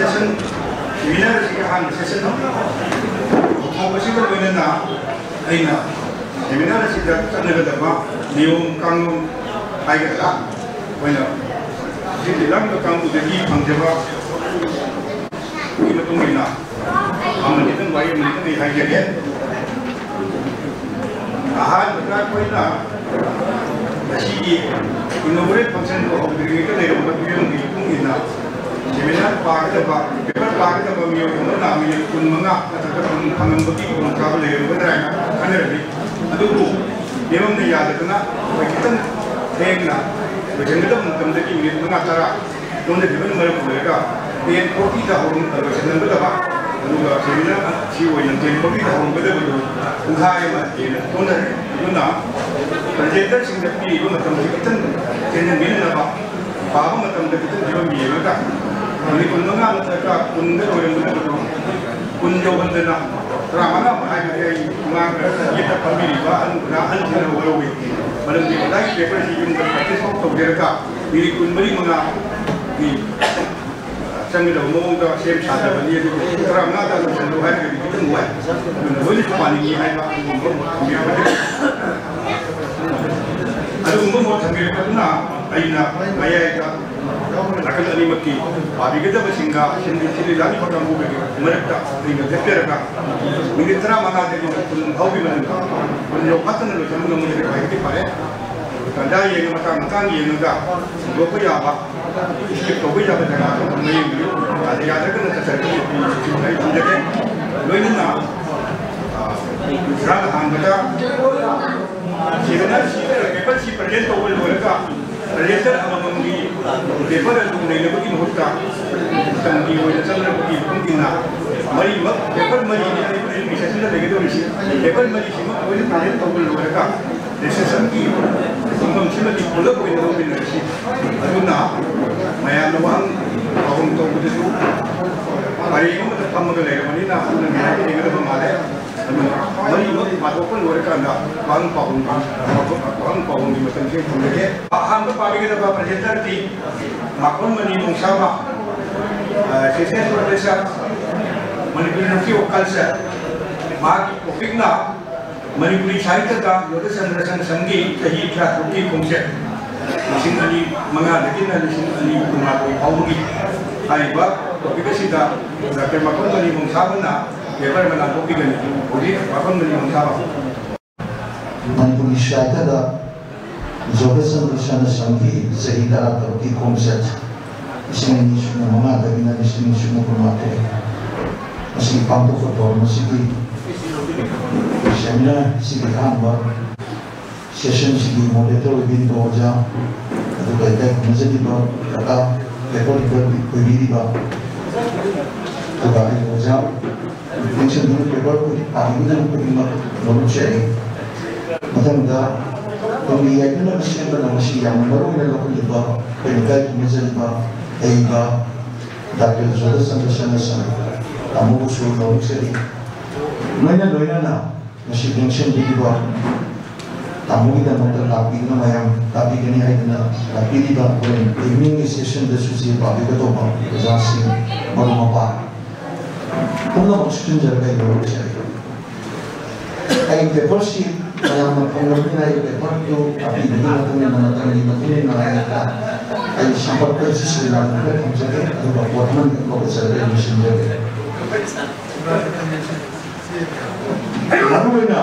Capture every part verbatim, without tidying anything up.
Session, seminar ꯑꯁꯤꯒꯤ ꯑꯍꯥꯟꯕ session ꯍꯧꯗꯣꯛꯄꯁꯤꯒ ꯂꯣꯏꯅꯅ ꯑꯩꯅ ꯁꯦꯃꯤꯅꯥꯔ ꯑꯁꯤꯗ ꯆꯠꯅꯒꯗꯕ ꯅꯤꯌꯣꯝ ꯀꯥꯡꯂꯣꯟ ꯍꯥꯏꯒꯗ꯭ꯔꯥ, ꯑꯩꯈꯣꯏꯅ ꯁꯤ ꯂꯤꯂꯥꯡꯕ ꯀꯥꯡꯕꯨꯗꯒꯤ ꯐꯪꯖꯕ ꯒꯤ ꯃꯇꯨꯡ ꯏꯟꯅ ꯑꯃꯅꯤꯗꯪ, ꯋꯥꯔꯤ ꯑꯃꯅꯤꯗꯪ ꯑꯩ ꯍꯥꯏꯖꯒꯦ꯫ ꯑꯍꯥꯟꯕꯗ ꯑꯩꯈꯣꯏꯅ ꯉꯁꯤꯒꯤ inaugural function ꯗꯨ ꯍꯧꯗ꯭ꯔꯤꯉꯩꯗ ꯂꯩꯔꯝꯕ ꯐꯤꯕꯝꯒꯤ ꯃꯇꯨꯡ ꯏꯟꯅ ꯁꯦꯃꯤꯅꯥꯔ ꯄꯥꯒꯗꯕ, ꯄꯦꯄꯔ ꯄꯥꯒꯗꯕ ꯃꯤꯑꯣꯏ ꯑꯃꯅ ꯃꯤꯅꯤꯠ ꯀꯨꯟꯃꯉꯥ ꯅꯠꯇ꯭ꯔꯒ ꯀꯨꯟ ꯐꯪꯉꯝꯕꯒꯤ ꯈꯨꯗꯣꯡꯆꯥꯕ ꯂꯩꯔꯝꯒꯗ꯭ꯔꯥ ꯍꯥꯏꯅ ꯈꯟꯅꯔꯝꯃꯤ꯫ ꯑꯗꯨꯕꯨ ꯐꯤꯕꯝꯅ ꯌꯥꯗꯗꯅ ꯑꯩꯈꯣꯏ ꯈꯤꯇꯪ ꯊꯦꯡꯅ ꯂꯣꯏꯁꯤꯟꯒꯗꯕ ꯃꯇꯝꯗꯒꯤ ꯃꯤꯅꯤꯠ ꯃꯉꯥ ꯇꯔꯥ ꯆꯣꯟꯊꯈꯤꯕꯅ ꯃꯔꯝ ꯑꯣꯏꯔꯒ ten forty ꯗ ꯍꯧꯔꯝ-, ꯂꯣꯏꯁꯤꯟꯂꯝꯒꯗꯕ, ꯑꯗꯨꯒ ꯁꯦꯃꯤꯅꯥꯔ ꯑꯁꯤ ꯑꯣꯏꯅ ten forty ꯗ ꯍꯧꯔꯝꯒꯗꯕꯗꯨ ꯄꯨꯡꯈꯥꯏ ꯑꯃ ꯍꯦꯟꯅ ꯆꯣꯟꯊꯔꯦ꯫ ꯑꯗꯨꯅ ꯄ꯭ꯔꯖꯦꯟꯇꯔꯁꯤꯡꯗ ꯄꯤꯔꯤꯕ ꯃꯇꯝꯁꯤ ꯈꯤꯇꯪ ꯇꯦꯟꯍꯟꯕꯤꯅꯕ, ꯄꯥꯕ ꯃꯇꯝꯗ ꯈꯤꯇꯪ ꯐꯤꯕꯝ ꯌꯦꯡꯉꯒ ꯃꯤꯅꯤꯠ ꯀꯨꯟꯃꯉꯥ ꯅꯠꯇ꯭ꯔꯒ ꯀꯨꯟꯗ ꯂꯣꯏꯔꯝꯒꯗꯕꯗꯨ ꯀꯨꯟ ꯌꯧꯍꯟꯗꯅ ꯇꯔꯥꯃꯉꯥ ꯍꯥꯏꯕꯗꯤ ꯑꯩ ꯏꯃꯥꯡꯗ ꯌꯦꯠꯇ ꯐꯝꯕꯤꯔꯤꯕ ꯑꯍꯟ ꯈꯨꯗꯥ ꯑꯍꯟꯁꯤꯡꯅ ꯋꯥꯔꯧꯏ꯫ ꯃꯔꯝꯗꯤ ꯉꯁꯥꯏꯒꯤ ꯄꯦꯄꯔꯁꯤ ꯌꯨꯝꯗ ꯄ꯭ꯔꯦꯛꯇꯤꯁ ꯐꯥꯎ ꯇꯧꯖꯔꯒ ꯃꯤꯅꯤꯠ ꯀꯨꯟꯃꯔꯤ ꯃꯉꯥꯒꯤ ꯆꯪꯒꯗꯕ ꯃꯑꯣꯡꯗ ꯁꯦꯝ ꯁꯥꯖꯕꯅꯤ꯫ ꯑꯗꯨꯕꯨ ꯇꯔꯥꯃꯉꯥꯗ ꯂꯣꯏꯁꯤꯜꯂꯨ ꯍꯥꯏꯔꯒꯗꯤ ꯈꯤꯇꯪ ꯋꯥꯏ꯫ ꯑꯗꯨꯅ ꯂꯣꯏꯅꯁꯨ ꯄꯥꯅꯤꯡꯉꯤ ꯍꯥꯏꯕ ꯑꯗꯨꯒꯨꯝꯕ ꯃꯣꯠ ꯊꯝꯕꯤꯔꯛꯄꯗꯨꯅ, ꯑꯗꯨꯒꯨꯝꯕ ꯃꯣꯠ ꯊꯝꯕꯤꯔꯛꯄꯗꯨꯅ ꯑꯩꯅ ꯃꯌꯥꯏꯗ ꯅꯥꯀꯜ ꯑꯅꯤꯃꯛꯀꯤ ꯄꯥꯕꯤꯒꯗꯕꯁꯤꯡꯒ ꯁꯤꯟꯕꯤ ꯁꯤꯟꯕꯤ ꯂꯥꯡꯕ ꯀꯥꯡꯕꯨꯒꯤ ꯃꯔꯛꯇ ꯑꯩꯅ ꯂꯦꯞꯆꯔꯒ ꯃꯤꯅꯤꯠ ꯇꯔꯥꯃꯉꯥꯗꯒꯤ ꯀꯨꯟ ꯐꯥꯎꯒꯤ ꯃꯅꯨꯡꯗ ꯀꯨꯟ ꯌꯧꯐꯥꯠꯇꯅ ꯂꯣꯏꯁꯤꯟꯕ ꯉꯝꯂꯒꯗꯤ ꯈ꯭ꯋꯥꯏꯗꯒꯤ ꯐꯔꯦ꯫ ꯇꯥꯟꯖꯥ ꯌꯦꯡꯉ, ꯃꯇꯥꯡ ꯃꯇꯥꯡ ꯌꯦꯡꯉꯒ ꯍꯨꯟꯗꯣꯛꯄ ꯌꯥꯕ, skip ꯇꯧꯕ ꯌꯥꯕ ꯖꯒꯥꯗꯣ ꯑꯗꯨꯝ ꯂꯥꯌꯦꯡꯕꯤꯌꯨ꯫ ꯑꯗ ꯌꯥꯗ꯭ꯔꯒꯅ ꯆꯠꯆꯔꯛꯀꯅꯤ ꯑꯩ ꯊꯝꯖꯒꯦ꯫ ꯂꯣꯏꯅꯅ, ꯑ, ꯁꯥꯔꯅ ꯍꯥꯡꯕꯗ ꯁꯦꯃꯤꯅꯥꯔꯁꯤ, ꯄꯦꯄꯔꯁꯤ ꯄ꯭ꯔꯖꯦꯟ ꯇꯧꯕ ꯂꯣꯏꯔꯒ ꯄ꯭ꯔꯖꯦꯟꯇꯔ ꯑꯃꯃꯝꯒꯤ ꯄꯦꯄꯔ ꯑꯗꯨ ꯅꯩꯅꯕꯒꯤ ꯃꯍꯨꯠꯇ ꯃꯇꯝꯒꯤ ꯑꯣꯏꯅ ꯆꯪꯅꯔꯛꯄꯒꯤ ꯃꯇꯨꯡ ꯏꯟꯅ ꯃꯔꯤꯃꯛ, ꯄꯦꯄꯔ ꯃꯔꯤꯅꯤ ꯑꯩ ꯍꯧꯖꯤꯛ ꯁꯦꯁꯟꯗ ꯂꯩꯒꯗꯧꯔꯤꯁꯤ꯫ ꯄꯦꯄꯔ ꯃꯔꯤꯁꯤꯃꯛ ꯂꯣꯏꯅ ꯄ꯭ꯔꯖꯦꯟ ꯇꯧꯕ ꯂꯣꯏꯔꯒ ꯔꯤꯁꯦꯞꯁꯟꯒꯤ ꯐꯝꯐꯝꯁꯤꯃꯗꯤ ꯄꯨꯂꯞ ꯑꯣꯏꯅ ꯂꯧꯃꯤꯟꯅꯔꯁꯤ꯫ ꯑꯗꯨꯅ ꯃꯌꯥꯝꯅ ꯋꯥꯍꯪ ꯄꯥꯎꯍꯪ ꯇꯧꯕꯗꯁꯨ ꯄꯔꯦꯡ ꯑꯃꯗ ꯐꯝꯃꯒ ꯂꯩꯔꯕꯅꯤꯅ ꯑꯗꯨꯅ ꯅꯨꯡꯉꯥꯏꯕ ꯍꯦꯟꯒꯗꯕ ꯃꯥꯜꯂꯦ꯫ ꯑꯗꯨꯅ ꯃꯔꯤꯃꯛ ꯄꯥꯊꯣꯛꯄ ꯂꯣꯏꯔꯀꯥꯟꯗ ꯋꯥꯍꯪ ꯄꯥꯎꯍꯪ, ꯋꯥꯍꯪ ꯄꯥꯎꯍꯪꯒꯤ ꯃꯇꯝꯁꯦ ꯊꯝꯖꯒꯦ꯫ ꯑꯍꯥꯟꯕ ꯄꯥꯕꯤꯒꯗꯕ ꯄ꯭ꯔꯖꯦꯟꯇꯔꯗꯤ ꯃꯥꯀꯣꯟꯃꯅꯤ ꯃꯣꯡꯁꯥꯃ, ꯑ, associate professor, Manipur university of culture, ꯃꯍꯥꯛꯀꯤ ꯇꯣꯄꯤꯛꯅ ꯃꯅꯤꯄꯨꯔꯤ ꯁꯥꯍꯤꯇ꯭ꯌꯗ ꯖꯣꯙꯆꯟꯗ꯭ꯔ ꯁꯅꯥꯁꯝꯒꯤ ꯆꯍꯤ ꯇꯔꯥꯇꯔꯨꯛꯀꯤ ꯈꯣꯡꯆꯠ, ꯂꯤꯁꯤꯡ ꯑꯅꯤ ꯃꯉꯥꯗꯒꯤꯅ ꯂꯤꯁꯤꯡ ꯑꯅꯤ ꯀꯨꯟꯃꯥꯊꯣꯏ ꯐꯥꯎꯕꯒꯤ ꯍꯥꯏꯔꯤꯕ ꯇꯣꯄꯤꯛ ꯑꯁꯤꯗ ꯗꯥꯛꯇꯔ ꯃꯐꯝ ꯃꯅꯤ ꯃꯣꯡꯁꯥꯕꯅ ꯄꯦꯄꯔ ꯑꯃ ꯂꯥꯟꯊꯣꯛꯄꯤꯒꯅꯤ꯫ ꯍꯧꯖꯤꯛ ꯃꯐꯝ ꯃꯅꯤ ꯃꯣꯡꯁꯥꯕ꯫ ꯃꯅꯤꯄꯨꯔꯤ ꯁꯥꯍꯤꯇ꯭ꯌꯗ ꯖꯣꯙꯆꯟꯗ꯭ꯔ ꯁꯅꯥꯁꯝꯒꯤ ꯆꯍꯤ ꯇꯔꯥꯇꯔꯨꯛꯀꯤ ꯈꯣꯡꯆꯠ, ꯂꯤꯁꯤꯡ ꯑꯅꯤ ꯁꯨꯞꯅ ꯃꯉꯥꯗꯒꯤꯅ ꯂꯤꯁꯤꯡ ꯑꯅꯤ ꯁꯨꯞꯅ ꯀꯨꯟꯃꯥꯊꯣꯏ ꯑꯁꯤ ꯄꯥꯡꯊꯣꯛꯄ ꯊꯧꯔꯝ ꯑꯁꯤꯒꯤ ꯁꯦꯃꯤꯅꯥꯔ ꯑꯁꯤꯒꯤ ꯑꯍꯥꯟꯕ ꯁꯦꯁꯟꯁꯤꯒꯤ ꯃꯣꯗꯦꯔꯦꯇꯔ ꯑꯣꯏꯕꯤꯔꯤꯕ ꯑꯣꯖꯥ, ꯑꯗꯨꯒ ꯏꯀꯥꯏ ꯈꯨꯝꯅꯖꯔꯤꯕ ꯀꯀꯥ ꯄꯦꯄꯔ ꯂꯤꯗꯔ ꯑꯣꯏꯕꯤꯔꯤꯕ, ꯑꯗꯨꯒ ꯑꯩ ꯑꯣꯖꯥ ꯇꯦꯟꯁꯟꯗꯨꯅ ꯄꯦꯄꯔ ꯈꯨꯗꯤꯡ ꯄꯥꯕꯤꯒꯗꯕ ꯈꯨꯗꯤꯡꯃꯛ ꯂꯧꯔꯨꯆꯔꯤ꯫ ꯃꯊꯪꯗ ꯇꯨꯡꯒꯤ ꯌꯥꯏꯐꯅꯕ ꯁꯦꯝꯕꯅ ꯃꯁꯤ ꯌꯥꯝꯅ ꯃꯔꯨ ꯑꯣꯏꯅ ꯂꯧꯈꯠꯂꯤꯕ ꯑꯩꯈꯣꯏꯅ ꯏꯀꯥꯏ ꯈꯨꯝꯅꯖꯔꯤꯕ ꯑꯩꯒ ꯗꯥꯛꯇꯔ ꯖꯣꯙꯆꯟꯗ꯭ꯔ ꯁꯅꯥꯁꯝ ꯇꯥꯃꯣꯕꯨꯁꯨ ꯂꯧꯔꯨꯆꯔꯤ꯫ ꯂꯣꯏꯅ ꯂꯣꯏꯅꯅ ꯃꯁꯤ ꯂꯦꯡꯁꯤꯟꯕꯤꯔꯤꯕ ꯇꯥꯃꯣꯒꯤꯗꯃꯛꯇ ꯂꯥꯛꯄꯤꯗꯨꯅ ꯃꯌꯥꯝ ꯇꯥꯛꯄꯤꯒꯅꯤ ꯍꯥꯏꯗꯨꯅ ꯂꯥꯛꯄꯤꯔꯤꯕ ꯍꯣꯔꯦꯟ ꯏꯚꯤꯅꯤꯡꯒꯤ ꯁꯦꯁꯟꯗꯁꯨ ꯆꯦ ꯄꯥꯕꯤꯒꯗꯧꯕ ꯑꯣꯖꯥꯁꯤꯡ, ꯃꯔꯨꯞ ꯃꯄꯥꯡ ꯄꯨꯝꯅꯃꯛ ꯁꯨꯞꯆꯤꯟꯖꯔꯒ ꯑꯩ ꯂꯧꯔꯨꯖꯔꯤ꯫ ꯑꯩ ꯄꯦꯄꯔꯁꯤ ꯃꯌꯥꯝꯅ ꯐꯪꯂꯕꯅꯤꯅ ꯑꯩ ꯄꯦꯄꯔꯗꯨ ꯇꯥꯛꯄꯤꯕꯒꯤ ꯃꯇꯨꯡ ꯏꯟꯅ ꯃꯇꯝꯒꯤ ꯃꯇꯨꯡ ꯏꯟꯅ ꯑꯩ ꯑꯩ ꯁꯝꯄꯔꯛꯇ ꯁꯤꯖꯤꯟꯅꯗꯨꯅ ꯊꯝꯖꯒꯦ꯫ ꯑꯗꯨꯒ ꯄꯣꯠ ꯑꯃꯅꯤ ꯂꯧꯈꯠꯆꯔꯒ ꯑꯩ ꯂꯣꯏꯁꯤꯟꯖꯒꯦ꯫ ꯃꯔꯨꯑꯣꯏꯅ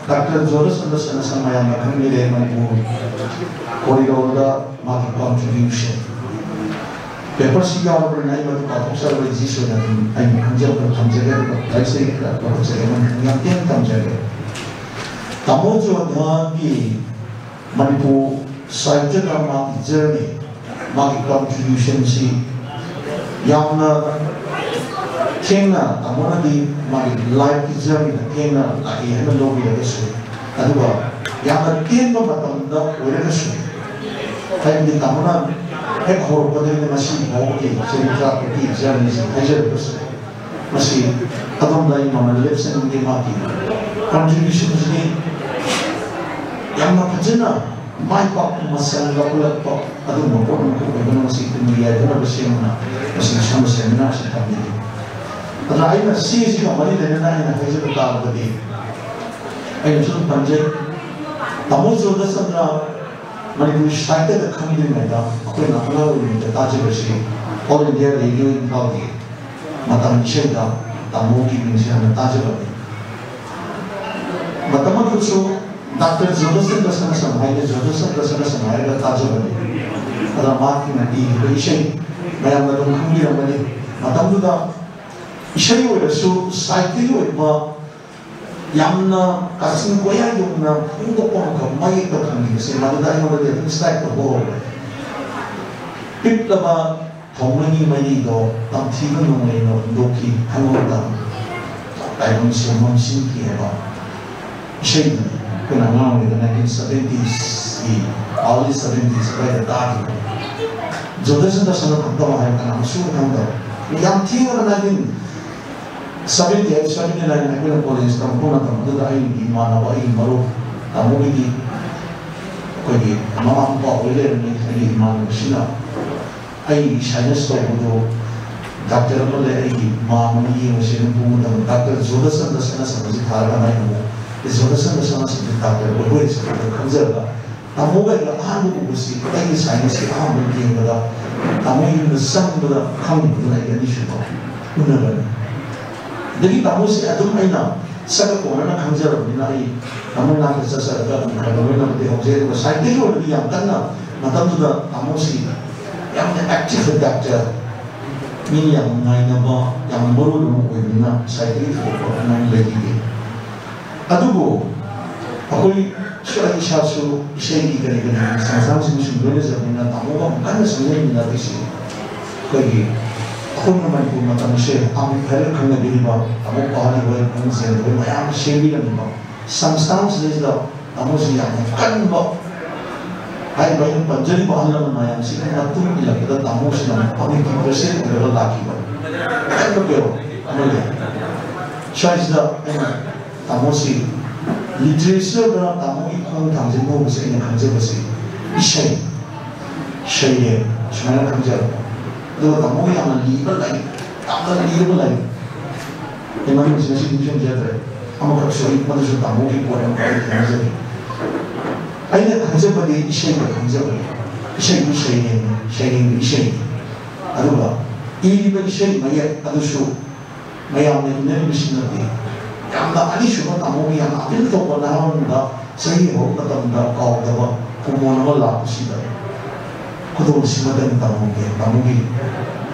ꯗꯥꯛꯇꯔ ꯖꯣꯙꯆꯟꯗ꯭ꯔ ꯁꯅꯥꯁꯝ ꯃꯌꯥꯝꯅ ꯈꯪꯕꯤꯔꯦ, ꯃꯅꯤꯄꯨꯔ ꯀꯣꯔꯤꯗꯣꯔꯗ ꯃꯥꯒꯤ ꯀꯣꯟꯇ꯭ꯔꯤꯕ꯭ꯌꯨꯁꯟ꯫ ꯄꯦꯄꯔꯁꯤ ꯌꯥꯎꯔꯕꯅꯤꯅ ꯑꯩ ꯃꯗꯨ ꯄꯥꯊꯣꯛꯆꯔꯔꯣꯏ, ꯖꯤꯁ ꯑꯣꯏꯅ ꯑꯗꯨꯝ ꯑꯩꯅ ꯈꯪꯖꯕꯗꯣ ꯊꯝꯖꯒꯦ, ꯑꯗꯨꯒ ꯂꯥꯏꯔꯤꯛꯁꯦ ꯈꯔ ꯂꯧꯈꯠꯆꯒꯦ, ꯃꯃꯤꯡ ꯌꯥꯝ ꯇꯦꯟꯅ ꯊꯝꯖꯒꯦ꯫ ꯇꯥꯃꯣ ꯖꯣꯙꯒꯤ ꯃꯅꯤꯄꯨꯔ ꯁꯥꯍꯤꯇ꯭ꯌꯗ ꯃꯥꯒꯤ ꯖꯔꯅꯤ, ꯃꯥꯒꯤ ꯀꯟꯇ꯭ꯔꯤꯕ꯭ꯌꯨꯁꯟꯁꯤ ꯌꯥꯝꯅ ꯊꯦꯡꯅ, ꯇꯥꯃꯣꯅꯗꯤ ꯃꯥꯒꯤ ꯂꯥꯏꯐꯀꯤ ꯖꯔꯅꯤꯗ ꯊꯦꯡꯅ ꯂꯥꯛꯏ ꯍꯥꯏꯅ ꯂꯧꯕꯤꯔꯒꯁꯨ, ꯑꯗꯨꯒ ꯌꯥꯝꯅ ꯇꯦꯟꯕ ꯃꯇꯝꯗ ꯑꯣꯏꯔꯒꯁꯨ, ꯍꯥꯏꯕꯗꯤ ꯇꯥꯃꯣꯅ ꯍꯦꯛ ꯍꯧꯔꯛꯄꯗꯒꯤꯅ ꯉꯁꯤ ꯐꯥꯎꯕꯒꯤ ꯆꯍꯤ ꯇꯔꯥꯇꯔꯨꯛꯀꯤ ꯖꯔꯅꯤꯁꯤ ꯍꯥꯏꯖꯔꯒꯁꯨ, ꯃꯁꯤ ꯑꯗꯣꯝꯗ ꯑꯩ ꯃꯃꯜ ꯂꯦꯞꯆꯅꯤꯡꯗꯦ꯫ ꯃꯥꯒꯤ ꯀꯟꯇ꯭ꯔꯤꯕ꯭ꯌꯨꯁꯟꯁꯤꯗꯤ ꯌꯥꯝꯅ ꯐꯖꯅ ꯃꯥꯏ ꯄꯥꯛꯄ ꯃꯁꯜ ꯂꯧꯈꯠꯂꯛꯄ ꯑꯗꯨꯒꯨꯝꯕ ꯄꯣꯠ ꯑꯃꯈꯛ ꯑꯣꯏꯕꯅ ꯃꯁꯤ ꯇꯨꯡꯒꯤ ꯌꯥꯏꯐꯅꯕ ꯁꯦꯝꯕꯅ ꯃꯁꯤ ꯁꯝꯕ ꯁꯦꯃꯤꯅꯥꯔ ꯑꯁꯤ ꯊꯝꯕꯤꯔꯤ꯫ ꯑꯗꯨꯅ ꯑꯩꯅ ꯁꯤꯁꯤꯒ ꯃꯔꯤ ꯂꯩꯅꯅ ꯑꯩꯅ ꯍꯥꯏꯖꯕ ꯇꯥꯔꯒꯗꯤ ꯑꯩꯅ ꯁꯨꯝ ꯄꯟꯖꯩ, ꯇꯥꯃꯣ ꯖꯣꯙꯆꯟꯗ꯭ꯔ ꯃꯅꯤꯄꯨꯔꯤ ꯁꯥꯍꯤꯇ꯭ꯌꯗ ꯈꯪꯗ꯭ꯔꯤꯉꯩꯗ ꯑꯩꯈꯣꯏꯅ ꯑꯉꯥꯡ ꯑꯣꯏꯔꯤꯉꯩꯗ ꯇꯥꯖꯕꯁꯤ All India Radio ꯏꯝꯐꯥꯜꯒꯤ ꯃꯇꯝ ꯏꯁꯩꯗ ꯇꯥꯃꯣꯒꯤ ꯃꯤꯡꯁꯦ ꯍꯥꯟꯅ ꯇꯥꯖꯕꯅꯤ꯫ ꯃꯇꯝ ꯑꯗꯨꯁꯨ ꯗꯥꯛꯇꯔ ꯖꯣꯙꯆꯟꯗ꯭ꯔ ꯁꯅꯥꯁꯝ ꯍꯥꯏꯅ, ꯖꯣꯙꯆꯟꯗ꯭ꯔ ꯁꯅꯥꯁꯝ ꯍꯥꯏꯔꯒ ꯇꯥꯖꯕꯅꯤ꯫ ꯑꯗ ꯃꯍꯥꯛꯀꯤ ꯏꯕ ꯏꯁꯩ ꯃꯌꯥꯝꯅ ꯑꯗꯨꯝ ꯈꯪꯕꯤꯔꯝꯒꯅꯤ꯫ ꯃꯇꯝꯗꯨꯗ ꯏꯁꯩ ꯑꯣꯏꯔꯁꯨ ꯁꯥꯍꯤꯇ꯭ꯌꯒꯤ ꯑꯣꯏꯕ ꯌꯥꯝꯅ ꯀꯥꯆꯤꯟ ꯀꯣꯌꯥ ꯌꯧꯅ ꯐꯣꯡꯗꯣꯛꯄ ꯉꯝꯕ ꯃꯌꯦꯛꯇ ꯐꯪꯈꯤꯕꯁꯦ ꯃꯗꯨꯗ ꯑꯩꯉꯣꯟꯗꯗꯤ ꯑꯗꯨꯝ strike ꯇꯧꯕ ꯍꯧꯔꯦ꯫ ꯄꯤꯛꯂꯕ ꯊꯥꯎꯃꯩꯒꯤ ꯃꯩꯔꯤꯗꯣ ꯇꯝꯊꯤꯕ ꯅꯣꯡꯂꯩꯅ ꯍꯨꯟꯗꯣꯛꯈꯤ, ꯊꯃꯣꯏꯗ ꯇꯥꯏꯕꯪ ꯁꯦꯝꯕ ꯁꯤꯟꯈꯤ ꯍꯥꯏꯕ ꯏꯁꯩꯗꯨꯅꯤ꯫ ꯑꯩꯈꯣꯏꯅ ꯑꯉꯥꯡ ꯑꯣꯏꯔꯤꯉꯩꯗ nineteen seventiesꯀꯤ, early seventies ꯑꯗꯨꯋꯥꯏꯗ ꯇꯥꯈꯤꯕ꯫ ꯖꯣꯙꯆꯟꯗ꯭ꯔ ꯁꯅꯥꯁꯝ ꯈꯪꯗꯕ ꯍꯥꯏꯕ ꯀꯅꯥ ꯑꯃꯁꯨ ꯈꯪꯗꯕ꯫ ꯌꯥꯝ ꯊꯦꯡꯉꯕ nineteen seventy eight, seventy nine ꯑꯩꯈꯣꯏꯅ ꯀꯣꯂꯦꯖ ꯇꯝꯃꯛꯄ ꯃꯇꯝꯗꯨꯗ ꯑꯩꯒꯤ ꯏꯃꯥꯟꯅꯕ, ꯑꯩꯒꯤ ꯃꯔꯨꯞ ꯇꯥꯃꯣꯒꯤꯗꯤ ꯑꯩꯈꯣꯏꯒꯤ ꯃꯃꯥ ꯃꯄꯥ ꯑꯣꯏ ꯂꯩꯔꯝꯃꯤ꯫ ꯑꯩꯒꯤ ꯏꯃꯥꯟꯅꯕꯁꯤꯅ ꯑꯩꯒꯤ sinus ꯇꯧꯕꯗꯣ ꯗꯥꯛꯇꯔ ꯑꯃ ꯂꯩ, ꯑꯩꯒꯤ ꯃꯥ ꯑꯃ ꯌꯦꯡꯉꯨꯁꯦꯅ ꯄꯨꯕ ꯃꯇꯝꯗ ꯗꯥꯛꯇꯔ ꯖꯣꯙꯆꯟꯗ꯭ꯔ ꯁꯅꯥꯁꯝ ꯑꯁꯤ ꯊꯥꯔꯒ ꯃꯥꯏ ꯑꯃꯨꯛ ꯖꯣꯙꯆꯟꯗ꯭ꯔ ꯁꯅꯥꯁꯝꯁꯤ ꯗꯥꯛꯇꯔ ꯑꯣꯏꯕ ꯑꯣꯏꯔꯁꯦ ꯈꯟꯖꯔꯒ ꯇꯥꯃꯣꯒ ꯑꯩꯒ ꯑꯍꯥꯟꯕ ꯎꯕꯁꯤ ꯑꯩꯒꯤ sinusꯁꯤ ꯑꯍꯥꯟꯕ ꯌꯦꯡꯕꯗ ꯇꯥꯃꯣ ꯌꯨꯝꯗ ꯆꯪꯕꯗ ꯈꯪꯕꯗꯨꯅ ꯑꯩ ꯑꯅꯤꯁꯨꯕ ꯎꯅꯕꯅꯤ꯫ ꯑꯗꯒꯤ ꯇꯥꯃꯣꯁꯦ ꯑꯗꯨꯝ ꯑꯩꯅ ꯁꯛꯀ ꯀꯣꯟꯅꯅ ꯈꯪꯖꯔꯕꯅꯤꯅ ꯑꯩ ꯇꯥꯃꯣ ꯃꯅꯥꯛꯇ ꯆꯠꯆꯔꯒ ꯑꯗꯨꯝ ꯈꯔ ꯈꯔ ꯂꯣꯏꯅꯕꯗꯤ ꯍꯧꯖꯩ꯫ ꯑꯗꯨꯒ ꯁꯥꯍꯤꯇ꯭ꯌꯒꯤ ꯑꯣꯏꯅꯗꯤ ꯌꯥꯝ ꯀꯟꯅ ꯃꯇꯝꯗꯨꯗ ꯇꯥꯃꯣꯁꯤ ꯌꯥꯝꯅ active ꯗꯥꯛꯇꯔ, ꯃꯤꯅ ꯌꯥꯝ ꯉꯥꯏꯅꯕ, ꯌꯥꯝꯅ ꯃꯔꯨ ꯑꯣꯏꯕ ꯑꯃ ꯑꯣꯏꯕꯅꯤꯅ ꯁꯥꯍꯤꯇ꯭ꯌꯒꯤ ꯊꯣꯏꯗꯣꯛꯄ ꯑꯗꯨꯃꯥꯏꯅ ꯂꯩꯈꯤꯗꯦ꯫ ꯑꯗꯨꯕꯨ ꯑꯩꯈꯣꯏꯁꯨ, ꯑꯩ ꯏꯁꯥꯁꯨ ꯏꯁꯩꯒꯤ ꯀꯔꯤ ꯀꯔꯤ ꯁꯪꯁꯊꯥꯟꯁꯤꯡ ꯁꯨꯝ ꯂꯣꯏꯅꯖꯕꯅꯤꯅ ꯇꯥꯃꯣꯒ ꯑꯃꯨꯛ ꯀꯟꯅ ꯆꯪꯁꯤꯟꯃꯤꯟꯅꯔꯤꯁꯤ ꯑꯩꯈꯣꯏꯒꯤ ꯑꯩꯈꯣꯏꯅ ꯃꯅꯤꯄꯨꯔ ꯃꯇꯝꯁꯦ ꯑꯃꯨꯛ ꯍꯥꯏꯔꯞ ꯈꯪꯅꯕꯤꯔꯤꯕ ꯇꯥꯃꯣ ꯄꯥꯔꯤ ꯍꯣꯏ, ꯄꯨꯡ ꯆꯦꯟꯕ ꯍꯣꯏ ꯃꯌꯥꯝꯅ ꯁꯦꯝꯕꯤꯔꯝꯃꯤꯕ ꯁꯪꯁꯊꯥꯟꯁꯤꯗꯩꯁꯤꯗ ꯇꯥꯃꯣꯁꯤ ꯌꯥꯝꯅ ꯀꯟꯕ, ꯍꯥꯏꯔꯤꯕ ꯑꯩꯅ ꯄꯟꯖꯔꯤꯕ ꯑꯍꯜ ꯂꯃꯟ ꯃꯌꯥꯝꯁꯤꯒꯤ ꯃꯇꯨꯡ ꯏꯜꯂꯛꯄꯗ ꯇꯥꯃꯣꯁꯤꯅ ꯑꯃꯨꯛ ꯀꯃꯤꯇꯤ ꯄ꯭ꯔꯁꯤꯗꯦꯟ ꯑꯣꯏꯔꯒ ꯂꯥꯛꯈꯤꯕ ꯀꯟꯕ ꯀꯩꯅꯣ ꯑꯃ ꯂꯩ꯫ ꯁ꯭ꯋꯥꯏꯁꯤꯗ ꯑꯩꯅ ꯇꯥꯃꯣꯁꯤ ꯂꯤꯇꯔꯦꯆꯔꯗ ꯇꯥꯃꯣꯒꯤ ꯊꯥꯡꯖꯤꯟ ꯍꯧꯕꯁꯦ ꯑꯩꯅ ꯈꯪꯖꯕꯁꯦ ꯏꯁꯩ, ꯁꯩꯔꯦꯡ ꯁꯨꯃꯥꯏꯅ ꯈꯪꯖꯕ꯫ ꯑꯗꯨꯒ ꯇꯥꯃꯣ ꯌꯥꯝꯅ ꯂꯤꯕ ꯂꯩ, ꯌꯥꯝꯅ ꯂꯤꯕ ꯂꯩ꯫ ꯏꯃꯥꯟꯅꯕꯁꯤꯡ ꯑꯁꯤ ꯅꯤꯡꯁꯤꯡꯖꯗ꯭ꯔꯦ꯫ ꯑꯃꯈꯛꯁꯨ ꯑꯩ ꯃꯗꯨꯁꯨ ꯇꯥꯃꯣꯒꯤ ꯄꯣꯠ ꯑꯃꯈꯛ ꯑꯩ ꯈꯪꯖꯕ꯫ ꯑꯩꯅ ꯈꯪꯖꯕꯗꯤ ꯏꯁꯩꯗ ꯈꯪꯖꯕꯅꯤ꯫ ꯏꯁꯩꯗꯨ ꯁꯩꯔꯦꯡꯅꯤ, ꯁꯩꯔꯦꯡꯗꯨ ꯏꯁꯩꯅꯤ꯫ ꯑꯗꯨꯒ ꯏꯔꯤꯕ ꯏꯁꯩ ꯃꯌꯦꯛ ꯑꯗꯨꯁꯨ ꯃꯌꯥꯝꯅ ꯏꯅꯔꯤꯕꯁꯤꯡ ꯑꯗꯨꯗꯤ ꯌꯥꯝꯅ ꯑꯅꯤꯁꯨꯕ ꯇꯥꯃꯣꯒꯤ ꯌꯥꯝꯅ ꯑꯄꯤꯛ ꯇꯧꯕ ꯅꯍꯥꯔꯣꯟꯗ ꯆꯍꯤ ꯍꯧꯔꯛꯄ ꯃꯇꯝꯗ ꯀꯥꯎꯗꯕ ꯀꯨꯃꯣꯟ ꯑꯃ ꯂꯥꯛꯄꯁꯤꯗ ꯈꯨꯗꯣꯜꯁꯤꯃꯇꯪ ꯇꯥꯃꯣꯒꯤ, ꯇꯥꯃꯣꯒꯤ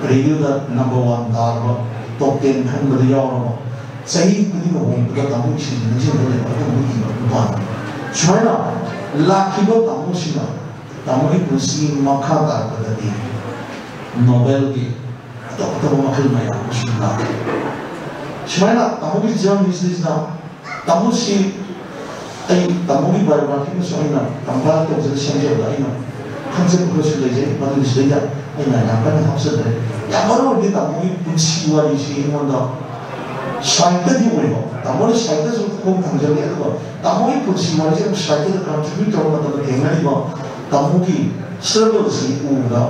ꯔꯦꯗꯤꯑꯣꯗ ꯅꯝꯕꯔ ꯋꯥꯟ ꯇꯥꯔꯕ, ꯇꯣꯞ ꯇꯦꯟ ꯈꯟꯕꯗ ꯌꯥꯎꯔꯕ, ꯆꯍꯤ ꯈꯨꯗꯤꯡꯃꯛ ꯍꯣꯡꯕꯗ ꯇꯥꯃꯣꯒꯤ ꯏꯁꯩꯁꯤ ꯅꯤꯡꯁꯤꯡꯕ ꯂꯩꯕ ꯑꯗꯨꯒꯨꯝꯕ ꯏꯕ ꯅꯨꯄꯥꯅꯤ꯫ ꯁꯨꯃꯥꯏꯅ ꯂꯥꯛꯈꯤꯕ ꯇꯥꯃꯣꯁꯤꯅ ꯇꯥꯃꯣꯒꯤ ꯄꯨꯟꯁꯤꯒꯤ ꯃꯈꯥ ꯇꯥꯔꯛꯄꯗꯗꯤ ꯅꯣꯕꯦꯜꯒꯤ ꯑꯇꯣꯞ ꯑꯇꯣꯞꯄ ꯃꯈꯜ ꯃꯌꯥꯝ ꯑꯃꯁꯨ ꯂꯥꯛꯈꯤ꯫ ꯁꯨꯃꯥꯏꯅ ꯇꯥꯃꯣꯒꯤ ꯖꯔꯅꯤꯁꯤꯗ ꯇꯥꯃꯣꯁꯤ ꯑꯩ ꯇꯥꯃꯣꯒꯤ ꯕꯥꯏꯑꯣꯒ꯭ꯔꯥꯐꯤ ꯑꯃꯁꯨ ꯑꯩꯅ ꯀꯝꯄꯥꯏꯜ ꯇꯧꯖꯔ ꯁꯦꯝꯖꯕꯗ ꯑꯩꯅ ꯈꯪꯖꯕ ꯈꯔꯁꯨ ꯂꯩꯖꯩ, ꯃꯗꯨꯒꯤ ꯁꯤꯗꯩꯗ ꯑꯩꯅ ꯌꯥꯝ ꯀꯟꯅ ꯍꯥꯞꯆꯗ꯭ꯔꯦ꯫ ꯌꯥꯝ ꯃꯔꯨ ꯑꯣꯏꯕꯗꯤ ꯇꯥꯃꯣꯒꯤ ꯄꯨꯟꯁꯤ ꯋꯥꯔꯤꯁꯤ ꯑꯩꯉꯣꯟꯗ ꯁꯥꯍꯤꯇ꯭ꯌꯗꯤ ꯑꯣꯏꯕ, ꯇꯥꯃꯣꯅ ꯁꯥꯍꯤꯇ꯭ꯌꯁꯨ ꯈꯣꯡ ꯊꯥꯡꯖꯜꯂꯤ, ꯑꯗꯨꯒ ꯇꯥꯃꯣꯒꯤ ꯄꯨꯟꯁꯤ ꯋꯥꯔꯤꯁꯦ ꯑꯃꯨꯛ ꯁꯥꯍꯤꯇ꯭ꯌꯗ ꯀꯟꯇ꯭ꯔꯤꯕ꯭ꯌꯨꯠ ꯇꯧꯕ ꯃꯇꯝꯗ ꯊꯦꯡꯅꯔꯤꯕ ꯇꯥꯃꯣꯒꯤ ꯁ꯭ꯇ꯭ꯔꯒꯜꯁꯤ ꯎꯕꯗ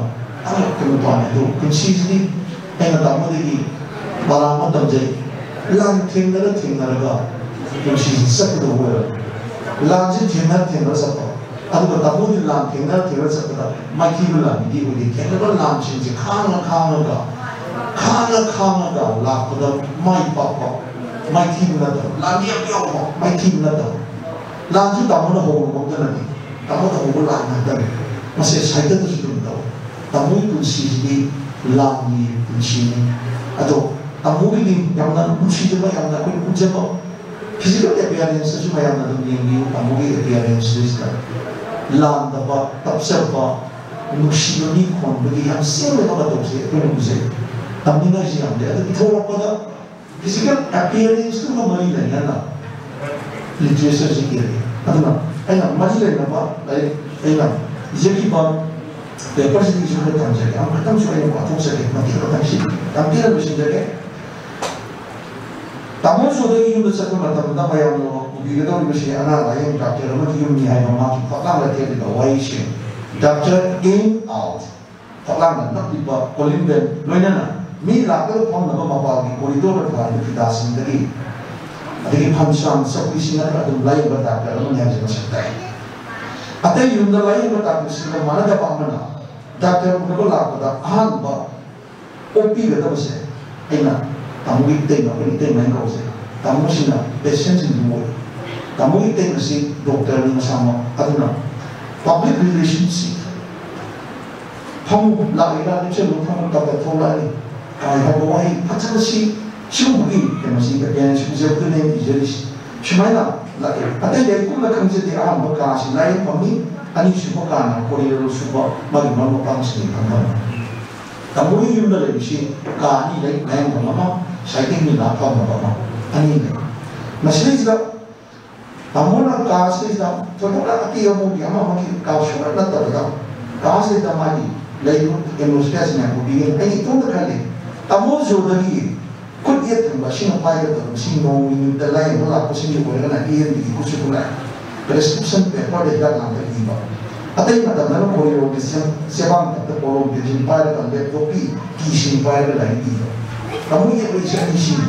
ꯑꯉꯛꯄ ꯅꯨꯄꯥꯅꯤ꯫ ꯑꯗꯨ ꯄꯨꯟꯁꯤꯁꯤꯗꯤ ꯑꯩꯅ ꯇꯥꯃꯣꯗꯒꯤ ꯄꯔꯥ ꯑꯃ ꯇꯝꯖꯩ꯫ ꯂꯥꯟ ꯊꯦꯡꯅꯔ ꯊꯦꯡꯅꯔꯒ ꯄꯨꯟꯁꯤꯁꯤ ꯆꯠꯀꯗꯧꯕ ꯑꯣꯏꯔꯝꯃꯤ꯫ ꯂꯥꯟꯁꯤ ꯊꯦꯡꯅꯔ ꯊꯦꯡꯅꯔ ꯆꯠꯄ, ꯑꯗꯨꯒ ꯇꯥꯃꯣꯗꯤ ꯂꯥꯟ ꯊꯦꯡꯅꯔ ꯊꯦꯡꯅꯔ ꯆꯠꯄꯗ ꯃꯥꯏꯊꯤꯕ ꯂꯥꯟꯃꯤꯗꯤ ꯑꯣꯏꯗꯦ꯫ ꯊꯦꯡꯅꯕ ꯂꯥꯟꯁꯤꯡꯁꯦ ꯈꯥꯡꯉ ꯈꯥꯡꯉꯒ, ꯈꯥꯡꯉ ꯈꯥꯡꯉꯒ ꯂꯥꯛꯄꯗ ꯃꯥꯏ ꯄꯥꯛꯄ, ꯃꯥꯏꯊꯤꯕ ꯅꯠꯇꯕ, ꯂꯥꯟꯃꯤ ꯌꯥꯝ ꯌꯥꯎꯕ, ꯃꯥꯏꯊꯤꯕ ꯅꯠꯇꯕ꯫ ꯂꯥꯟꯁꯨ ꯇꯥꯃꯣꯅ ꯍꯧꯔꯨꯕ ꯅꯠꯇꯦ, ꯇꯥꯃꯣꯅ ꯍꯧꯕ ꯂꯥꯟ ꯉꯥꯛꯇꯅꯤ꯫ ꯃꯁꯦ ꯁꯥꯍꯤꯇ꯭ꯌꯗꯁꯨ ꯑꯗꯨꯝ ꯇꯧꯏ꯫ ꯇꯥꯃꯣꯒꯤ ꯄꯨꯟꯁꯤꯁꯤꯗꯤ ꯂꯥꯟꯒꯤ ꯄꯨꯟꯁꯤꯅꯤ꯫ ꯑꯗꯣ ꯇꯥꯃꯣꯒꯤꯗꯤ ꯌꯥꯝꯅ ꯅꯨꯡꯁꯤꯖꯕ, ꯌꯥꯝꯅ ꯑꯩꯈꯣꯏ ꯎꯖꯕ, ꯐꯤꯖꯤꯀꯦꯜ ꯑꯦꯄꯤꯌꯥꯔꯦꯟꯁꯇꯁꯨ ꯃꯌꯥꯝꯅ ꯑꯗꯨꯝ ꯌꯦꯡꯕꯤꯌꯨ꯫ ꯇꯥꯃꯣꯒꯤ ꯑꯦꯄꯤꯌꯥꯔꯦꯟꯁꯁꯤꯗ ꯂꯥꯟꯗꯕ, ꯇꯞꯆꯕ, ꯅꯨꯡꯁꯤꯕ ꯃꯤ ꯈꯣꯟꯕꯒꯤ ꯌꯥꯝ ꯆꯦꯟꯕ ꯃꯇꯧꯁꯦ ꯑꯩꯈꯣꯏꯅ ꯎꯖꯩ꯫ ꯇꯝꯅꯤꯡꯉꯥꯏꯁꯤ ꯌꯥꯝ ꯂꯩ꯫ ꯑꯗꯨ ꯄꯤꯊꯣꯔꯛꯄꯗ ꯐꯤꯖꯤꯀꯦꯜ ꯑꯦꯄꯤꯌꯔꯦꯟꯁꯇꯨꯒ ꯃꯔꯤ ꯂꯩꯅꯅ ꯂꯤꯇꯔꯦꯆꯔꯁꯤ ꯏꯔꯛꯏ꯫ ꯑꯗꯨꯅ ꯑꯩꯅ ꯃꯔꯤ ꯂꯩꯅꯕ ꯂꯥꯏꯔꯤꯛ ꯑꯩꯅ ꯏꯖꯈꯤꯕ ꯄꯦꯄꯔꯁꯤꯗꯒꯤꯁꯨ ꯈꯔ ꯇꯝꯖꯒꯦ꯫ ꯑꯃꯈꯛꯇꯪꯁꯨ ꯑꯩꯅ ꯄꯥꯊꯣꯛꯆꯒꯦ꯫ ꯃꯇꯦꯛ ꯃꯇꯪꯁꯤ ꯌꯥꯝ ꯇꯦꯟꯅ ꯂꯣꯏꯁꯤꯟꯖꯒꯦ꯫ ꯇꯥꯃꯣ ꯖꯣꯗꯒꯤ ꯌꯨꯝꯗ ꯆꯠꯄ ꯃꯇꯝꯗ ꯃꯌꯥꯝꯅ ꯎꯕꯤꯒꯗꯧꯔꯤꯕꯁꯤ ꯑꯅꯥ ꯂꯥꯌꯦꯡ ꯗꯥꯛꯇꯔ ꯑꯃꯒꯤ ꯌꯨꯝꯅꯤ ꯍꯥꯏꯕ ꯃꯍꯥꯛꯀꯤ ꯐꯛꯂꯥꯡꯗ ꯊꯦꯠꯂꯤꯕ ꯋꯥꯍꯩꯁꯤꯡ, "Doctor in, out", ꯐꯛꯂꯥꯡꯗ ꯅꯞꯂꯤꯕ ꯀꯣꯂꯤꯡ ꯕꯦꯜ, ꯂꯣꯏꯅꯅ ꯃꯤ ꯂꯥꯛꯄꯗ ꯐꯝꯅꯕ ꯃꯄꯥꯜꯒꯤ ꯀꯣꯔꯤꯗꯣꯔꯗ ꯊꯥꯔꯤꯕ ꯐꯤꯗꯥꯁꯤꯡꯗꯒꯤ, ꯑꯗꯒꯤ ꯐꯝꯁꯥꯡ ꯆꯧꯀ꯭ꯔꯤꯁꯤꯡ ꯅꯠꯇ꯭ꯔꯒ ꯑꯗꯨꯝ ꯂꯥꯌꯦꯡꯕ ꯗꯥꯛꯇꯔ ꯑꯃꯅꯤ ꯍꯥꯏꯕꯁꯤ ꯃꯁꯛ ꯇꯥꯛꯏ꯫ ꯑꯇꯩ ꯌꯨꯝꯗ ꯂꯥꯌꯦꯡꯕ ꯗꯥꯛꯇꯔꯁꯤꯡꯒ ꯃꯥꯟꯅꯗꯕ ꯑꯃꯅ, ꯗꯥꯛꯇꯔ ꯎꯅꯕ ꯂꯥꯛꯄꯗ ꯑꯍꯥꯟꯕ ꯑꯣꯛꯄꯤꯒꯗꯕꯁꯦ ꯑꯩꯅ ꯇꯥꯃꯣꯒꯤ ꯏꯇꯩꯃ, ꯑꯩꯈꯣꯏꯅ ꯏꯇꯩꯃ ꯍꯥꯏꯅ ꯀꯧꯁꯦ, ꯇꯥꯃꯣꯁꯤꯅ ꯄꯦꯁꯦꯟꯁꯤꯡꯗꯨ ꯑꯣꯏ꯫ ꯇꯥꯃꯣꯒꯤ ꯏꯇꯩꯃꯁꯤ ꯗꯣꯛꯇꯔꯅꯤ ꯃꯁꯥꯃꯛ, ꯑꯗꯨꯅ ꯄꯕ꯭ꯂꯤꯛ ꯔꯤꯂꯦꯁꯟꯁꯤꯞ, ꯐꯃꯨꯡ ꯂꯥꯛꯏꯔꯥ ꯂꯦꯞꯁꯜꯂꯨ, ꯐꯃꯨꯡ ꯇꯞꯇ ꯊꯣꯛꯂꯛꯑꯅꯤ ꯀꯥꯏ ꯍꯥꯏꯕ ꯋꯥꯍꯩ ꯐꯖꯕꯁꯤ, ꯁꯤꯒꯨꯝꯕꯒꯤ ꯀꯩꯅꯣꯁꯤ ꯑꯦꯛꯁꯄꯤꯔꯤꯌꯦꯟꯁ ꯎꯖꯕꯗꯨꯅꯦ ꯏꯖꯔꯤꯁꯤ꯫ ꯁꯨꯃꯥꯏꯅ ꯂꯥꯛꯑꯦ꯫ ꯑꯇꯩꯗꯤ ꯑꯩ ꯀꯨꯞꯅ ꯈꯪꯖꯗꯦ꯫ ꯑꯍꯥꯟꯕ ꯀꯥꯁꯤ ꯂꯥꯏꯌꯦꯡꯐꯝꯅꯤ, ꯑꯅꯤꯁꯨꯕ ꯀꯥꯅ ꯀꯣꯔꯤꯗꯣꯔ ꯁꯨꯕ ꯃꯥꯒꯤ ꯃꯔꯨꯞ ꯃꯄꯥꯡꯁꯤꯡꯒꯤ ꯐꯝꯐꯝ꯫ ꯇꯥꯃꯣꯒꯤ ꯌꯨꯝꯗ ꯂꯩꯕꯁꯤ ꯀꯥ ꯑꯅꯤ ꯂꯩ, ꯂꯥꯏꯌꯦꯡꯐꯝ ꯑꯃ, ꯁꯥꯏꯠꯇꯒꯤ ꯂꯥꯛ ꯐꯝꯅꯕ ꯑꯃ, ꯑꯅꯤ ꯂꯩ꯫ ꯃꯁꯤꯗꯩꯁꯤꯗ ꯇꯥꯃꯣꯅ ꯀꯥꯁꯤꯗꯩꯁꯤꯗ ꯊꯣꯏꯗꯣꯛꯅ ꯑꯀꯤ ꯑꯃꯧꯒꯤ ꯑꯃ ꯑꯃꯒꯤ ꯀꯥ ꯁꯨꯡꯅꯠ ꯅꯠꯇꯕꯗ, ꯀꯥꯁꯤꯗꯩꯗ ꯃꯥꯒꯤ ꯂꯩꯔꯤꯕ ꯑꯦꯠꯃꯣꯁꯐꯤꯌꯔꯁꯤ ꯃꯌꯥꯝ ꯎꯕꯤꯒꯅꯤ꯫ ꯑꯩꯅ ꯏꯇꯣꯝꯇ ꯈꯜꯂꯤ, ꯇꯥꯃꯣ ꯖꯣꯗꯒꯤ ꯈꯨꯠ ꯌꯦꯠ ꯊꯪꯕ ꯑꯁꯤꯅ ꯄꯥꯏꯒꯗꯕ, ꯁꯤ ꯅꯣꯡꯃꯒꯤ ꯅꯨꯃꯤꯠꯇ ꯂꯥꯏꯌꯦꯡꯕ ꯂꯥꯛꯄꯁꯤꯡꯒꯤ ꯑꯣꯏꯔꯒꯅ ꯏ ꯑꯦꯟ ꯇꯤꯒꯤ ꯈꯨꯠꯁꯨ ꯈꯨꯠꯂꯥꯏ, ꯄ꯭ꯔꯦꯁꯀ꯭ꯔꯤꯞꯁꯟ ꯄꯦꯄꯔꯗ ꯍꯤꯗꯥꯛ ꯂꯥꯡꯊꯛ ꯏꯕ꯫ ꯑꯇꯩ ꯃꯇꯝꯗꯅ ꯀꯣꯔꯤꯗꯣꯔꯒꯤ ꯆꯦ-, ꯆꯦꯕꯥꯡ ꯃꯊꯛꯇ ꯀꯣꯂꯣꯝ, ꯄꯦꯟꯁꯤꯜ ꯄꯥꯏꯔꯒ ꯂꯦꯞꯇꯣꯞꯀꯤ ꯀꯤꯁꯤꯡ ꯄꯥꯏꯔꯒ ꯂꯥꯏꯔꯤꯛ ꯏꯕ꯫ ꯇꯥꯃꯣ ꯌꯦꯛꯂꯛꯏꯁꯦ ꯑꯅꯤꯁꯤꯅꯤ꯫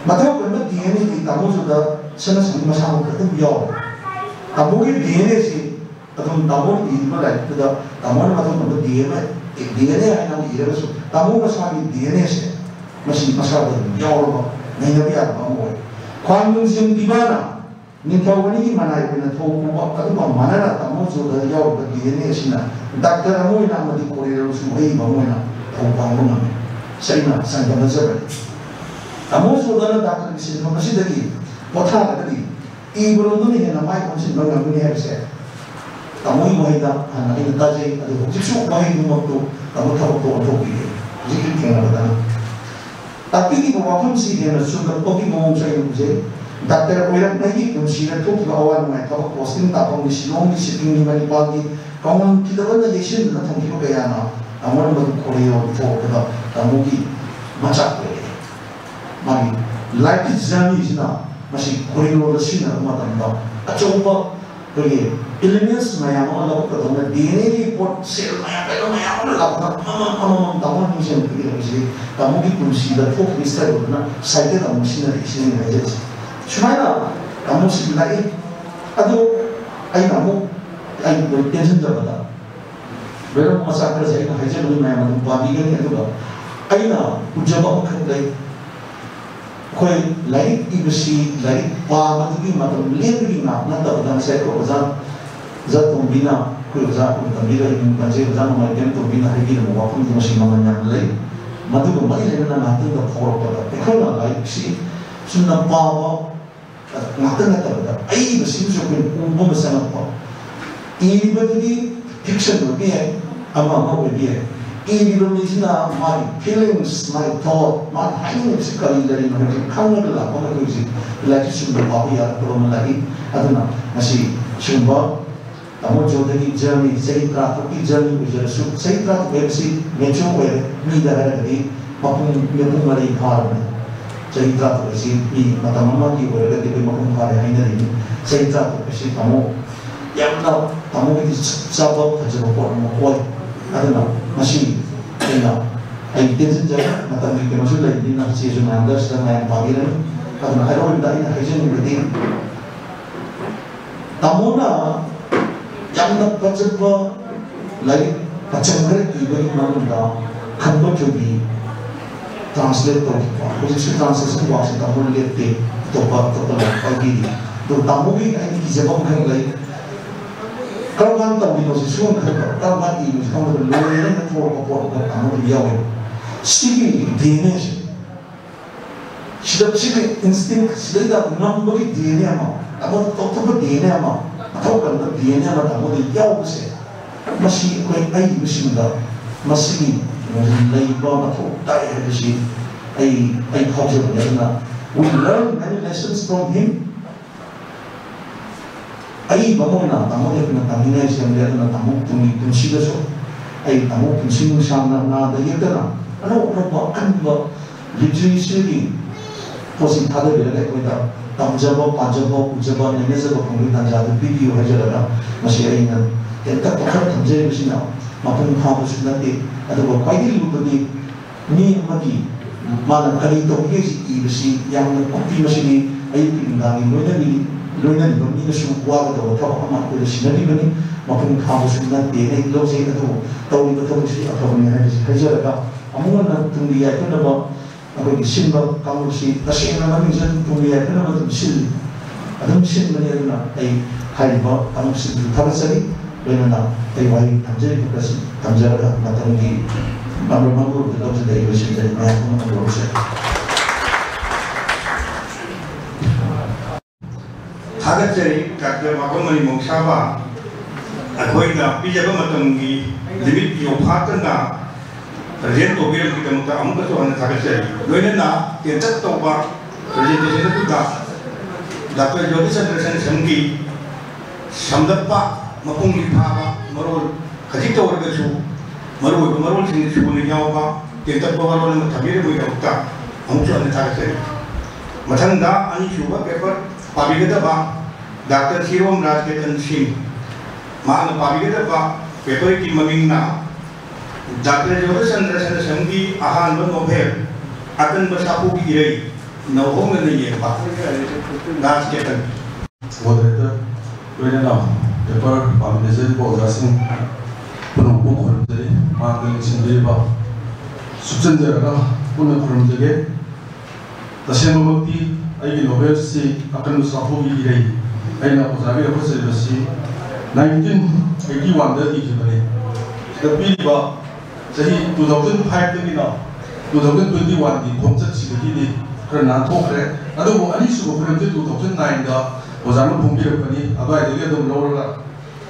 ꯃꯊꯧ ꯀꯟꯕ ꯗꯤ ꯑꯦꯟ ꯑꯦꯗꯤ ꯇꯥꯃꯣ ꯖꯣꯗ ꯁꯅꯥꯁꯃꯤ ꯃꯁꯥꯃꯛꯇ ꯑꯗꯨꯝ ꯌꯥꯎꯔꯦ꯫ ꯇꯥꯃꯣꯒꯤ ꯗꯤ ꯑꯦꯟ ꯑꯦꯁꯤ ꯑꯗꯨꯝ ꯇꯥꯃꯣꯅ ꯏꯔꯤꯕ ꯂꯥꯏꯔꯤꯛꯇꯨꯗ ꯇꯥꯃꯣꯅ ꯃꯊꯧ ꯀꯟꯕ D N A, D N A ꯍꯥꯏꯅ ꯑꯃ ꯏꯔꯒꯁꯨ ꯇꯥꯃꯣ ꯃꯁꯥꯒꯤ ꯗꯤ ꯑꯦꯟ ꯑꯦꯁꯦ ꯃꯁꯤ ꯃꯁꯥꯗ ꯑꯗꯨꯝ ꯌꯥꯎꯔꯕ, ꯅꯩꯅꯕ ꯌꯥꯗꯕ ꯑꯃ ꯑꯣꯏ꯫ ꯈ꯭ꯋꯥꯡ ꯅꯨꯡꯖꯦꯡ ꯄꯤꯕꯥꯅ ꯅꯤꯡꯊꯧ ꯑꯅꯤꯒꯤ ꯃꯅꯥꯏ ꯑꯣꯏꯅ ꯊꯧ ꯄꯨꯕ, ꯑꯗꯨꯒ ꯃꯥꯟꯅꯅ ꯇꯥꯃꯣ ꯖꯣꯗ ꯌꯥꯎꯔꯤꯕ ꯗꯤ ꯑꯦꯟ ꯑꯦ ꯑꯁꯤꯅ ꯗꯥꯛꯇꯔ ꯑꯃ ꯑꯣꯏꯅ ꯑꯃꯗꯤ ꯀꯣꯔꯤꯗꯣꯔꯁꯨ ꯑꯍꯩꯕ ꯑꯃ ꯑꯣꯏꯅ ꯊꯧ ꯄꯥꯡꯕ ꯉꯝꯃꯤ꯫ ꯁꯤ ꯑꯩꯅ ꯆꯥꯡꯗꯝꯅꯖꯕꯅꯤ꯫ ꯇꯥꯃꯣ ꯖꯣꯗꯅ ꯗꯥꯛꯇꯔꯒꯤ ꯁꯤꯟꯐꯝ ꯑꯁꯤꯗꯒꯤ ꯄꯣꯊꯥꯔꯒꯗꯤ ꯏꯕꯔꯣꯝꯗꯅ ꯍꯦꯟꯅ ꯃꯥꯏ ꯑꯣꯟꯁꯤꯟꯕ ꯉꯝꯒꯅꯤ ꯍꯥꯏꯕꯁꯦ ꯇꯥꯃꯣꯒꯤ ꯋꯥꯍꯩꯗ ꯍꯥꯟꯅ ꯑꯩꯅ ꯇꯥꯖꯩ꯫ ꯑꯗꯨ ꯍꯧꯖꯤꯛꯁꯨ ꯋꯥꯍꯩꯗꯨꯃꯛꯇꯨ ꯇꯥꯃꯣ ꯊꯕꯛꯇ ꯑꯣꯟꯊꯣꯛꯄꯤꯒꯦ꯫ ꯍꯧꯖꯤꯛꯀꯤ ꯊꯦꯡꯅꯕꯗꯅ ꯇꯥꯛꯄꯤꯔꯤꯕ ꯋꯥꯐꯝꯁꯤ ꯍꯦꯟꯅ ꯆꯨꯝꯂꯛꯄꯒꯤ ꯃꯑꯣꯡꯁꯨ ꯑꯩꯅ ꯎꯖꯩ꯫ ꯗꯥꯛꯇꯔ ꯑꯣꯏꯔꯛꯄꯒꯤ ꯄꯨꯟꯁꯤꯗ ꯊꯣꯛꯈꯤꯕ ꯑꯋꯥ ꯅꯨꯡꯉꯥꯏ, ꯊꯕꯛ ꯄꯣꯁꯇꯤꯡ ꯇꯥꯐꯝꯒꯤ, ꯁꯤꯂꯣꯡꯒꯤ, ꯁꯤꯛꯀꯤꯝꯒꯤ, ꯃꯅꯤꯄꯥꯜꯒꯤ ꯀꯥꯎꯉꯝꯈꯤꯗꯕꯅ ꯌꯩꯁꯤꯟꯗꯨꯅ ꯊꯝꯈꯤꯕ ꯀꯌꯥꯅ ꯇꯥꯃꯣꯅ ꯃꯗꯨ ꯈꯣꯔꯤꯗꯣꯔ ꯄꯨꯊꯣꯛꯄꯗ ꯇꯥꯃꯣꯒꯤ ꯃꯆꯥꯛ ꯑꯣꯏꯔꯛꯏ꯫ ꯃꯥꯒꯤ ꯂꯥꯏꯐꯀꯤ ꯖꯔꯅꯤꯁꯤꯅ ꯃꯁꯤ ꯈꯣꯔꯤꯂꯣꯟꯗ ꯁꯤꯖꯤꯟꯅꯔꯛꯄ ꯃꯇꯝꯗ ꯑꯆꯧꯕ ꯑꯩꯈꯣꯏꯒꯤ ꯏꯂꯤꯃꯦꯟꯁ ꯃꯌꯥꯝ ꯑꯃ ꯂꯧꯔꯛꯄꯗꯧꯅ ꯗꯤ ꯑꯦꯟ ꯑꯦꯒꯤ ꯄꯣꯠ ꯁꯦꯜ ꯃꯌꯥꯝ ꯀꯩꯅꯣ ꯃꯌꯥꯝ ꯑꯃ ꯂꯥꯛꯄꯗ ꯑꯃꯃꯝ ꯑꯃꯃꯝ ꯇꯥꯃꯣꯅ ꯅꯤꯡꯁꯤꯡꯕꯤꯔꯛꯄꯁꯤꯗꯤ ꯇꯥꯃꯣꯒꯤ ꯄꯨꯟꯁꯤꯗ ꯊꯣꯛꯈꯤꯕ ꯁ꯭ꯇꯥꯏꯜ ꯑꯣꯏꯕꯅ ꯁꯥꯏꯀꯜ ꯑꯃꯨꯛ ꯁꯤꯖꯤꯟꯅꯔꯛꯏ ꯁꯤꯅꯤ ꯍꯥꯏꯖꯔꯤꯁꯦ꯫ ꯁꯨꯃꯥꯏꯅ ꯇꯥꯃꯣꯁꯤ ꯂꯥꯛꯏ꯫ ꯑꯗꯨ ꯑꯩꯅ ꯑꯃꯨꯛ ꯑꯩ ꯇꯦꯟꯁꯤꯟꯖꯕꯗ ꯂꯣꯏꯅꯃꯛ ꯃꯆꯥ ꯈꯔꯁꯦ ꯑꯩꯅ ꯍꯥꯏꯖꯕꯅꯤ, ꯃꯌꯥꯝ ꯑꯗꯨꯝ ꯄꯥꯕꯤꯒꯅꯤ꯫ ꯑꯗꯨꯒ ꯑꯩꯅ ꯎꯖꯕ ꯑꯃꯈꯛ ꯂꯩ꯫ ꯑꯩꯈꯣꯏ ꯂꯥꯏꯔꯤꯛ ꯏꯕꯁꯤ ꯂꯥꯏꯔꯤꯛ ꯄꯥꯕꯗꯨꯒꯤ ꯃꯇꯝ ꯂꯦꯟꯕꯒꯤ ꯉꯥꯛ ꯅꯠꯇꯕꯗ ꯉꯁꯥꯏ ꯑꯩꯈꯣꯏ ꯑꯣꯖꯥ, ꯑꯣꯖꯥ ꯇꯣꯝꯕꯤꯅ, ꯑꯩꯈꯣꯏ ꯑꯣꯖꯥ ꯇꯝꯕꯤꯕ ꯑꯩ ꯃꯤꯡ ꯄꯟꯖꯩ, ꯑꯣꯖꯥ ꯅꯣꯡꯃꯥꯏꯊꯦꯝ ꯇꯣꯝꯕꯤꯅ ꯍꯥꯏꯕꯤꯔꯝꯕ ꯋꯥꯐꯝꯗꯨ ꯃꯁꯤ ꯃꯃꯜ ꯌꯥꯝꯅ ꯂꯩ꯫ ꯃꯗꯨꯒ ꯃꯔꯤ ꯂꯩꯅꯅ ꯉꯥꯏꯍꯥꯛꯇꯪꯗ ꯐꯥꯎꯔꯛꯄꯗ ꯑꯩꯈꯣꯏꯅ ꯂꯥꯏꯔꯤꯛꯁꯤ ꯆꯨꯝꯅ ꯄꯥꯕ ꯉꯥꯛꯇ ꯅꯠꯇꯕꯗ ꯑꯏꯕꯁꯤꯡꯁꯨ ꯑꯩꯈꯣꯏꯅ ꯎꯕ ꯑꯃ ꯆꯪꯉꯛꯄ꯫ ꯏꯔꯤꯕꯗꯨꯗꯤ ꯐꯤꯛꯁꯟ ꯑꯣꯏꯕ ꯌꯥꯏ, ꯑꯃ ꯑꯃ ꯑꯣꯏꯕ ꯌꯥꯏ꯫ ꯏꯔꯤꯕ ꯃꯤꯁꯤꯅ ꯃꯥꯒꯤ ꯐꯤꯂꯤꯡꯁ, ꯃꯥꯒꯤ ꯊꯣꯠ, ꯃꯥꯅ ꯍꯥꯏꯅꯤꯡꯉꯤꯕꯁꯤ ꯀꯔꯤ ꯂꯩꯔꯤꯅꯣ ꯍꯥꯏꯕꯁꯤ ꯈꯪꯉꯒ ꯂꯥꯛꯄ ꯑꯃ ꯑꯩꯈꯣꯏ ꯍꯧꯖꯤꯛ ꯂꯥꯏꯔꯤꯛꯁꯤ ꯆꯨꯝꯅ ꯄꯥꯕ ꯌꯥꯔꯛꯇꯕ ꯑꯃ ꯂꯥꯛꯏ꯫ ꯑꯗꯨꯅ ꯉꯁꯤ ꯁꯤꯒꯨꯝꯕ ꯇꯥꯃꯣ ꯖꯣꯟꯗꯒꯤ ꯖꯔꯅꯤ, ꯆꯍꯤ ꯇꯔꯥꯇꯔꯨꯛꯀꯤ ꯖꯔꯅꯤ ꯑꯣꯏꯖꯔꯁꯨ, ꯆꯍꯤ ꯇꯔꯥꯇꯔꯨꯛ ꯍꯥꯏꯕꯁꯤ ꯃꯦꯆ꯭ꯌꯣꯔ ꯑꯣꯏꯔꯦ, ꯃꯤꯗ ꯍꯥꯏꯔꯒꯗꯤ ꯃꯄꯨꯡ, ꯃꯄꯨꯡ ꯃꯔꯩ ꯐꯥꯔꯕꯅꯤ꯫ ꯆꯍꯤ ꯇꯔꯥꯇꯔꯨꯛ ꯑꯁꯤ ꯃꯤ ꯃꯇꯝ ꯑꯃꯒꯤ ꯑꯣꯏꯔꯒꯗꯤ ꯑꯩꯈꯣꯏ ꯃꯄꯨꯡ ꯐꯥꯔꯦ ꯍꯥꯏꯅꯔꯤꯅꯤ꯫ ꯆꯍꯤ ꯇꯔꯥꯇꯔꯨꯛ ꯑꯁꯤ ꯇꯥꯃꯣ ꯌꯥꯝꯅ ꯇꯥꯃꯣꯒꯤꯗꯤ ꯆꯞ ꯆꯥꯕ ꯐꯖꯕ ꯄꯣꯠ ꯑꯃ ꯑꯣꯏ꯫ ꯑꯗꯨꯅ ꯃꯁꯤ ꯑꯩꯅ, ꯑꯩ ꯇꯦꯟꯁꯤꯟꯖꯔꯦ, ꯃꯇꯝꯒꯤ ꯀꯩꯅꯣꯁꯨ ꯂꯩꯕꯅꯤꯅ ꯆꯦꯁꯨ ꯃꯌꯥꯝꯗ ꯁꯤꯗ ꯃꯌꯥꯝ ꯄꯥꯕꯤꯔꯅꯤ꯫ ꯑꯗꯨꯅ ꯑꯔꯣꯏꯕꯗ ꯑꯩꯅ ꯍꯥꯏꯖꯅꯤꯡꯕꯗꯤ ꯇꯥꯃꯣꯅ ꯌꯥꯝꯅ ꯐꯖꯕ ꯂꯥꯏꯔꯤꯛ ꯃꯆꯪ ꯈꯔ ꯏꯕꯒꯤ ꯃꯅꯨꯡꯗ ꯈꯝꯕ ꯊꯣꯏꯕꯤ ꯇ꯭ꯔꯥꯟꯁꯂꯦꯠ ꯇꯧꯈꯤꯕ꯫ ꯍꯧꯖꯤꯛꯁꯨ ꯇ꯭ꯔꯥꯟꯁꯂꯦꯁꯟ ꯋꯥꯛꯁꯤ ꯇꯥꯃꯣ ꯂꯦꯞꯇꯦ, ꯑꯇꯣꯞꯄ ꯑꯇꯣꯞꯄ ꯂꯥꯏꯔꯤꯛ ꯄꯥꯏꯕꯤꯔꯤ꯫ ꯑꯗꯨ ꯇꯥꯃꯣꯒꯤ ꯑꯩꯅ ꯀꯤꯖꯕ ꯑꯃꯈꯛ ꯂꯩ, ꯀꯔꯝ ꯀꯥꯟꯗ ꯇꯧꯔꯤꯅꯣ ꯁꯤ ꯁꯨꯝ ꯈꯟꯕ, ꯀꯔꯝ ꯀꯥꯟꯗ ꯏꯔꯤꯅꯣ ꯁꯤ ꯈꯪꯗꯕ ꯂꯣꯏꯔꯦꯅ ꯊꯣꯛꯂꯛꯄ ꯄꯣꯠ ꯑꯃ ꯇꯥꯃꯣꯗ ꯌꯥꯎꯋꯦ꯫ ꯁꯤꯒꯤ ꯗꯤ ꯑꯦꯟ ꯑꯦꯁꯦ ꯁꯤꯗ ꯁꯤꯒꯤ ꯏꯟꯁꯇꯤꯡ ꯁꯤꯗꯩꯗ ꯉꯝꯕꯒꯤ ꯗꯤ ꯑꯦꯟ ꯑꯦ ꯑꯃ, ꯑꯃ ꯇꯧꯊꯣꯛꯄ ꯗꯤ ꯑꯦꯟ ꯑꯦ ꯑꯃ, ꯃꯊꯧ ꯀꯟꯕ ꯗꯤ ꯑꯦꯟ ꯑꯦ ꯑꯃ ꯇꯥꯃꯣꯗ ꯌꯥꯎꯕꯁꯦ, ꯃꯁꯤ ꯑꯩꯈꯣꯏ ꯑꯏꯕꯁꯤꯡꯗ ꯃꯁꯤꯒꯤ ꯂꯩꯕ ꯃꯊꯧ ꯇꯥꯏ ꯍꯥꯏꯕꯁꯤ ꯑꯩ, ꯑꯩ ꯐꯥꯎꯖꯕꯅꯤ꯫ ꯑꯗꯨꯅ we learn many lessons from him꯫ ꯑꯏꯕ ꯑꯃ ꯑꯣꯏꯅ ꯇꯥꯃꯣꯗ ꯑꯩꯈꯣꯏꯅ ꯇꯝꯅꯤꯡꯉꯥꯏ ꯁꯦꯝꯂꯦ꯫ ꯑꯗꯨꯅ ꯇꯥꯃꯣ ꯇꯨꯡꯒꯤ ꯄꯨꯟꯁꯤꯗꯁꯨ ꯑꯩ ꯇꯥꯃꯣ ꯄꯨꯟꯁꯤ ꯅꯨꯡꯁꯥꯡꯅ ꯅꯥꯗ ꯌꯦꯛꯇꯅ ꯑꯅꯧ ꯑꯅꯧꯕ ꯑꯀꯟꯕ ꯂꯤꯇꯔꯦꯆꯔꯒꯤ ꯄꯣꯠꯁꯤꯡ ꯊꯥꯗꯕꯤꯔꯒ ꯑꯩꯈꯣꯏꯗ ꯇꯝꯖꯕ, ꯄꯥꯖꯕ, ꯎꯖꯕ, ꯅꯩꯅꯖꯕ ꯐꯪꯕꯒꯤ ꯇꯥꯟꯖꯥꯗꯨ ꯄꯤꯕꯤꯌꯨ ꯍꯥꯏꯖꯔꯒ, ꯃꯁꯤ ꯑꯩꯅ ꯇꯦꯟꯇꯛꯄ ꯈꯔ ꯊꯝꯖꯔꯤꯕꯁꯤꯅ ꯃꯄꯨꯡ ꯐꯥꯕꯁꯨ ꯅꯠꯇꯦ꯫ ꯑꯗꯨꯒ ꯈ꯭ꯋꯥꯏꯗꯒꯤ ꯂꯨꯕꯗꯤ ꯃꯤ ꯑꯃꯒꯤ ꯃꯥꯅ ꯀꯔꯤ ꯇꯧꯔꯤꯒꯦ ꯍꯧꯖꯤꯛ ꯏꯕꯁꯤ ꯌꯥꯝꯅ ꯀꯨꯞꯄꯤ꯫ ꯃꯁꯤꯗꯤ ꯑꯌꯨꯛꯀꯤ ꯅꯨꯡꯗꯥꯡꯒꯤ ꯂꯣꯏꯅꯕꯤ-, ꯂꯣꯏꯅꯔꯤꯕ ꯃꯤꯅꯁꯨ ꯋꯥꯒꯗꯧꯕ ꯊꯕꯛ ꯑꯃ ꯑꯩꯈꯣꯏꯗ ꯁꯤꯟꯅꯔꯤꯕꯅꯤ꯫ ꯃꯄꯨꯡ ꯐꯥꯕꯁꯨ ꯅꯠꯇꯦꯅ ꯑꯩ ꯂꯧꯖꯩ꯫ ꯑꯗꯨꯕꯨ ꯇꯧꯔꯤꯕ ꯊꯕꯛꯁꯤ ꯑꯐꯕꯅꯤ ꯍꯥꯏꯕꯁꯤ ꯍꯥꯏꯖꯔꯒ, ꯑꯃꯨꯛ ꯍꯟꯅ ꯇꯨꯡꯒꯤ ꯌꯥꯏꯐꯅꯕ ꯑꯩꯈꯣꯏꯒꯤ ꯁꯤꯟꯕ ꯀꯥꯡꯂꯨꯞꯁꯤ ꯇꯁꯦꯡꯅ ꯃꯅꯨꯡ ꯆꯟ ꯇꯨꯡꯒꯤ ꯌꯥꯏꯐꯅꯕ ꯑꯗꯨꯝ ꯁꯤꯜꯂꯤ, ꯑꯗꯨꯝ ꯁꯤꯟꯕꯅꯤ꯫ ꯑꯗꯨꯅ ꯑꯩ ꯍꯥꯏꯔꯤꯕ ꯀꯥꯡꯂꯨꯞꯁꯤꯡꯗꯨ ꯊꯥꯒꯠꯆꯔꯤ꯫ ꯂꯣꯏꯅꯅ ꯑꯩ ꯋꯥꯍꯩ ꯊꯝꯖꯔꯤꯕ ꯈꯔꯁꯤ ꯊꯝꯖꯔꯒ ꯃꯇꯝꯒꯤ ꯃꯔꯨ ꯃꯔꯨ ꯑꯣꯏꯕ ꯂꯧꯁꯤꯟꯖꯔꯤ꯫ ꯃꯌꯥꯝ ꯄꯨꯝꯅꯃꯛ ꯂꯧꯁꯤꯟ ꯊꯥꯒꯠꯆꯔꯤ ꯗꯥꯛꯇꯔ ꯃꯥꯐꯝꯃꯅꯤ ꯃꯣꯡꯁꯥꯕ, ꯑꯩꯈꯣꯏꯅ ꯄꯤꯖꯕ ꯃꯇꯝꯒꯤ ꯂꯤꯃꯤꯠ ꯌꯧꯐꯥꯠꯇꯅ ꯄ꯭ꯔꯖꯦꯟ ꯇꯧꯕꯤꯔꯝꯕꯒꯤꯗꯃꯛꯇ ꯑꯃꯨꯛꯀꯁꯨ ꯍꯟꯅ ꯊꯥꯒꯠꯆꯔꯤ꯫ ꯂꯣꯏꯅꯅ ꯇꯦꯟꯇꯛ ꯇꯧꯕ ꯄ꯭ꯔꯖꯦꯟꯇꯦꯁꯟ ꯑꯗꯨꯗ ꯗꯥꯛꯇꯔ ꯖꯣꯒꯤꯆꯟꯗ꯭ꯔ ꯁꯟꯁꯝꯒꯤ ꯁꯝꯂꯞꯄ, ꯃꯄꯨꯡꯗꯤ ꯐꯥꯕ ꯃꯔꯣꯜ ꯈꯖꯤꯛꯇ ꯑꯣꯏꯔꯒꯁꯨ ꯃꯔꯨꯑꯣꯏꯕ ꯃꯔꯣꯜꯁꯤꯡ ꯁꯨꯅ ꯌꯥꯎꯕ ꯇꯦꯟꯇꯛꯄ ꯋꯥꯔꯣꯜ ꯑꯃ ꯊꯝꯕꯤꯔꯝꯕꯒꯤꯗꯃꯛꯇ ꯑꯃꯨꯛꯁꯨ ꯍꯟꯅ ꯊꯥꯒꯠꯆꯔꯤ꯫ ꯃꯊꯪꯗ ꯑꯅꯤꯁꯨꯕ ꯄꯦꯄꯔ ꯄꯥꯕꯤꯒꯗꯕ ꯗꯥꯛꯇꯔ ꯊꯤꯔꯣꯝ ꯔꯥꯖꯀꯦꯇꯟ ꯁꯤꯡ, ꯃꯍꯥꯛꯅ ꯄꯥꯕꯤꯒꯗꯕ ꯄꯦꯄꯔꯒꯤ ꯃꯃꯤꯡꯅ ꯗꯥꯛꯇꯔ ꯖꯣꯒꯆꯟꯗ꯭ꯔ ꯁꯅꯥꯁꯝꯒꯤ ꯑꯍꯥꯟꯕ ꯅꯣꯚꯦꯜ ꯑꯀꯟꯕ ꯁꯥꯐꯨꯒꯤ ꯏꯔꯩ ꯅꯧꯍꯧꯅꯅ ꯌꯦꯡꯕ꯫ ꯔꯥꯖꯀꯦꯇꯟ꯫ ꯃꯣꯗꯔꯦꯇꯔ, ꯂꯣꯏꯅꯅ ꯄꯦꯄꯔ ꯄꯥꯃꯤꯟꯅꯖꯔꯤꯕ ꯑꯣꯖꯥꯁꯤꯡ ꯄꯨꯝꯅꯃꯛꯄꯨ ꯈꯨꯔꯨꯝꯖꯔꯤ꯫ ꯃꯥꯡꯗ ꯂꯦꯡꯁꯤꯟꯕꯤꯔꯤꯕ ꯁꯨꯞꯆꯟꯖꯔꯒ ꯄꯨꯟꯅ ꯈꯨꯔꯨꯝꯖꯒꯦ꯫ ꯇꯁꯦꯡꯕꯃꯛꯇꯤ ꯑꯩꯒꯤ ꯅꯣꯚꯦꯜꯁꯤ ꯑꯀꯟꯕ ꯁꯥꯐꯨꯒꯤ ꯏꯔꯩ ꯑꯩꯅ ꯑꯣꯖꯥꯒꯤ ꯂꯧꯈꯠꯆꯔꯤꯕꯁꯤ nineteen eighty one ꯗ ꯏꯈꯤꯕꯅꯤ꯫ ꯁꯤꯗ ꯄꯤꯔꯤꯕ ꯆꯍꯤ two thousand five ꯗꯒꯤꯅ two thousand twenty one ꯒꯤ ꯈꯣꯡꯆꯠꯁꯤꯗꯒꯤꯗꯤ ꯈꯔ ꯅꯥꯟꯊꯣꯛꯈ꯭ꯔꯦ꯫ ꯑꯗꯨꯕꯨ ꯑꯅꯤꯁꯨꯕ ꯈꯨꯗꯝꯁꯦ two thousand nine ꯗ ꯑꯣꯖꯥꯅ ꯐꯣꯡꯕꯤꯔꯛꯄꯅꯤ꯫ ꯑꯗꯨꯋꯥꯏꯗꯒꯤ ꯑꯗꯨꯝ ꯂꯧꯔꯒ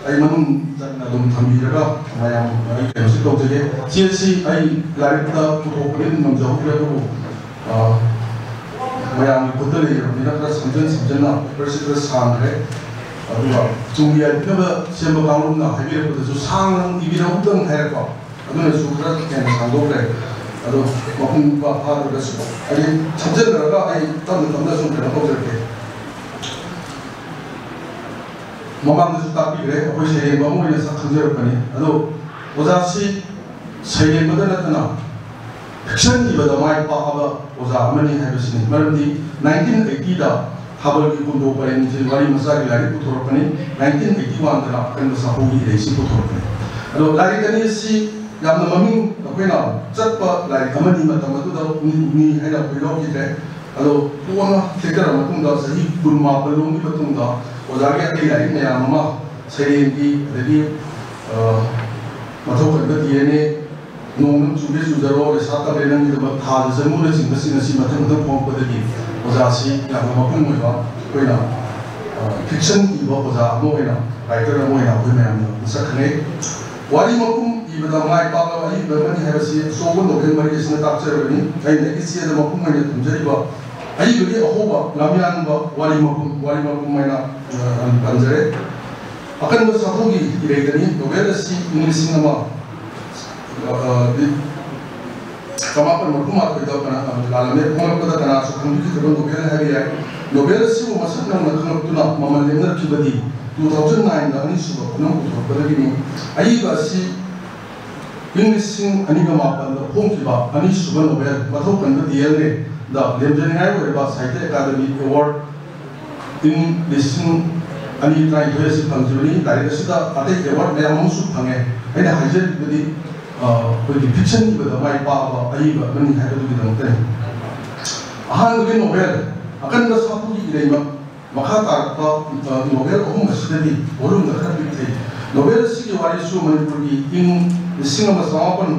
ꯑꯩ ꯃꯅꯨꯡ ꯆꯟꯅ ꯑꯗꯨꯝ ꯊꯝꯕꯤꯔꯒ ꯃꯌꯥꯝ ꯑꯩ ꯀꯩꯅꯣꯁꯤ ꯇꯧꯖꯒꯦ꯫ ꯆꯦꯁꯤ ꯑꯩ ꯂꯥꯏꯔꯤꯛꯇ ꯄꯨꯊꯣꯛꯄꯗꯤ ꯑꯗꯨꯝ ꯉꯝꯖꯍꯧꯗ꯭ꯔꯦ, ꯑꯗꯨꯕꯨ ꯑ, ꯃꯌꯥꯝꯒꯤ ꯈꯨꯠꯇ ꯂꯩꯔꯕꯅꯤꯅ ꯈꯔ ꯁꯝꯖꯟ ꯁꯝꯖꯟꯅ ꯄꯦꯄꯔꯁꯤ ꯈꯔ ꯁꯥꯡꯈ꯭ꯔꯦ꯫ ꯑꯗꯨꯒ ꯇꯨꯡꯒꯤ ꯌꯥꯏꯐꯅꯕ ꯁꯦꯝꯕ ꯀꯥꯡꯂꯨꯞꯅ ꯍꯥꯏꯕꯤꯔꯛꯄꯗꯁꯨ ꯁꯥꯡꯅ ꯏꯕꯤꯔꯛꯎꯗꯪ ꯍꯥꯏꯔꯛꯄ, ꯑꯗꯨꯅꯁꯨ ꯈꯔ ꯍꯦꯟꯅ ꯁꯥꯡꯗꯣꯛꯈ꯭ꯔꯦ꯫ ꯑꯗꯣ ꯃꯄꯨꯡ ꯐꯥ ꯐꯥꯗ꯭ꯔꯒꯁꯨ ꯑꯩ ꯁꯝꯖꯤꯟꯅꯔꯒ ꯑꯩ ꯇꯞꯅ ꯇꯞꯅ ꯁꯨꯝ ꯀꯩꯅꯣ ꯇꯧꯖꯔꯛꯀꯦ꯫ ꯃꯃꯥꯡꯗꯁꯨ ꯇꯥꯛꯄꯤꯈ꯭ꯔꯦ, ꯑꯩꯈꯣꯏ ꯁꯩꯔꯦꯡꯕ ꯑꯃ ꯑꯣꯏꯅ ꯁꯛ ꯈꯪꯖꯔꯛꯄꯅꯤ꯫ ꯑꯗꯣ ꯑꯣꯖꯥꯁꯤ ꯁꯩꯔꯦꯡꯕꯗ ꯅꯠꯇꯅ ꯐꯤꯛꯁꯟ ꯏꯕꯗ ꯃꯥꯏ ꯄꯥꯛꯑꯕ ꯑꯣꯖꯥ ꯑꯃꯅꯤ ꯍꯥꯏꯕꯁꯤꯅꯤ꯫ ꯃꯔꯝꯗꯤ ꯅꯥꯏꯟꯇꯤꯟ ꯑꯩꯠꯇꯤꯗ ꯊꯥꯕꯜꯒꯤ ꯀꯨꯟꯗꯣ ꯄꯔꯦꯡꯁꯤ ꯋꯥꯔꯤ ꯃꯆꯥꯒꯤ ꯂꯥꯏꯔꯤꯛ ꯄꯨꯊꯣꯔꯛꯄꯅꯤ꯫ ꯅꯥꯏꯟꯇꯤꯟ ꯑꯩꯠꯇꯤ ꯋꯥꯟꯗꯅ ꯑꯀꯟꯕ ꯁꯥꯐꯨꯒꯤ ꯏꯔꯩꯁꯤ ꯄꯨꯊꯣꯔꯛꯄꯅꯤ꯫ ꯑꯗꯣ ꯂꯥꯏꯔꯤꯛ ꯑꯅꯤ ꯑꯁꯤ ꯌꯥꯝꯅ ꯃꯃꯤꯡ ꯑꯩꯈꯣꯏꯅ ꯆꯠꯄ ꯂꯥꯏꯔꯤꯛ ꯑꯃꯅꯤ, ꯃꯇꯝ ꯑꯗꯨꯗ ꯎꯅꯤ ꯍꯥꯏꯅ ꯑꯩꯈꯣꯏ ꯂꯧꯈꯤꯗ꯭ꯔꯦ꯫ ꯑꯗꯣ ꯀꯣꯟꯅ ꯊꯦꯡꯊꯔꯕ ꯃꯇꯨꯡꯗ, ꯆꯍꯤ ꯀꯨꯟꯃꯥꯄꯜ ꯂꯣꯝꯒꯤ ꯃꯇꯨꯡꯗ ꯑꯣꯖꯥꯒꯤ ꯑꯇꯩ ꯂꯥꯏꯔꯤꯛ ꯃꯌꯥꯝ ꯑꯃ, ꯁꯩꯔꯦꯡꯒꯤ, ꯑꯗꯒꯤ ꯑ, ꯃꯊꯧ ꯀꯟꯕ ꯗꯤ ꯑꯦꯟ ꯑꯦ, ꯅꯣꯡ ꯅꯪ ꯆꯨꯒꯦ ꯆꯨꯖꯔꯣ, ꯂꯩꯁꯥ ꯇꯝꯂꯦ ꯅꯪꯒꯤꯗꯃꯛ ꯊꯥꯗ ꯆꯪꯉꯨꯅꯆꯤꯡꯕꯁꯤꯡ ꯑꯁꯤ ꯃꯊꯪ ꯃꯊꯪ ꯐꯣꯡꯉꯛꯄꯗꯒꯤ ꯑꯣꯖꯥꯁꯤ ꯌꯥꯝꯅ ꯃꯄꯨꯡ ꯑꯣꯏꯕ, ꯑꯩꯈꯣꯏꯅ, ꯑ, ꯐꯤꯛꯁꯟ ꯏꯕ ꯑꯣꯖꯥ ꯑꯃ ꯑꯣꯏꯅ, ꯔꯥꯏꯇꯔ ꯑꯃ ꯑꯣꯏꯅ ꯑꯩꯈꯣꯏ ꯃꯌꯥꯝꯅ ꯃꯁꯛ ꯈꯪꯅꯩ꯫ ꯋꯥꯔꯤ ꯃꯄꯨꯝ ꯏꯕꯗ ꯃꯥꯏ ꯄꯥꯛꯂꯕ ꯑꯏꯕ ꯑꯃꯅꯤ ꯍꯥꯏꯕꯁꯤ ꯑꯆꯧꯕ ꯅꯣꯕꯦꯜ ꯃꯔꯤ ꯑꯁꯤꯅ ꯇꯥꯛꯆꯔꯕꯅꯤ꯫ ꯑꯩꯅ ꯏꯆꯦꯗ ꯃꯄꯨꯡ ꯑꯣꯏꯅ ꯊꯝꯖꯔꯤꯕ ꯑꯏꯕꯒꯤ ꯑꯍꯧꯕ ꯂꯝꯌꯥꯟꯕ ꯋꯥꯔꯤ ꯃꯄꯨꯝ, ꯋꯥꯔꯤ ꯃꯄꯨꯝ ꯍꯥꯏꯅ, ꯑ, ꯄꯟꯖꯔꯦ꯫ ꯑꯀꯟꯕ ꯁꯥꯐꯨꯒꯤ ꯏꯔꯩꯗꯅꯤ꯫ ꯅꯣꯕꯦꯜ ꯑꯁꯤ ꯏꯪ ꯂꯤꯁꯤꯡ ꯑꯃ, ꯑ, ꯆꯃꯥꯄꯟ ꯃꯔꯤꯐꯨ ꯃꯥꯊꯣꯏꯗ ꯀꯅꯥ, ꯂꯥꯜꯂꯝꯃꯦ꯫ ꯐꯣꯡꯂꯛꯄꯗ ꯀꯅꯥꯁꯨ ꯈꯪꯕꯤꯈꯤꯗꯕ ꯅꯣꯕꯦꯜ ꯍꯥꯏꯕ ꯌꯥꯏ꯫ ꯅꯣꯕꯦꯜ ꯑꯁꯤꯕꯨ ꯃꯁꯛ ꯅꯧꯅ ꯈꯪꯂꯛꯇꯨꯅ ꯃꯃꯜ ꯂꯦꯞꯅꯔꯛꯈꯤꯕꯗꯤ two thousand nineꯗ ꯑꯅꯤꯁꯨꯕ ꯈꯨꯅꯧ ꯄꯨꯊꯣꯔꯛꯄꯗꯒꯤꯅꯤ꯫ ꯑꯏꯕ ꯑꯁꯤ ꯏꯪ ꯂꯤꯁꯤꯡ ꯑꯅꯤꯒ ꯃꯥꯄꯟꯗ ꯐꯣꯡꯈꯤꯕ ꯑꯅꯤꯁꯨꯕ ꯅꯣꯕꯦꯜ ꯃꯊꯧ ꯀꯟꯕ ꯗꯤ ꯑꯦꯜ ꯑꯦꯗ ꯂꯦꯝꯖꯅꯤꯡꯉꯥꯏ ꯑꯣꯏꯔꯕ ꯁꯥꯍꯤꯇ꯭ꯌ ꯑꯦꯀꯥꯗꯃꯤ ꯑꯦꯋꯥꯔꯗ ꯏꯪ ꯂꯤꯁꯤꯡ ꯑꯅꯤ ꯇꯔꯥꯅꯤꯊꯣꯏ ꯑꯁꯤ ꯐꯪꯈꯤꯕꯅꯤ꯫ ꯂꯥꯏꯔꯤꯛ ꯑꯁꯤꯗ ꯑꯇꯩ ꯑꯦꯋꯥꯔꯗ ꯃꯌꯥꯝ ꯑꯃꯁꯨ ꯐꯪꯉꯦ꯫ ꯑꯩꯅ ꯍꯥꯏꯖꯔꯤꯕꯗꯤ, ꯑ, ꯑꯩꯈꯣꯏꯒꯤ ꯐꯤꯛꯁꯟ ꯏꯕꯗ ꯃꯥꯏ ꯄꯥꯛꯑꯕ ꯑꯏꯕ ꯑꯃꯅꯤ ꯍꯥꯏꯕꯗꯨꯒꯤꯗꯃꯛꯇꯅꯤ꯫ ꯑꯍꯥꯟꯕꯒꯤ ꯅꯣꯕꯦꯜ ꯑꯀꯟꯕ ꯁꯥꯐꯨꯒꯤ ꯏꯔꯩꯃꯛ ꯃꯈꯥ ꯇꯥꯔꯛꯄ, ꯑ, ꯅꯣꯕꯦꯜ ꯑꯍꯨꯝ ꯑꯁꯤꯗꯗꯤ ꯚꯣꯂꯨꯝꯗ ꯈꯔ ꯄꯤꯛꯊꯩ꯫ ꯅꯣꯕꯦꯜ ꯑꯁꯤꯒꯤ ꯋꯥꯔꯤꯁꯨ ꯃꯅꯤꯄꯨꯔꯒꯤ ꯏꯪ ꯂꯤꯁꯤꯡ ꯑꯃ ꯆꯃꯥꯄꯟ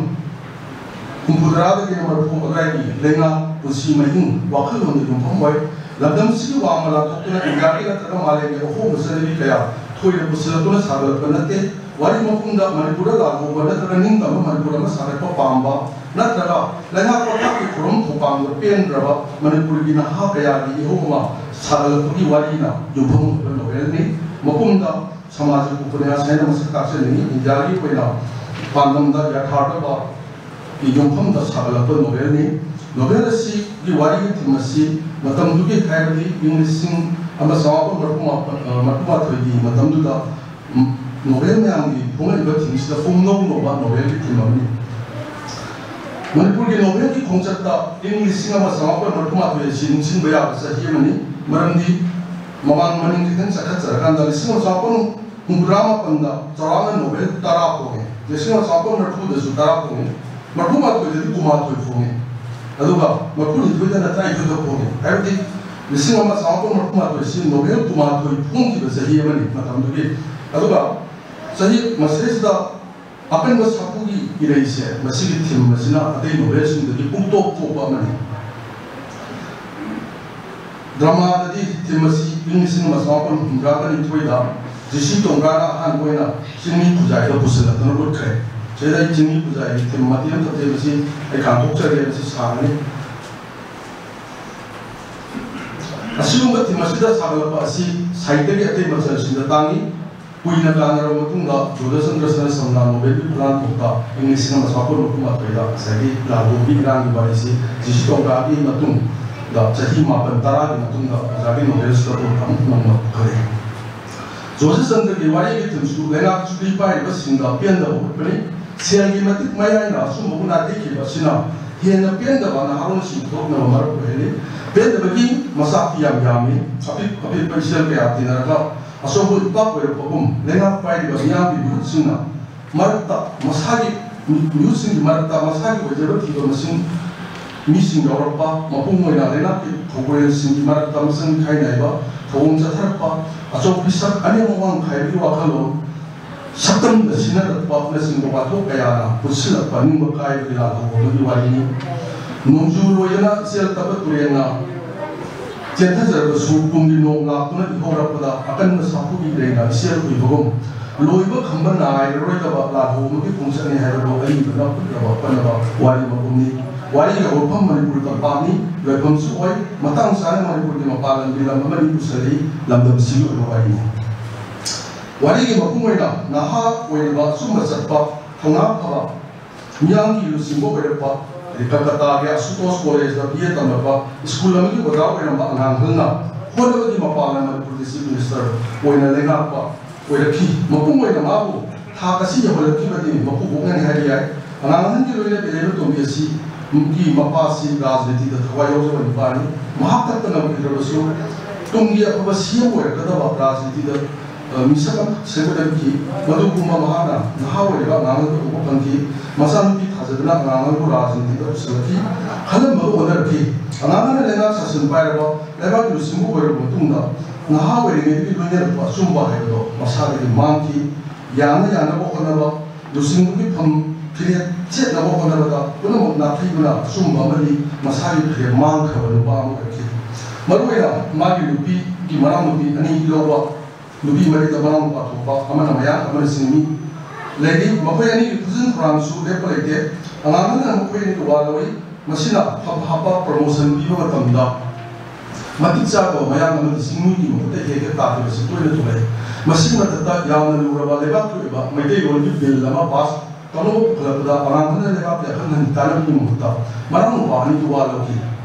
ꯍꯨꯝꯐꯨꯇꯔꯥꯗꯒꯤꯅ ꯃꯔꯤꯐꯨ ꯑꯗꯨꯋꯥꯏꯒꯤ ꯂꯩꯉꯥꯛ ꯄꯨꯟꯁꯤ ꯃꯍꯤꯡ ꯋꯥꯈꯜꯂꯣꯟꯗ ꯌꯨꯝꯐꯝ ꯑꯣꯏ꯫ ꯂꯝꯗꯝꯁꯤꯒꯤ ꯋꯥꯡꯃ ꯂꯥꯟꯊꯣꯛꯇꯨꯅ ꯏꯟꯗꯤꯌꯥꯒꯤ ꯅꯠꯇ꯭ꯔꯒ ꯃꯥꯂꯦꯝꯒꯤ ꯑꯍꯣꯡꯕ ꯆꯠꯅꯕꯤ ꯀꯌꯥ ꯊꯣꯏꯅ ꯄꯨꯁꯤꯜꯂꯛꯇꯨꯅ ꯁꯥꯒꯠꯂꯛꯄ ꯅꯠꯇꯦ꯫ ꯋꯥꯔꯤ ꯃꯄꯨꯝꯗ ꯃꯅꯤꯄꯨꯔꯗ ꯂꯥꯜꯍꯧꯕ ꯅꯠꯇ꯭ꯔꯒ ꯅꯤꯡꯇꯝꯕ ꯃꯅꯤꯄꯨꯔ ꯑꯃ ꯁꯥꯒꯠꯄ ꯄꯥꯝꯕ ꯅꯠꯇ꯭ꯔꯒ ꯂꯩꯉꯥꯛ ꯄꯊꯥꯞꯀꯤ ꯈꯨꯔꯨꯝ ꯊꯧꯄꯥꯡꯗ ꯄꯦꯟꯗ꯭ꯔꯕ ꯃꯅꯤꯄꯨꯔꯒꯤ ꯅꯍꯥ ꯀꯌꯥꯒꯤ ꯏꯍꯧ ꯑꯃ ꯁꯥꯒꯠꯂꯛꯄꯒꯤ ꯋꯥꯔꯤꯅ ꯌꯨꯝꯐꯝ ꯑꯣꯏꯕ ꯅꯣꯕꯦꯜꯅꯤ꯫ ꯃꯄꯨꯝꯗ ꯁꯃꯥꯖꯤꯛ ꯎꯄꯅ꯭ꯌꯥꯁ ꯍꯥꯏꯅ ꯃꯁꯛ ꯇꯥꯛꯆꯅꯤꯡꯏ꯫ ꯏꯟꯗꯤꯌꯥꯒꯤ ꯑꯣꯏꯅ ꯄꯥꯟꯗꯝꯗ ꯌꯥꯊꯥꯔꯊꯕ ꯌꯨꯝꯐꯝꯗ ꯁꯥꯒꯠꯂꯛꯄ ꯅꯣꯚꯦꯜꯅꯤ꯫ ꯅꯣꯚꯦꯜ ꯑꯁꯤꯒꯤ ꯋꯥꯔꯤꯒꯤ ꯊꯤꯝ ꯑꯁꯤ ꯃꯇꯝꯗꯨꯒꯤ, ꯍꯥꯏꯕꯗꯤ ꯏꯪ ꯂꯤꯁꯤꯡ ꯑꯃ ꯆꯃꯥꯄꯟ ꯃꯔꯤꯐꯨ ꯃꯥꯄꯟ, ꯑ, ꯃꯔꯤꯐꯨ ꯃꯥꯊꯣꯏꯒꯤ ꯃꯇꯝꯗꯨꯗ, ꯎꯝ, ꯅꯣꯚꯦꯜ ꯃꯌꯥꯝꯒꯤ ꯐꯣꯡꯂꯛꯏꯕ ꯊꯤꯝꯁꯤꯗ ꯄꯨꯝꯅꯧ ꯅꯧꯕ ꯅꯣꯚꯦꯜꯒꯤ ꯊꯤꯝ ꯑꯃꯅꯤ꯫ ꯃꯅꯤꯄꯨꯔꯒꯤ ꯅꯣꯚꯦꯜꯒꯤ ꯈꯣꯡꯆꯠꯇ ꯏꯪ ꯂꯤꯁꯤꯡ ꯑꯃ ꯆꯃꯥꯄꯟ ꯃꯔꯤꯐꯨ ꯃꯥꯊꯣꯏ ꯑꯁꯤ ꯅꯤꯡꯁꯤꯡꯕ ꯌꯥꯕ ꯆꯍꯤ ꯑꯃꯅꯤ꯫ ꯃꯔꯝꯗꯤ ꯃꯃꯥꯡ ꯃꯅꯤꯡ ꯈꯤꯇꯪ ꯆꯠꯈꯠꯆꯔꯀꯥꯟꯗ ꯂꯤꯁꯤꯡ ꯑꯃ ꯆꯃꯥꯄꯟ ꯍꯨꯝꯐꯨꯇꯔꯥ ꯃꯥꯄꯟꯗ ꯆꯥꯎꯔꯥꯛꯅ ꯅꯣꯚꯦꯜ ꯇꯔꯥ ꯐꯣꯡꯉꯦ꯫ ꯂꯤꯁꯤꯡ ꯑꯃ ꯆꯃꯥꯄꯟ ꯃꯔꯤꯐꯨꯗꯁꯨ ꯇꯔꯥ ꯐꯣꯡꯉꯦ꯫ ꯃꯔꯤꯐꯨ ꯃꯥꯊꯣꯏꯗꯗꯤ ꯀꯨꯟꯃꯥꯊꯣꯏ ꯐꯣꯡꯉꯦ꯫ ꯑꯗꯨꯒ ꯃꯔꯤꯐꯨ ꯅꯤꯊꯣꯏꯗꯅ ꯇꯔꯥꯅꯤꯊꯣꯏ ꯈꯛ ꯐꯣꯡꯉꯦ꯫ ꯍꯥꯏꯕꯗꯤ ꯂꯤꯁꯤꯡ ꯑꯃ ꯆꯃꯥꯄꯟ ꯃꯔꯤꯐꯨ ꯃꯥꯊꯣꯏꯁꯤ ꯅꯣꯚꯦꯜ ꯀꯨꯟꯃꯥꯊꯣꯏ ꯐꯣꯡꯈꯤꯕ ꯆꯍꯤ ꯑꯃꯅꯤ ꯃꯇꯝꯗꯨꯒꯤ꯫ ꯑꯗꯨꯒ ꯆꯍꯤ ꯃꯁꯤꯗꯩꯁꯤꯗ ꯑꯀꯟꯕ ꯁꯥꯐꯨꯒꯤ ꯏꯔꯩꯁꯦ, ꯃꯁꯤꯒꯤ ꯊꯤꯝ ꯑꯁꯤꯅ ꯑꯇꯩ ꯅꯣꯚꯦꯜꯁꯤꯡꯗꯒꯤ ꯄꯨꯡꯇꯣꯞ ꯇꯣꯞꯄ ꯑꯃꯅꯤ꯫ ꯗ꯭ꯔꯃꯥꯗꯗꯤ ꯊꯤꯝ ꯑꯁꯤ ꯏꯪ ꯂꯤꯁꯤꯡ ꯑꯃ ꯆꯃꯥꯄꯟ ꯍꯨꯝꯐꯨꯇꯔꯥꯒ ꯅꯤꯊꯣꯏꯗ ꯖꯤ ꯁꯤ ꯇꯣꯡꯕ꯭ꯔꯥꯅ ꯑꯍꯥꯟꯕ ꯑꯣꯏꯅ ꯆꯤꯡꯃꯤ ꯈꯨꯖꯥꯏꯗ ꯄꯨꯁꯤꯜꯂꯛꯇꯨꯅ ꯎꯠꯈ꯭ꯔꯦ꯫ ꯁꯤꯗ ꯑꯩ ꯆꯤꯡꯃꯤ ꯈꯨꯖꯥꯏꯒꯤ ꯊꯤꯝ ꯃꯇꯦꯛ ꯑꯃꯈꯛ ꯊꯦꯕꯁꯤ ꯑꯩ ꯀꯥꯟꯊꯣꯛꯆꯔꯦ, ꯃꯁꯤ ꯁꯥꯡꯉꯅꯤ꯫ ꯑꯁꯤꯒꯨꯝꯕ ꯊꯤꯝ ꯑꯁꯤꯗ ꯁꯥꯒꯠꯂꯛꯄ ꯑꯁꯤ ꯁꯥꯍꯤꯇ꯭ꯌꯒꯤ ꯑꯇꯩ ꯃꯆꯜꯁꯤꯡꯗ ꯇꯥꯡꯏ꯫ ꯀꯨꯏꯅ ꯀꯥꯟꯅꯔꯕ ꯃꯇꯨꯡꯗ ꯖꯣꯙꯆꯟꯗ꯭ꯔ ꯁꯅꯥꯁꯝꯅ ꯅꯣꯕꯦꯜꯒꯤ ꯐꯨꯔꯥꯟꯊꯣꯛꯇ ꯏꯪ ꯂꯤꯁꯤꯡ ꯑꯃ ꯆꯃꯥꯄꯟ ꯃꯔꯤꯐꯨ ꯃꯥꯊꯣꯏꯗ ꯉꯁꯥꯏꯒꯤ ꯂꯥꯜꯍꯧꯕꯒꯤ ꯏꯔꯥꯡꯒꯤ ꯋꯥꯔꯤꯁꯤ ꯖꯤ ꯁꯤ ꯇꯣꯡꯕ꯭ꯔꯥꯒꯤ ꯃꯇꯨꯡꯗ ꯆꯍꯤ ꯃꯥꯄꯟ ꯇꯔꯥꯒꯤ ꯃꯇꯨꯡꯗ ꯑꯣꯖꯥꯒꯤ ꯅꯣꯕꯦꯜꯁꯤꯗ ꯑꯃꯨꯛ ꯅꯧꯅ ꯄꯨꯈꯠꯂꯛꯏ꯫ ꯖꯣꯙꯆꯟꯗ꯭ꯔꯒꯤ ꯋꯥꯔꯤꯒꯤ ꯊꯤꯝꯁꯨ ꯂꯩꯉꯥꯛ ꯆꯨꯞꯂꯤ ꯄꯥꯏꯔꯤꯕꯁꯤꯡꯗ ꯄꯦꯟꯗꯕ ꯎꯠꯄꯅꯤ꯫ ꯁꯦꯜꯒꯤ ꯃꯇꯤꯛ ꯃꯌꯥꯏꯅ ꯑꯆꯨꯝꯕꯕꯨ ꯅꯥꯊꯩꯈꯤꯕ ꯑꯁꯤꯅ ꯍꯦꯟꯅ ꯄꯦꯟꯗꯕ ꯅꯍꯥꯔꯣꯜꯁꯤꯡ ꯊꯣꯛꯅꯕ ꯃꯔꯝ ꯑꯣꯏꯍꯜꯂꯤ꯫ ꯄꯦꯟꯗꯕꯒꯤ ꯃꯆꯥꯛꯇꯤ ꯌꯥꯝ ꯌꯥꯝꯃꯤ꯫ ꯑꯄꯤꯛ ꯑꯄꯤꯛꯄ ꯏꯆꯦꯜ ꯀꯌꯥ ꯇꯤꯟꯅꯔꯒ ꯑꯆꯧꯕ ꯏꯄꯥꯛ ꯑꯣꯏꯔꯛꯄꯒꯨꯝ, ꯂꯩꯉꯥꯛ ꯄꯥꯏꯔꯤꯕ ꯃꯤꯌꯥꯝꯒꯤ ꯃꯤꯍꯨꯠꯁꯤꯡꯅ ꯃꯔꯛꯇ ꯃꯁꯥꯒꯤ, ꯃꯤꯍꯨꯠꯁꯤꯡꯒꯤ ꯃꯔꯛꯇ ꯃꯁꯥꯒꯤ ꯑꯣꯏꯖꯕ ꯊꯤꯕ ꯃꯁꯤꯡ ꯃꯤꯁꯤꯡ ꯌꯥꯎꯔꯛꯄ, ꯃꯄꯨꯡ ꯑꯣꯏꯅ ꯂꯩꯉꯥꯛꯀꯤ ꯊꯧꯒꯜꯁꯤꯡꯒꯤ ꯃꯔꯛꯇ ꯃꯁꯤꯡ ꯈꯥꯏ ꯅꯥꯏꯕ ꯊꯧꯑꯣꯡ ꯆꯠꯊꯔꯛꯄ, ꯑꯆꯧ ꯄꯤꯛꯁꯛ ꯑꯅꯦꯝ ꯑꯋꯥꯡ ꯈꯥꯏꯕꯒꯤ ꯋꯥꯈꯜꯂꯣꯟ, ꯁꯛꯇꯝꯗ ꯁꯤꯟꯅꯔꯛꯄ ꯑꯁꯤꯅꯆꯤꯡꯕ ꯋꯥꯊꯣꯛ ꯀꯌꯥꯅ ꯄꯨꯟꯁꯤꯜꯂꯛꯄ ꯅꯤꯡꯕ ꯀꯥꯏꯕꯒꯤ ꯂꯥꯜꯍꯧꯕ ꯑꯃꯒꯤ ꯋꯥꯔꯤꯅꯤ꯫ ꯅꯣꯡꯖꯨ ꯂꯣꯏꯗꯅ ꯏꯆꯦꯜ ꯇꯞꯄ ꯇꯨꯔꯦꯜꯅ ꯆꯦꯟꯊꯖꯔꯕꯁꯨ, ꯀꯨꯝꯒꯤ ꯅꯣꯡ ꯂꯥꯛꯇꯨꯅ ꯏꯍꯧꯔꯛꯄꯗ ꯑꯀꯟꯕ ꯁꯥꯐꯨꯒꯤ ꯏꯔꯩꯅ ꯏꯆꯦꯜ ꯈꯨꯏꯕꯒꯨꯝ, ꯂꯣꯏꯕ ꯈꯝꯕ ꯅꯥꯏꯔꯔꯣꯏꯗꯕ ꯂꯥꯜꯍꯧ ꯑꯃꯒꯤ ꯈꯣꯡꯆꯠꯅꯤ ꯍꯥꯏꯕꯗꯨ ꯑꯏꯕꯅ ꯎꯠꯅꯕ ꯍꯣꯠꯅꯕ ꯋꯥꯔꯤ ꯃꯄꯨꯝꯅꯤ꯫ ꯋꯥꯔꯤꯒꯤ ꯍꯧꯔꯛꯐꯝ ꯃꯅꯤꯄꯨꯔ ꯇꯝꯄꯥꯛꯅꯤ, ꯂꯣꯏꯐꯝꯁꯨ ꯑꯣꯏ꯫ ꯃꯇꯥꯡ ꯆꯥꯅ ꯃꯅꯤꯄꯨꯔꯒꯤ ꯃꯄꯥꯟ ꯂꯝꯒꯤ ꯂꯝ ꯑꯃꯅꯤ ꯄꯨꯁꯜꯂꯤ꯫ ꯂꯝꯗꯝꯁꯤꯒꯤ ꯑꯣꯏꯕ ꯋꯥꯔꯤꯅꯤ꯫ ꯋꯥꯔꯤꯒꯤ ꯃꯄꯨꯡ ꯑꯣꯏꯅ ꯅꯍꯥ ꯑꯣꯏꯔꯤꯕ ꯑꯆꯨꯝꯕ ꯆꯠꯄ, ꯊꯧꯅꯥ ꯐꯕ, ꯃꯤꯌꯥꯝꯒꯤ ꯂꯨꯆꯤꯡꯕ ꯑꯣꯏꯔꯛꯄ, ꯑꯗꯩ ꯀꯜꯀꯇꯥꯒꯤ ꯑꯁꯨꯇꯣꯁ ꯀꯣꯂꯦꯖꯇ ꯕꯤ ꯑꯦ ꯇꯝꯂꯛꯄ, ꯁ꯭ꯀꯨꯜ ꯑꯃꯒꯤ ꯑꯣꯖꯥ ꯑꯣꯏꯔꯝꯕ ꯑꯉꯥꯡ ꯑꯍꯜꯅ ꯍꯣꯠꯅꯕꯒꯤ ꯃꯄꯥꯡꯒꯜ ꯃꯅꯤꯄꯨꯔꯒꯤ ꯆꯤꯐ ꯃꯤꯅꯤꯁꯇꯔ ꯑꯣꯏꯅ ꯂꯩꯉꯥꯛꯄ ꯑꯣꯏꯔꯛꯈꯤ꯫ ꯃꯄꯨꯡ ꯑꯣꯏꯅ ꯃꯥꯕꯨ ꯊꯥꯛ ꯑꯁꯤ ꯌꯧꯍꯜꯂꯛꯈꯤꯕꯗꯤ ꯃꯄꯨꯕꯣꯛꯅꯅꯤ ꯍꯥꯏꯕ ꯌꯥꯏ꯫ ꯑꯉꯥꯡ ꯑꯍꯟꯒꯤ ꯂꯣꯏꯅꯕꯤ ꯂꯩꯃꯇꯣꯟꯕꯤ ꯑꯁꯤ ꯒꯤ ꯃꯄꯥꯁꯤ ꯔꯥꯖꯅꯤꯇꯤꯗ ꯊꯋꯥꯏ ꯌꯥꯎꯖꯕ ꯅꯨꯄꯥꯅꯤ꯫ ꯃꯍꯥꯛ ꯈꯛꯇꯅ ꯑꯣꯏꯗ꯭ꯔꯕꯁꯨ ꯇꯨꯡꯒꯤ ꯑꯐꯕ ꯁꯤ ꯑꯦꯝ ꯑꯣꯏꯔꯛꯀꯗꯕ ꯔꯥꯖꯅꯤꯇꯤꯗ, ꯑ, ꯃꯤꯁꯛ ꯑꯃ ꯁꯦꯝꯒꯠꯂꯛꯈꯤ꯫ ꯃꯗꯨꯒꯨꯝꯕ ꯃꯍꯥꯛꯅ ꯅꯍꯥ ꯑꯣꯏꯔꯤꯕ ꯑꯉꯥꯡ ꯑꯗꯨ ꯎꯕ ꯐꯪꯈꯤ꯫ ꯃꯆꯥꯅꯨꯄꯤ ꯊꯥꯖꯗꯨꯅ ꯑꯉꯥꯡ ꯑꯗꯨꯕꯨ ꯔꯥꯖꯅꯤꯇꯤꯗ ꯄꯨꯁꯤꯜꯂꯛꯈꯤ꯫ ꯈꯜꯂꯝꯕꯒ ꯑꯣꯟꯅꯔꯛꯈꯤ꯫ ꯑꯉꯥꯡ ꯑꯗꯨꯅ ꯂꯩꯉꯥꯛ ꯁꯥꯁꯟ ꯄꯥꯏꯔꯕ ꯂꯩꯕꯥꯛꯀꯤ ꯂꯨꯆꯤꯡꯕ ꯑꯣꯏꯔꯕ ꯃꯇꯨꯡꯗ ꯅꯍꯥ ꯑꯣꯏꯔꯤꯉꯩꯗꯒꯤ ꯂꯣꯏꯅꯔꯛꯄ ꯑꯆꯨꯝꯕ ꯍꯥꯏꯕꯗꯣ ꯃꯁꯥꯗꯒꯤ ꯃꯥꯡꯈꯤ꯫ ꯌꯥꯅ ꯌꯥꯅꯕ ꯍꯣꯠꯅꯕ, ꯂꯨꯆꯤꯡꯕꯒꯤ ꯐꯝ ꯐꯤꯔꯦꯞ ꯆꯦꯠꯅꯕ ꯍꯣꯠꯅꯕꯗ ꯄꯨꯝꯅꯃꯛ ꯅꯥꯊꯩꯗꯨꯅ ꯑꯆꯨꯝꯕ ꯑꯃꯗꯤ ꯃꯁꯥꯒꯤ ꯐꯤꯔꯦꯞ ꯃꯥꯡꯈ꯭ꯔꯕ ꯅꯨꯄꯥ ꯑꯃ ꯑꯣꯏꯔꯛꯈꯤ꯫ ꯃꯔꯨꯑꯣꯏꯅ ꯃꯥꯒꯤ ꯅꯨꯄꯤꯒꯤ ꯃꯅꯥꯎꯅꯨꯄꯤ ꯑꯅꯤ ꯂꯧꯕ ꯅꯨꯄꯤ ꯃꯔꯤꯗ ꯃꯅꯥꯎ ꯅꯨꯄꯥ ꯊꯣꯛꯄ, ꯑꯃꯅ ꯃꯌꯥꯡ, ꯑꯃꯅ ꯆꯤꯡꯃꯤ ꯂꯩꯔꯤ꯫ ꯃꯈꯣꯏ ꯑꯅꯤꯒꯤ ꯈꯨꯖꯤꯟ ꯈꯨꯔꯥꯟꯁꯨ ꯂꯦꯞꯄ ꯂꯩꯇꯦ꯫ ꯑꯉꯥꯡ ꯑꯃꯅ ꯃꯈꯣꯏ ꯑꯅꯤꯒꯤ ꯋꯥ ꯂꯧꯏ꯫ ꯃꯁꯤꯅ ꯐꯕ ꯍꯥꯞꯄ ꯄ꯭ꯔꯃꯣꯁꯟ ꯄꯤꯕ ꯃꯇꯝꯗ ꯃꯇꯤꯛ ꯆꯥꯗꯕ ꯃꯌꯥꯡ ꯑꯃꯗꯤ ꯆꯤꯡꯃꯤꯒꯤ ꯃꯈꯨꯠꯇ ꯍꯦꯛ ꯍꯦꯛ ꯇꯥꯈꯤꯕꯁꯤ ꯇꯣꯏꯅ ꯊꯣꯛꯂꯛꯏ꯫ ꯃꯁꯤꯒꯤ ꯃꯊꯛꯇ ꯌꯥꯝꯅ ꯂꯨꯔꯕ ꯂꯩꯕꯥꯛꯀꯤ ꯑꯣꯏꯕ ꯃꯩꯇꯩꯂꯣꯟꯒꯤ ꯕꯤꯜ ꯑꯃ ꯄꯥꯁ ꯇꯧꯅꯕ ꯄꯨꯈꯠꯂꯛꯄꯗ ꯑꯉꯥꯡ ꯑꯃꯅ ꯂꯩꯕꯥꯛꯀꯤ ꯑꯈꯪ ꯑꯍꯟ ꯇꯥꯟꯅꯕꯒꯤ ꯃꯍꯨꯠꯇ ꯃꯅꯥꯎ ꯅꯨꯄꯥ ꯑꯅꯤꯒꯤ ꯋꯥ ꯂꯧꯈꯤ꯫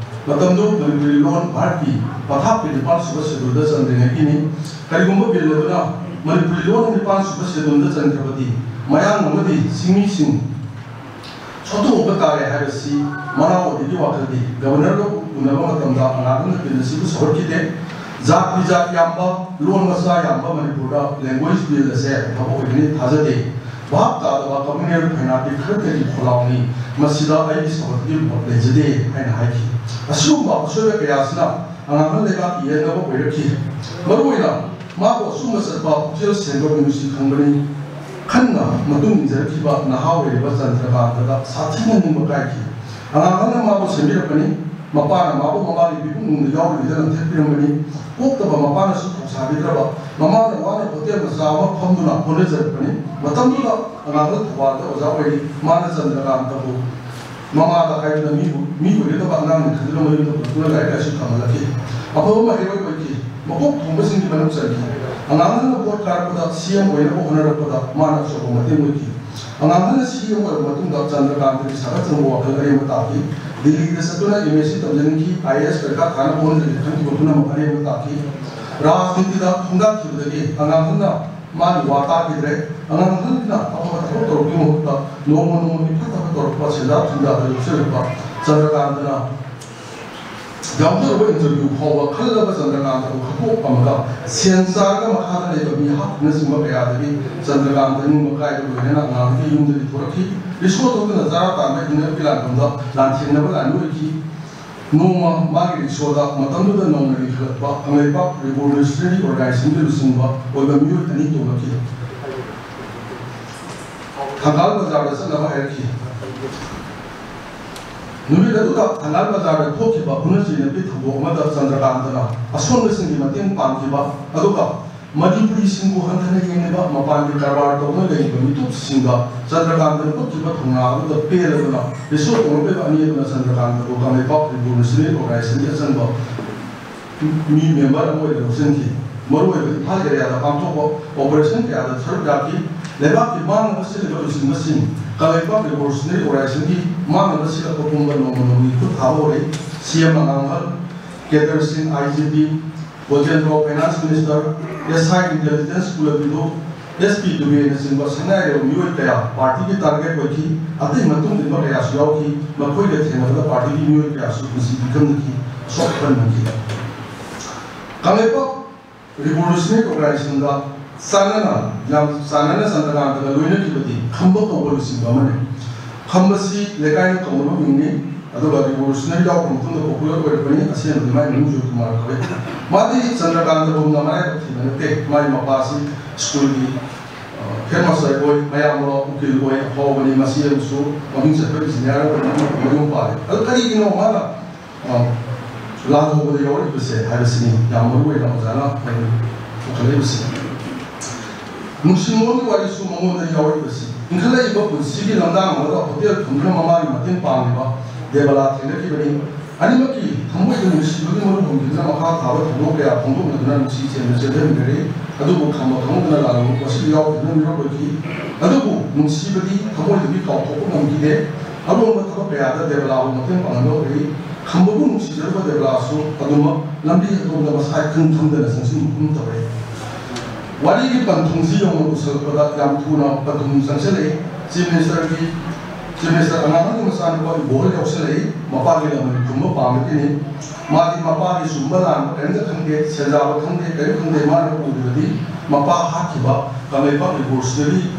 ꯃꯇꯝꯗꯨ ꯃꯅꯤꯄꯨꯔꯤ ꯂꯣꯟ ꯚꯥꯔꯠꯀꯤ ꯄꯊꯥꯞꯀꯤ ꯅꯤꯄꯥꯜ ꯁꯨꯕ ꯁꯦꯗꯨꯜꯗ ꯆꯟꯗ꯭ꯔꯤꯉꯩꯒꯤꯅꯤ꯫ ꯀꯔꯤꯒꯨꯝꯕ ꯕꯤꯜ ꯑꯗꯨꯅ ꯃꯅꯤꯄꯨꯔꯤ ꯂꯣꯟ ꯅꯤꯄꯥꯜ ꯁꯨꯕ ꯁꯦꯗꯨꯜꯗ ꯆꯟꯈ꯭ꯔꯕꯗꯤ ꯃꯌꯥꯡ ꯑꯃꯗꯤ ꯆꯤꯡꯃꯤꯁꯤꯡ ꯁꯣꯠꯇꯣꯛꯄ ꯇꯥꯔꯦ ꯍꯥꯏꯕꯁꯤ ꯃꯅꯥꯎ ꯑꯣꯏꯕꯒꯤ ꯋꯥꯈꯜꯗꯤ ꯒꯕꯔꯅꯔꯒ ꯎꯅꯕ ꯃꯇꯝꯗ ꯑꯉꯥꯡ ꯑꯃꯅ ꯕꯤꯜ ꯑꯁꯤꯕꯨ ꯁꯧꯒꯠꯈꯤꯗꯦ꯫ ꯖꯥꯠ ꯕꯤꯖꯥꯠ ꯌꯥꯝꯕ, ꯂꯣꯟ ꯃꯆꯥ ꯌꯥꯝꯕ ꯃꯅꯤꯄꯨꯔꯗ ꯂꯦꯡꯒ꯭ꯋꯦꯖ ꯕꯤꯜ ꯑꯁꯦ ꯑꯐꯕ ꯑꯣꯏꯒꯅꯤ ꯊꯥꯖꯗꯦ꯫ ꯚꯥꯞ ꯇꯥꯗꯕ ꯀꯝꯃꯨꯅꯦꯜ ꯐꯩꯅꯥꯄꯤ ꯈꯔꯗꯒꯤ ꯈꯣꯜꯂꯥꯎꯅꯤ꯫ ꯃꯁꯤꯗ ꯑꯩꯒꯤ ꯁꯧꯒꯠꯄꯒꯤ ꯃꯍꯨꯠ ꯂꯩꯖꯗꯦ ꯍꯥꯏꯅ ꯍꯥꯏꯈꯤ꯫ ꯑꯁꯤꯒꯨꯝꯕ ꯑꯁꯣꯏꯕ ꯀꯌꯥꯁꯤꯅ ꯑꯉꯥꯡ ꯂꯩꯕꯥꯛꯀꯤ ꯌꯦꯠꯅꯕ ꯑꯣꯏꯔꯛꯈꯤ꯫ ꯃꯔꯨꯑꯣꯏꯅ ꯃꯥꯕꯨ ꯑꯆꯨꯝꯕ ꯆꯠꯄ ꯄꯨꯛꯆꯦꯜ ꯁꯦꯡꯕ ꯃꯤꯅꯨꯡꯁꯤ ꯈꯪꯕꯅꯤ꯫ ꯈꯟꯅ ꯃꯇꯨꯡ ꯏꯟꯖꯔꯛꯈꯤꯕ ꯅꯍꯥ ꯑꯣꯏꯔꯤꯕ ꯆꯟꯗ꯭ꯔꯀꯥꯟꯇꯗ ꯁꯥꯊꯤꯅ ꯅꯤꯡꯕ ꯀꯥꯏꯈꯤ꯫ ꯑꯉꯥꯡ ꯑꯃꯅ ꯃꯥꯕꯨ ꯁꯦꯝꯕꯤꯔꯛꯄꯅꯤ꯫ ꯃꯄꯥꯅ ꯃꯥꯕꯨ ꯃꯃꯥꯒꯤ ꯄꯤꯄꯨꯡꯗ ꯌꯥꯎꯔꯤꯉꯩꯗ ꯂꯪꯊꯦꯠꯄꯤꯔꯝꯕꯅꯤ꯫ ꯄꯣꯛꯇꯕ ꯃꯄꯥꯅꯁꯨ ꯊꯧꯁꯥꯕꯤꯗ꯭ꯔꯕ, ꯃꯃꯥꯅ ꯋꯥꯅ ꯍꯣꯇꯦꯜ ꯃꯆꯥ ꯑꯃ ꯐꯝꯗꯨꯅ ꯍꯣꯠꯅꯖꯔꯛꯄꯅꯤ꯫ ꯃꯇꯝꯗꯨꯗ ꯑꯉꯥꯡꯗ ꯊꯧꯕꯥꯜꯗ ꯑꯣꯖꯥ ꯑꯣꯏꯔꯤ꯫ ꯃꯥꯅ ꯆꯟꯗ꯭ꯔꯀꯥꯟꯇꯕꯨ ꯃꯃꯥꯗ ꯍꯥꯏꯗꯨꯅ ꯃꯤꯕꯨ, ꯃꯤ ꯑꯣꯏꯒꯗꯕ ꯑꯉꯥꯡꯅꯤ ꯈꯟꯗꯨꯅ ꯃꯌꯨꯝꯗ ꯄꯨꯔꯛꯇꯨꯅ ꯂꯥꯏꯔꯤꯛ ꯂꯥꯏꯁꯨ ꯇꯝꯍꯜꯂꯛꯈꯤ꯫ ꯑꯐꯕ ꯃꯍꯩꯔꯣꯏ ꯑꯣꯏꯈꯤ꯫ ꯃꯀꯣꯛ ꯊꯣꯡꯕꯁꯤꯡꯒꯤ ꯃꯅꯨꯡ ꯆꯟꯈꯤ꯫ ꯑꯉꯥꯡ ꯑꯃꯅ ꯚꯣꯠ ꯀꯥꯔꯛꯄꯗ ꯁꯤ ꯑꯦꯝ ꯑꯣꯏꯅꯕ ꯍꯣꯠꯅꯔꯛꯄꯗ ꯃꯥꯅ ꯑꯆꯧꯕ ꯃꯇꯦꯡ ꯑꯣꯏꯈꯤ꯫ ꯑꯉꯥꯡ ꯑꯍꯟꯅ ꯁꯤ ꯑꯃ ꯑꯣꯏꯔꯕ ꯃꯇꯨꯡꯗ ꯆꯟꯗ꯭ꯔꯀꯥꯟꯇꯒꯤ ꯁꯥꯒꯠ ꯆꯪꯕ ꯋꯥꯈꯜ ꯑꯔꯦꯝꯕ ꯇꯥꯈꯤ꯫ ꯗꯤꯜꯂꯤꯗ ꯆꯠꯇꯨꯅ M S C ꯇꯝꯖꯅꯤꯡꯈꯤ, I A S ꯄꯔꯤꯈꯥ ꯊꯥꯅꯕ ꯍꯣꯠꯅꯖꯒꯦ ꯈꯟꯈꯤꯕ ꯄꯨꯝꯅꯃꯛ ꯑꯔꯦꯝꯕ ꯇꯥꯈꯤ꯫ ꯔꯥꯖꯅꯤꯇꯤꯗ ꯈꯣꯡꯗꯥꯈꯤꯕꯗꯒꯤ ꯑꯉꯥꯡ ꯑꯍꯟꯅ ꯃꯥꯒꯤ ꯋꯥ ꯇꯥꯈꯤꯗ꯭ꯔꯦ꯫ ꯑꯉꯥꯡ ꯑꯍꯟꯗꯨꯅ ꯑꯐꯕ ꯊꯕꯛ ꯇꯧꯔꯛꯄꯒꯤ ꯃꯍꯨꯠꯇ ꯅꯣꯡꯃ ꯅꯣꯡꯃꯒꯤ ꯐꯠꯇꯕ ꯇꯧꯔꯛꯄ ꯁꯦꯟꯖꯥ ꯊꯨꯝꯖꯥꯗ ꯌꯣꯛꯆꯔꯛꯄ ꯆꯟꯗ꯭ꯔꯀꯥꯟꯇꯅ ꯌꯥꯎꯖꯔꯨꯕ ꯏꯟꯇꯔꯚ꯭ꯌꯨ ꯐꯥꯎꯕ ꯈꯜꯂꯕ ꯆꯟꯗ꯭ꯔꯀꯥꯟꯇꯕꯨ ꯈꯟꯇꯣꯛ ꯄꯝꯃꯒ ꯁꯦꯟ ꯆꯥꯔꯒ ꯃꯈꯥꯗ ꯂꯩꯕ ꯃꯤꯍꯥꯠꯅꯆꯤꯡꯕ ꯀꯌꯥꯗꯒꯤ ꯆꯟꯗ꯭ꯔꯀꯥꯟꯇ ꯅꯤꯡꯕ ꯀꯥꯏꯕ ꯂꯣꯏꯅꯅ ꯑꯉꯥꯡꯒꯤ ꯌꯨꯝꯗꯒꯤ ꯊꯣꯔꯛꯈꯤ꯫ ꯔꯤꯁꯣ ꯊꯧꯗꯨꯅ ꯆꯔꯥ ꯇꯥꯟꯕ ꯏꯟꯅꯔꯛꯀꯤ ꯂꯥꯟꯐꯝꯗ ꯂꯥꯟꯊꯦꯡꯅꯕ ꯂꯥꯟꯃꯤ ꯑꯣꯏꯈꯤ꯫ ꯅꯣꯡꯃ ꯃꯥꯒꯤ ꯔꯤꯛꯁꯣꯗ ꯃꯇꯝꯗꯨꯗ ꯅꯧꯅ ꯂꯤꯡꯈꯠꯂꯛꯄ ꯀꯪꯂꯩꯄꯥꯛ ꯔꯤꯚꯣꯂꯨꯁꯅꯔꯤ ꯑꯣꯔꯒꯅꯥꯏꯖꯦꯁꯟꯒꯤ ꯂꯨꯆꯤꯡꯕ ꯑꯣꯏꯕ ꯃꯤꯑꯣꯏ ꯑꯅꯤ ꯇꯣꯡꯂꯛꯈꯤ꯫ ꯊꯪꯒꯥꯜ ꯕꯖꯥꯔꯗ ꯆꯠꯅꯕ ꯍꯥꯏꯔꯛꯈꯤ꯫ ꯅꯨꯃꯤꯠ ꯑꯗꯨꯗ ꯊꯪꯒꯥꯜ ꯕꯖꯥꯔꯗ ꯊꯣꯛꯈꯤꯕ ꯍꯨꯅ ꯆꯩꯅꯕꯒꯤ ꯊꯧꯗꯣꯛ ꯑꯃꯗ ꯆꯟꯗ꯭ꯔꯀꯥꯟꯇꯅ ꯑꯁꯣꯟꯕꯁꯤꯡꯒꯤ ꯃꯇꯦꯡ ꯄꯥꯡꯈꯤꯕ, ꯑꯗꯨꯒ ꯃꯅꯤꯄꯨꯔꯤꯁꯤꯡꯕꯨ ꯍꯟꯊꯅ ꯌꯦꯡꯂꯤꯕ ꯃꯄꯥꯟꯒꯤ ꯀꯔꯕꯥꯔ ꯇꯧꯗꯨꯅ ꯂꯩꯔꯤꯕ ꯃꯤꯇꯣꯞꯁꯤꯡꯗ ꯆꯟꯗ꯭ꯔꯀꯥꯟꯇꯅ ꯎꯠꯈꯤꯕ ꯊꯧꯅꯥ ꯑꯗꯨꯗ ꯄꯦꯜꯂꯗꯨꯅ ꯔꯤꯁꯣ ꯇꯣꯡꯂꯛꯂꯤꯕ ꯑꯅꯤ ꯑꯗꯨꯅ ꯆꯟꯗ꯭ꯔꯀꯥꯟꯇꯕꯨ ꯀꯪꯂꯩꯄꯥꯛ ꯔꯤꯚꯣꯂꯨꯁꯅꯔꯤ ꯑꯣꯔꯒꯅꯥꯏꯖꯦꯁꯟꯒꯤ ꯑꯆꯪꯕ ꯃꯤ ꯃꯦꯝꯕꯔ ꯑꯃ ꯑꯣꯏꯅ ꯂꯧꯁꯤꯟꯈꯤ꯫ ꯃꯔꯨꯑꯣꯏꯕ ꯏꯝꯐꯥꯜ ꯑꯦꯔꯤꯌꯥꯗ ꯄꯥꯡꯊꯣꯛꯄ ꯑꯣꯄꯔꯦꯁꯟ ꯀꯌꯥꯗ ꯁꯔꯨꯛ ꯌꯥꯈꯤ꯫ ꯂꯩꯕꯥꯛꯀꯤ ꯃꯥꯡꯅꯕ ꯁꯤꯜꯂꯤꯕ ꯂꯨꯆꯤꯡꯕꯁꯤꯡ ꯀꯪꯂꯩꯄꯥꯛ ꯔꯤꯚꯣꯂꯨꯁꯅꯔꯤ ꯑꯣꯔꯒꯅꯥꯏꯖꯦꯁꯟꯒꯤ ꯃꯥꯡꯅꯕ ꯁꯤꯜꯂꯛꯄ ꯄꯨꯝꯕ ꯅꯣꯡꯃ ꯅꯣꯡꯃꯒꯤ ꯈꯨꯠ ꯊꯥꯕ ꯍꯧꯔꯛꯏ꯫ ꯁꯤ ꯑꯦꯝ ꯑꯉꯥꯡ ꯑꯍꯜ, ꯀꯦꯗꯔꯁꯤꯡ, ꯑꯥꯏ ꯖꯤ ꯄꯤ, ꯕꯣꯖꯦꯟꯗ꯭ꯔꯣ, ꯐꯥꯏꯅꯥꯟꯁ ꯃꯤꯅꯤꯁꯇꯔ, ꯑꯦꯁ ꯑꯥꯏ ꯏꯟꯇꯦꯂꯤꯖꯦꯟꯁ ꯀꯨꯂꯕꯤꯗꯨ, ꯑꯦꯁ ꯄꯤ ꯗꯨꯕꯦꯅꯆꯤꯡꯕ ꯁꯛꯅꯥꯏꯔꯕ ꯃꯤꯑꯣꯏ ꯀꯌꯥ ꯄꯥꯔꯇꯤꯒꯤ ꯇꯥꯔꯒꯦꯠ ꯑꯣꯏꯈꯤ꯫ ꯑꯇꯩ ꯃꯇꯨꯡ ꯏꯟꯕ ꯀꯌꯥꯁꯨ ꯌꯥꯎꯈꯤ꯫ ꯃꯈꯣꯏꯒ ꯊꯦꯡꯅꯕꯗ ꯄꯥꯔꯇꯤꯒꯤ ꯃꯤꯑꯣꯏ ꯀꯌꯥꯁꯨ ꯄꯨꯟꯁꯤ ꯄꯤꯈꯝꯅꯈꯤ, ꯑꯁꯣꯛ ꯑꯄꯟ ꯅꯪꯈꯤ꯫ ꯀꯪꯂꯩꯄꯥꯛ ꯔꯤꯚꯣꯂꯨꯁꯅꯔꯤ ꯑꯣꯔꯒꯅꯥꯏꯖꯦꯁꯟꯗ ꯆꯥꯟꯅꯅ, ꯌꯥꯝ ꯆꯥꯟꯅꯅ ꯆꯟꯗ꯭ꯔꯀꯥꯟꯇꯒ ꯂꯣꯏꯅꯈꯤꯕꯗꯤ ꯈꯝꯕ ꯀꯧꯕ ꯂꯨꯆꯤꯡꯕ ꯑꯃꯅꯤ꯫ ꯈꯝꯕꯁꯤ ꯂꯩꯀꯥꯏꯅ ꯀꯧꯅꯕ ꯃꯤꯡꯅꯤ, ꯑꯗꯨꯒ ꯔꯤꯚꯣꯂꯨꯁꯅꯔꯤ ꯌꯥꯎꯈ꯭ꯔ ꯃꯇꯨꯡꯗ ꯄꯣꯄꯨꯂꯔ ꯑꯣꯏꯔꯛꯄꯅꯤ꯫ ꯑꯁꯦꯡꯕꯗꯤ ꯃꯥꯏ ꯃꯤꯡ ꯖꯣꯏ ꯀꯨꯃꯥꯔ ꯀꯧꯏ꯫ ꯃꯥꯗꯤ ꯆꯟꯗ꯭ꯔꯀꯥꯟꯇꯒꯨꯝꯅ ꯃꯔꯥꯏꯕꯛ ꯊꯤꯕ ꯅꯠꯇꯦ꯫ ꯃꯥꯏ ꯃꯄꯥꯁꯤ ꯁ꯭ꯀꯨꯜꯒꯤ, ꯑ, ꯍꯦꯗꯃꯥꯁꯇꯔ ꯑꯣꯏ, ꯃꯌꯥꯝꯕ ꯎꯀꯤꯜ ꯑꯣꯏ, ꯑꯐꯥꯎꯕꯅꯤ꯫ ꯃꯆꯦ ꯑꯃꯁꯨ ꯃꯃꯤꯡ ꯆꯠꯄ ꯏꯟꯖꯤꯅꯤꯌꯥꯔ ꯑꯣꯏꯅ ꯃꯌꯨꯝ ꯄꯥꯜꯂꯤ꯫ ꯑꯗꯨ ꯀꯔꯤꯒꯤꯅꯣ ꯃꯥꯅ ꯑ, ꯂꯥꯟꯍꯧꯕꯗ ꯌꯥꯎꯔꯛꯏꯕꯁꯦ ꯍꯥꯏꯕꯁꯤꯅꯤ ꯌꯥꯝ ꯃꯔꯨ ꯑꯣꯏꯅ ꯑꯣꯖꯥꯅ ꯑꯩꯈꯣꯏ ꯄꯨꯈꯠꯂꯛꯏꯕꯁꯤ꯫ ꯅꯨꯡꯁꯤꯃꯣꯟꯒꯤ ꯋꯥꯔꯤꯁꯨ ꯃꯉꯣꯟꯗ ꯌꯥꯎꯔꯛꯏꯕꯁꯤ꯫ ꯏꯟꯈꯠꯂꯛꯏꯕ ꯄꯨꯟꯁꯤꯒꯤ ꯂꯝꯗꯥꯡ ꯑꯃꯗ ꯍꯣꯇꯦꯜ ꯐꯝꯗꯨꯅ ꯃꯃꯥꯒꯤ ꯃꯇꯦꯡ ꯄꯥꯡꯂꯤꯕ ꯗꯦꯕꯂꯥ ꯊꯦꯡꯅꯈꯤꯕꯅꯤ꯫ ꯑꯅꯤꯃꯛꯀꯤ ꯊꯃꯣꯏꯗ ꯅꯨꯡꯁꯤꯕꯒꯤ ꯃꯔꯨ ꯍꯧꯈꯤꯗꯨꯅ ꯃꯈꯥ ꯊꯥꯕ ꯊꯧꯗꯣꯛ ꯀꯌꯥ ꯐꯣꯡꯗꯣꯛꯅꯗꯨꯅ ꯅꯨꯡꯁꯤ ꯆꯦꯟꯅ ꯆꯦꯟꯊꯃꯤꯟꯅꯔꯤ꯫ ꯑꯗꯨꯕꯨ ꯈꯝꯕ ꯈꯪꯍꯧꯗꯅ ꯂꯥꯜꯂꯨ ꯃꯁꯤꯗ ꯌꯥꯎꯈꯤꯕꯅ ꯃꯤꯑꯣꯏ ꯑꯣꯏꯈꯤ꯫ ꯑꯗꯨꯕꯨ ꯅꯨꯡꯁꯤꯕꯗꯤ ꯊꯃꯣꯏꯗꯒꯤ ꯀꯥꯎꯊꯣꯛꯄ ꯉꯝꯈꯤꯗꯦ꯫ ꯑꯔꯣꯟꯕ ꯊꯕꯛ ꯀꯌꯥꯗ ꯗꯦꯕꯂꯥꯕꯨ ꯃꯇꯦꯡ ꯄꯥꯡꯍꯟꯕ ꯑꯣꯏꯔꯤ꯫ ꯈꯝꯕꯕꯨ ꯅꯨꯡꯁꯤꯖꯔꯨꯕ ꯗꯦꯕꯂꯥꯁꯨ ꯑꯗꯨꯃꯛ ꯂꯝꯕꯤ ꯑꯗꯣꯝꯗ ꯃꯁꯥ ꯏꯈꯪ ꯈꯪꯗꯅ ꯆꯪꯁꯤꯟꯕꯒꯨꯝ ꯇꯧꯔꯦ꯫ ꯋꯥꯔꯤꯒꯤ ꯄꯟꯊꯨꯡꯁꯤ ꯌꯧꯅ ꯄꯨꯁꯜꯂꯛꯄꯗ ꯌꯥꯝ ꯊꯨꯅ ꯄꯟꯊꯨꯡ ꯆꯪꯁꯤꯜꯂꯛꯏ꯫ Chief Minister ꯒꯤ, Chief Minister ꯑꯉꯥꯡꯒꯤ ꯃꯆꯥꯅꯨꯄꯥ ꯏꯕꯣꯍꯜ ꯌꯥꯎꯁꯤꯜꯂꯛꯏ꯫ ꯃꯄꯥꯒꯤ ꯂꯃꯟ ꯈꯨꯝꯕ ꯄꯥꯝꯕꯒꯤꯅꯤ꯫ ꯃꯥꯗꯤ ꯃꯄꯥꯒꯤ ꯆꯨꯝꯕ ꯂꯥꯟꯕ ꯀꯔꯤꯝꯇ ꯈꯪꯗꯦ, ꯁꯦꯟꯖꯥꯕ ꯈꯪꯗꯦ, ꯀꯔꯤꯝ ꯈꯪꯗꯦ꯫ ꯃꯥꯅ ꯎꯔꯤꯕꯗꯤ ꯃꯄꯥ ꯍꯥꯠꯈꯤꯕ ꯀꯪꯂꯩꯄꯥꯛ Revolutionary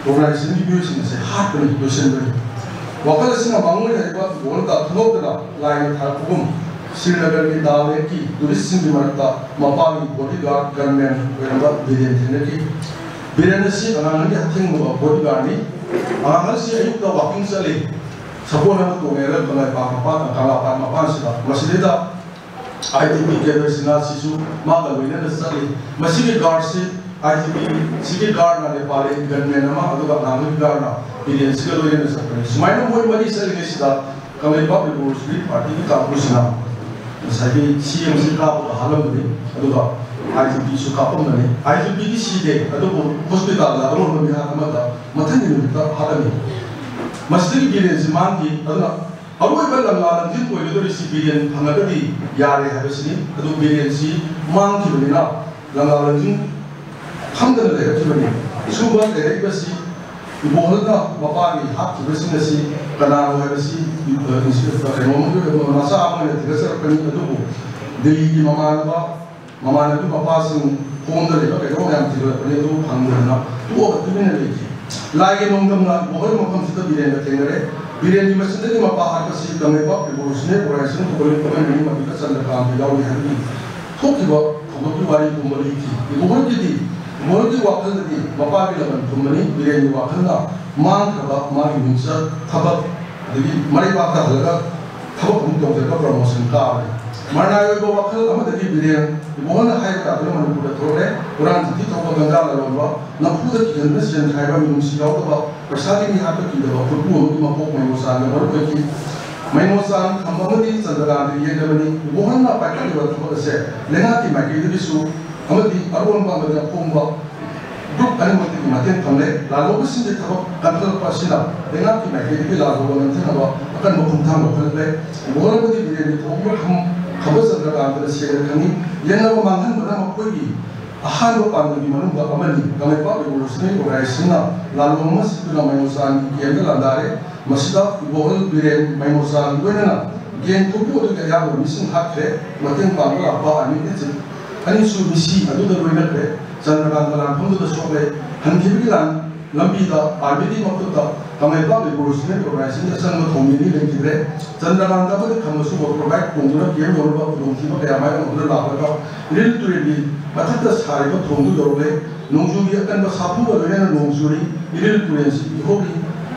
Organization ꯒꯤ ꯃꯤꯑꯣꯏꯁꯤꯡ ꯑꯁꯦ ꯍꯥꯠꯄꯅꯤ, ꯂꯣꯏꯁꯤꯟꯕꯅꯤ꯫ ꯋꯥꯈꯜ ꯑꯁꯤꯅ ꯃꯥꯡꯑꯣꯏꯅꯔꯤꯕ ꯏꯕꯣꯍꯜꯗ ꯈꯪꯍꯧꯗꯅ ꯂꯥꯏꯅ ꯊꯥꯔꯛꯄꯒꯨꯝ ꯁ꯭ꯔꯤꯅꯒꯔꯒꯤ ꯗꯥꯜ ꯂꯦꯛꯀꯤ tourist ꯁꯤꯡꯒꯤ ꯃꯔꯛꯇ ꯃꯄꯥꯒꯤ bodyguard gunman ꯑꯣꯏꯔꯝꯕ ꯕꯤꯔꯦꯟ ꯊꯦꯡꯅꯈꯤ꯫ ꯕꯤꯔꯦꯟ ꯑꯁꯤ ꯑꯉꯥꯡꯒꯤ ꯑꯊꯦꯡꯕ bodyguard ꯅꯤ꯫ ꯑꯉꯥꯡ ꯑꯁꯤ ꯑꯌꯨꯛꯇ walking ꯆꯠꯂꯤ꯫ ꯁꯒꯣꯜ ꯑꯃ ꯇꯣꯡꯉꯦ ꯀꯪꯂꯩꯄꯥꯛ ꯃꯄꯥꯟ, ꯀꯪꯂꯥꯄꯥꯠ ꯃꯄꯥꯟꯁꯤꯗ꯫ ꯃꯁꯤꯗꯩꯗ I T B cadre ꯁꯤꯡ ꯑꯁꯤꯁꯨ ꯃꯥꯒ ꯂꯣꯏꯅꯅ ꯆꯠꯂꯤ꯫ ꯃꯁꯤꯒꯤ guard ꯁꯤ, I T B ꯁꯤꯒꯤ guard ꯅ ꯅꯦꯄꯥꯂꯤ gunman ꯑꯃ, ꯑꯗꯨꯒ ꯑꯉꯥꯡꯒꯤ guard ꯅ ꯕꯤꯔꯦꯟꯁꯤꯒ ꯂꯣꯏꯅꯅ ꯆꯠꯄꯅꯤ꯫ ꯁꯨꯃꯥꯏꯅ ꯃꯣꯏ ꯃꯔꯤ ꯆꯠꯂꯤꯉꯩꯁꯤꯗ ꯀꯪꯂꯩꯄꯥꯛ Revolutionary Party ꯒꯤ ꯀꯥꯡꯕꯨꯁꯤꯅ ꯉꯁꯥꯏꯒꯤ C M ꯁꯤ ꯀꯥꯞꯄꯒ ꯍꯥꯠꯂꯝꯕꯅꯤ, ꯑꯗꯨꯒ I T B ꯁꯨ ꯀꯥꯞꯄꯝꯕꯅꯤ꯫ I T B ꯗꯤ ꯁꯤꯗꯦ, ꯑꯗꯨꯕꯨ hospital ꯗ ꯑꯔꯣꯟꯕ ꯃꯤꯍꯥꯠ ꯑꯃꯗ ꯃꯊꯪꯒꯤ ꯅꯨꯃꯤꯠꯇ ꯍꯥꯠꯂꯝꯃꯤ꯫ ꯃꯁꯤꯗꯒꯤ ꯕꯤꯔꯦꯟꯁꯤ ꯃꯥꯡꯈꯤ꯫ ꯑꯗꯨꯅ ꯑꯔꯣꯏꯕ ꯂꯪꯂꯥ ꯂꯪꯖꯤꯡ ꯑꯣꯏꯒꯗꯧꯔꯤꯁꯤ ꯕꯤꯔꯦꯟ ꯐꯪꯉꯒꯗꯤ ꯌꯥꯔꯦ ꯍꯥꯏꯕꯁꯤꯅꯤ꯫ ꯑꯗꯨ ꯕꯤꯔꯦꯟꯁꯤ ꯃꯥꯡꯈꯤꯕꯅꯤꯅ ꯂꯪꯂꯥ ꯂꯪꯖꯤꯡ ꯈꯪꯗꯅ ꯂꯩꯔꯛꯈꯤꯕꯅꯤ꯫ ꯁꯨꯝꯕ ꯂꯩꯔꯛꯏꯕꯁꯤ ꯏꯕꯣꯍꯜꯅ ꯃꯄꯥꯒꯤ ꯍꯥꯠꯈꯤꯕꯁꯤꯡ ꯑꯁꯤ ꯀꯅꯥꯅꯣ ꯍꯥꯏꯕꯁꯤ, ꯑ, ꯀꯩꯅꯣꯝꯃꯒꯤ ꯑꯣꯏꯕ ꯃꯆꯥ ꯑꯃ ꯑꯣꯏꯅ ꯊꯤꯒꯠꯆꯔꯛꯄꯅꯤ꯫ ꯑꯗꯨꯕꯨ ꯗꯤꯜꯂꯤꯒꯤ ꯃꯃꯥꯟꯅꯕ, ꯃꯃꯥꯟꯅꯕꯤ ꯃꯄꯥꯁꯤꯡ ꯈꯣꯡꯗ ꯂꯩꯕ ꯀꯩꯅꯣ ꯃꯌꯥꯝ ꯊꯤꯒꯠꯂꯛꯄꯅꯤ꯫ ꯑꯗꯨ ꯐꯪꯗꯗꯅ ꯇꯣꯛꯑꯒ ꯇꯨꯃꯤꯟꯅ ꯂꯩꯈꯤ꯫ ꯂꯥꯏꯒꯤ ꯅꯣꯡꯗꯝꯅ ꯏꯕꯣꯍꯜ ꯃꯐꯝꯁꯤꯗ ꯕꯤꯔꯦꯟꯒ ꯊꯦꯡꯅꯔꯦ꯫ ꯕꯤꯔꯦꯟꯒꯤ ꯃꯆꯤꯟꯗꯒꯤ ꯃꯄꯥ ꯍꯥꯠꯄꯁꯤ ꯀꯪꯂꯩꯄꯥꯛ Revolutionary Organization ꯊꯧꯒꯜ ꯄꯨꯝꯕꯒꯤ ꯃꯗꯨꯗ ꯆꯟꯗ꯭ꯔꯀꯥꯟꯇ ꯌꯥꯎꯔꯤ ꯍꯥꯏꯕꯒꯤ ꯊꯣꯛꯈꯤꯕ ꯊꯧꯗꯣꯛꯀꯤ ꯋꯥꯔꯤ ꯄꯨꯝꯕ ꯂꯤꯈꯤ꯫ ꯏꯕꯣꯍꯜꯒꯤꯗꯤ, ꯏꯕꯣꯍꯜꯒꯤ ꯋꯥꯈꯜꯗꯗꯤ ꯃꯄꯥꯒꯤ ꯂꯃꯟ ꯈꯨꯝꯕꯅꯤ, ꯕꯤꯔꯦꯟꯒꯤ ꯋꯥꯈꯜꯅ ꯃꯥꯡꯈ꯭ꯔꯕ ꯃꯥꯒꯤ ꯃꯤꯡꯆꯠ, ꯊꯕꯛ, ꯑꯗꯒꯤ ꯃꯔꯩꯕꯥꯛꯇ ꯍꯜꯂꯒ ꯊꯕꯛ ꯑꯃꯨꯛ ꯇꯧꯖꯔꯒ promotion ꯀꯥꯕꯅꯤ꯫ ꯃꯔꯅꯥꯏ ꯑꯣꯏꯕ ꯋꯥꯈꯜ ꯑꯃꯗꯒꯤ ꯕꯤꯔꯦꯟ ꯏꯕꯣꯍꯜꯅ ꯍꯥꯏꯕ ꯌꯥꯗꯨꯅ ꯃꯅꯤꯄꯨꯔꯗ ꯊꯣꯛꯂꯛꯂꯦ꯫ ꯍꯨꯔꯥꯟ ꯆꯤꯟꯊꯤ ꯇꯧꯕ, ꯒꯟꯖꯥ ꯂꯂꯣꯟꯕ, ꯅꯝꯐꯨꯗ ꯀꯤꯍꯟꯗꯨꯅ ꯁꯦꯟ ꯈꯥꯏꯕ, ꯃꯤꯅꯨꯡꯁꯤ ꯌꯥꯎꯗꯕ, ꯄꯩꯁꯥꯒꯤ ꯃꯤ ꯍꯥꯠꯄ ꯀꯤꯗꯕ ꯈꯨꯠꯄꯨ ꯑꯃꯒꯤ ꯃꯀꯣꯛ ꯃꯩꯉꯣꯆꯥꯟꯒ ꯃꯔꯨꯞ ꯑꯣꯏꯈꯤ꯫ ꯃꯩꯉꯣꯆꯥꯟ ꯈꯝꯕ ꯑꯃꯗꯤ ꯆꯟꯗ꯭ꯔꯀꯥꯟꯇꯒꯤ ꯌꯦꯛꯅꯕꯅꯤ꯫ ꯏꯕꯣꯍꯜꯅ ꯄꯥꯏꯈꯠꯂꯤꯕ ꯊꯕꯛ ꯑꯁꯦ ꯂꯩꯉꯥꯛꯀꯤ ꯃꯥꯏꯀꯩꯗꯒꯤꯁꯨ ꯑꯃꯗꯤ ꯑꯔꯣꯟꯕ ꯑꯃꯗꯤ ꯑꯐꯣꯡꯕ ꯒ꯭ꯔꯨꯞ ꯑꯅꯤꯃꯛꯇꯒꯤ ꯃꯇꯦꯡ ꯐꯪꯂꯦ꯫ ꯂꯥꯜꯍꯧꯕꯁꯤꯡꯒꯤ ꯊꯕꯛ ꯀꯟꯈꯠꯂꯛꯄ ꯑꯁꯤꯅ ꯂꯩꯉꯥꯛꯀꯤ ꯃꯥꯏꯀꯩꯗꯒꯤ ꯂꯥꯜꯍꯧꯕ ꯅꯝꯊꯅꯕ ꯑꯀꯟꯕ ꯈꯣꯡꯊꯥꯡ ꯂꯧꯈꯠꯂꯦ꯫ ꯃꯣꯍꯣꯔ ꯑꯃꯗꯤ ꯕꯤꯔꯦꯟꯒꯤ ꯊꯧꯑꯣꯡꯕꯨ ꯈꯝ-, ꯈꯝꯕ ꯆꯟꯗ꯭ꯔꯀꯥꯟꯇꯅ ꯁꯦꯡꯅ ꯈꯪꯏ꯫ ꯌꯦꯡꯅꯕ ꯃꯥꯡꯍꯟꯕꯅ ꯃꯈꯣꯏꯒꯤ ꯑꯍꯥꯟꯕ ꯄꯥꯟꯗꯝꯒꯤ ꯃꯅꯨꯡꯗ ꯑꯃꯅꯤ꯫ ꯀꯪꯂꯩꯄꯥꯛ Revolutionary Organizationꯅ ꯂꯥꯜꯍꯧꯕ ꯑꯃ ꯁꯤꯟꯗꯨꯅ ꯃꯩꯅꯣꯆꯥꯟꯒꯤ ꯀꯦꯝꯗ ꯂꯥꯟꯗꯥꯔꯦ꯫ ꯃꯁꯤꯗ ꯏꯕꯣꯍꯜ ꯕꯤꯔꯦꯟ ꯃꯩꯅꯣꯆꯥꯒ ꯂꯣꯏꯅꯅ ꯒꯦꯡ ꯊꯣꯛꯄ ꯑꯗꯨꯒꯤ ꯑꯌꯥꯝꯕ ꯃꯤꯁꯤꯡ ꯍꯥꯠꯈ꯭ꯔꯦ꯫ ꯃꯇꯦꯡ ꯄꯥꯡꯕ ꯂꯥꯛꯄ ꯑꯥꯔꯃꯤꯒꯤ ꯆꯤꯞ ꯑꯅꯤꯁꯨ ꯃꯤꯁꯤ ꯑꯗꯨꯗ ꯂꯣꯏꯅꯈ꯭ꯔꯦ꯫ ꯆꯟꯗ꯭ꯔꯀꯥꯟꯇ ꯂꯥꯟꯐꯝꯗꯨꯗ ꯁꯣꯛꯂꯦ꯫ ꯍꯟꯈꯤꯕꯒꯤ ꯂꯥꯟ ꯂꯝꯕꯤꯗ ꯑꯥꯔꯃꯤꯒꯤ ꯃꯈꯨꯠꯇ ꯀꯪꯂꯩꯄꯥꯛ Revolutionary Organizationꯒꯤ ꯑꯆꯪꯕ ꯊꯧꯃꯤ ꯑꯅꯤ ꯂꯩꯈꯤꯗ꯭ꯔꯦ꯫ ꯆꯟꯗ꯭ꯔꯀꯥꯟꯇ ꯑꯃꯗꯤ ꯈꯝꯕꯁꯨ ꯃꯣꯇꯣꯔ ꯕꯥꯏꯛ ꯇꯣꯡꯗꯨꯅ ꯀꯦꯝ ꯌꯧꯅꯕ ꯈꯨꯗꯣꯡꯊꯤꯕ ꯀꯌꯥ ꯃꯥꯌꯣꯛꯅꯗꯨꯅ ꯂꯥꯛꯂꯒ ꯏꯔꯤꯜ ꯇꯨꯔꯦꯜꯒꯤ ꯃꯊꯛꯇ ꯁꯥꯔꯤꯕ ꯊꯣꯡꯗꯨ ꯌꯧꯔꯛꯂꯦ꯫ ꯅꯣꯡꯖꯨꯒꯤ ꯑꯀꯟꯕ ꯁꯥꯐꯨꯒ ꯂꯣꯏꯅꯅ ꯅꯣꯡ ꯆꯨꯔꯤ꯫ ꯏꯔꯤꯜ ꯇꯨꯔꯦꯜꯁꯤ ꯏꯍꯧꯔꯤ꯫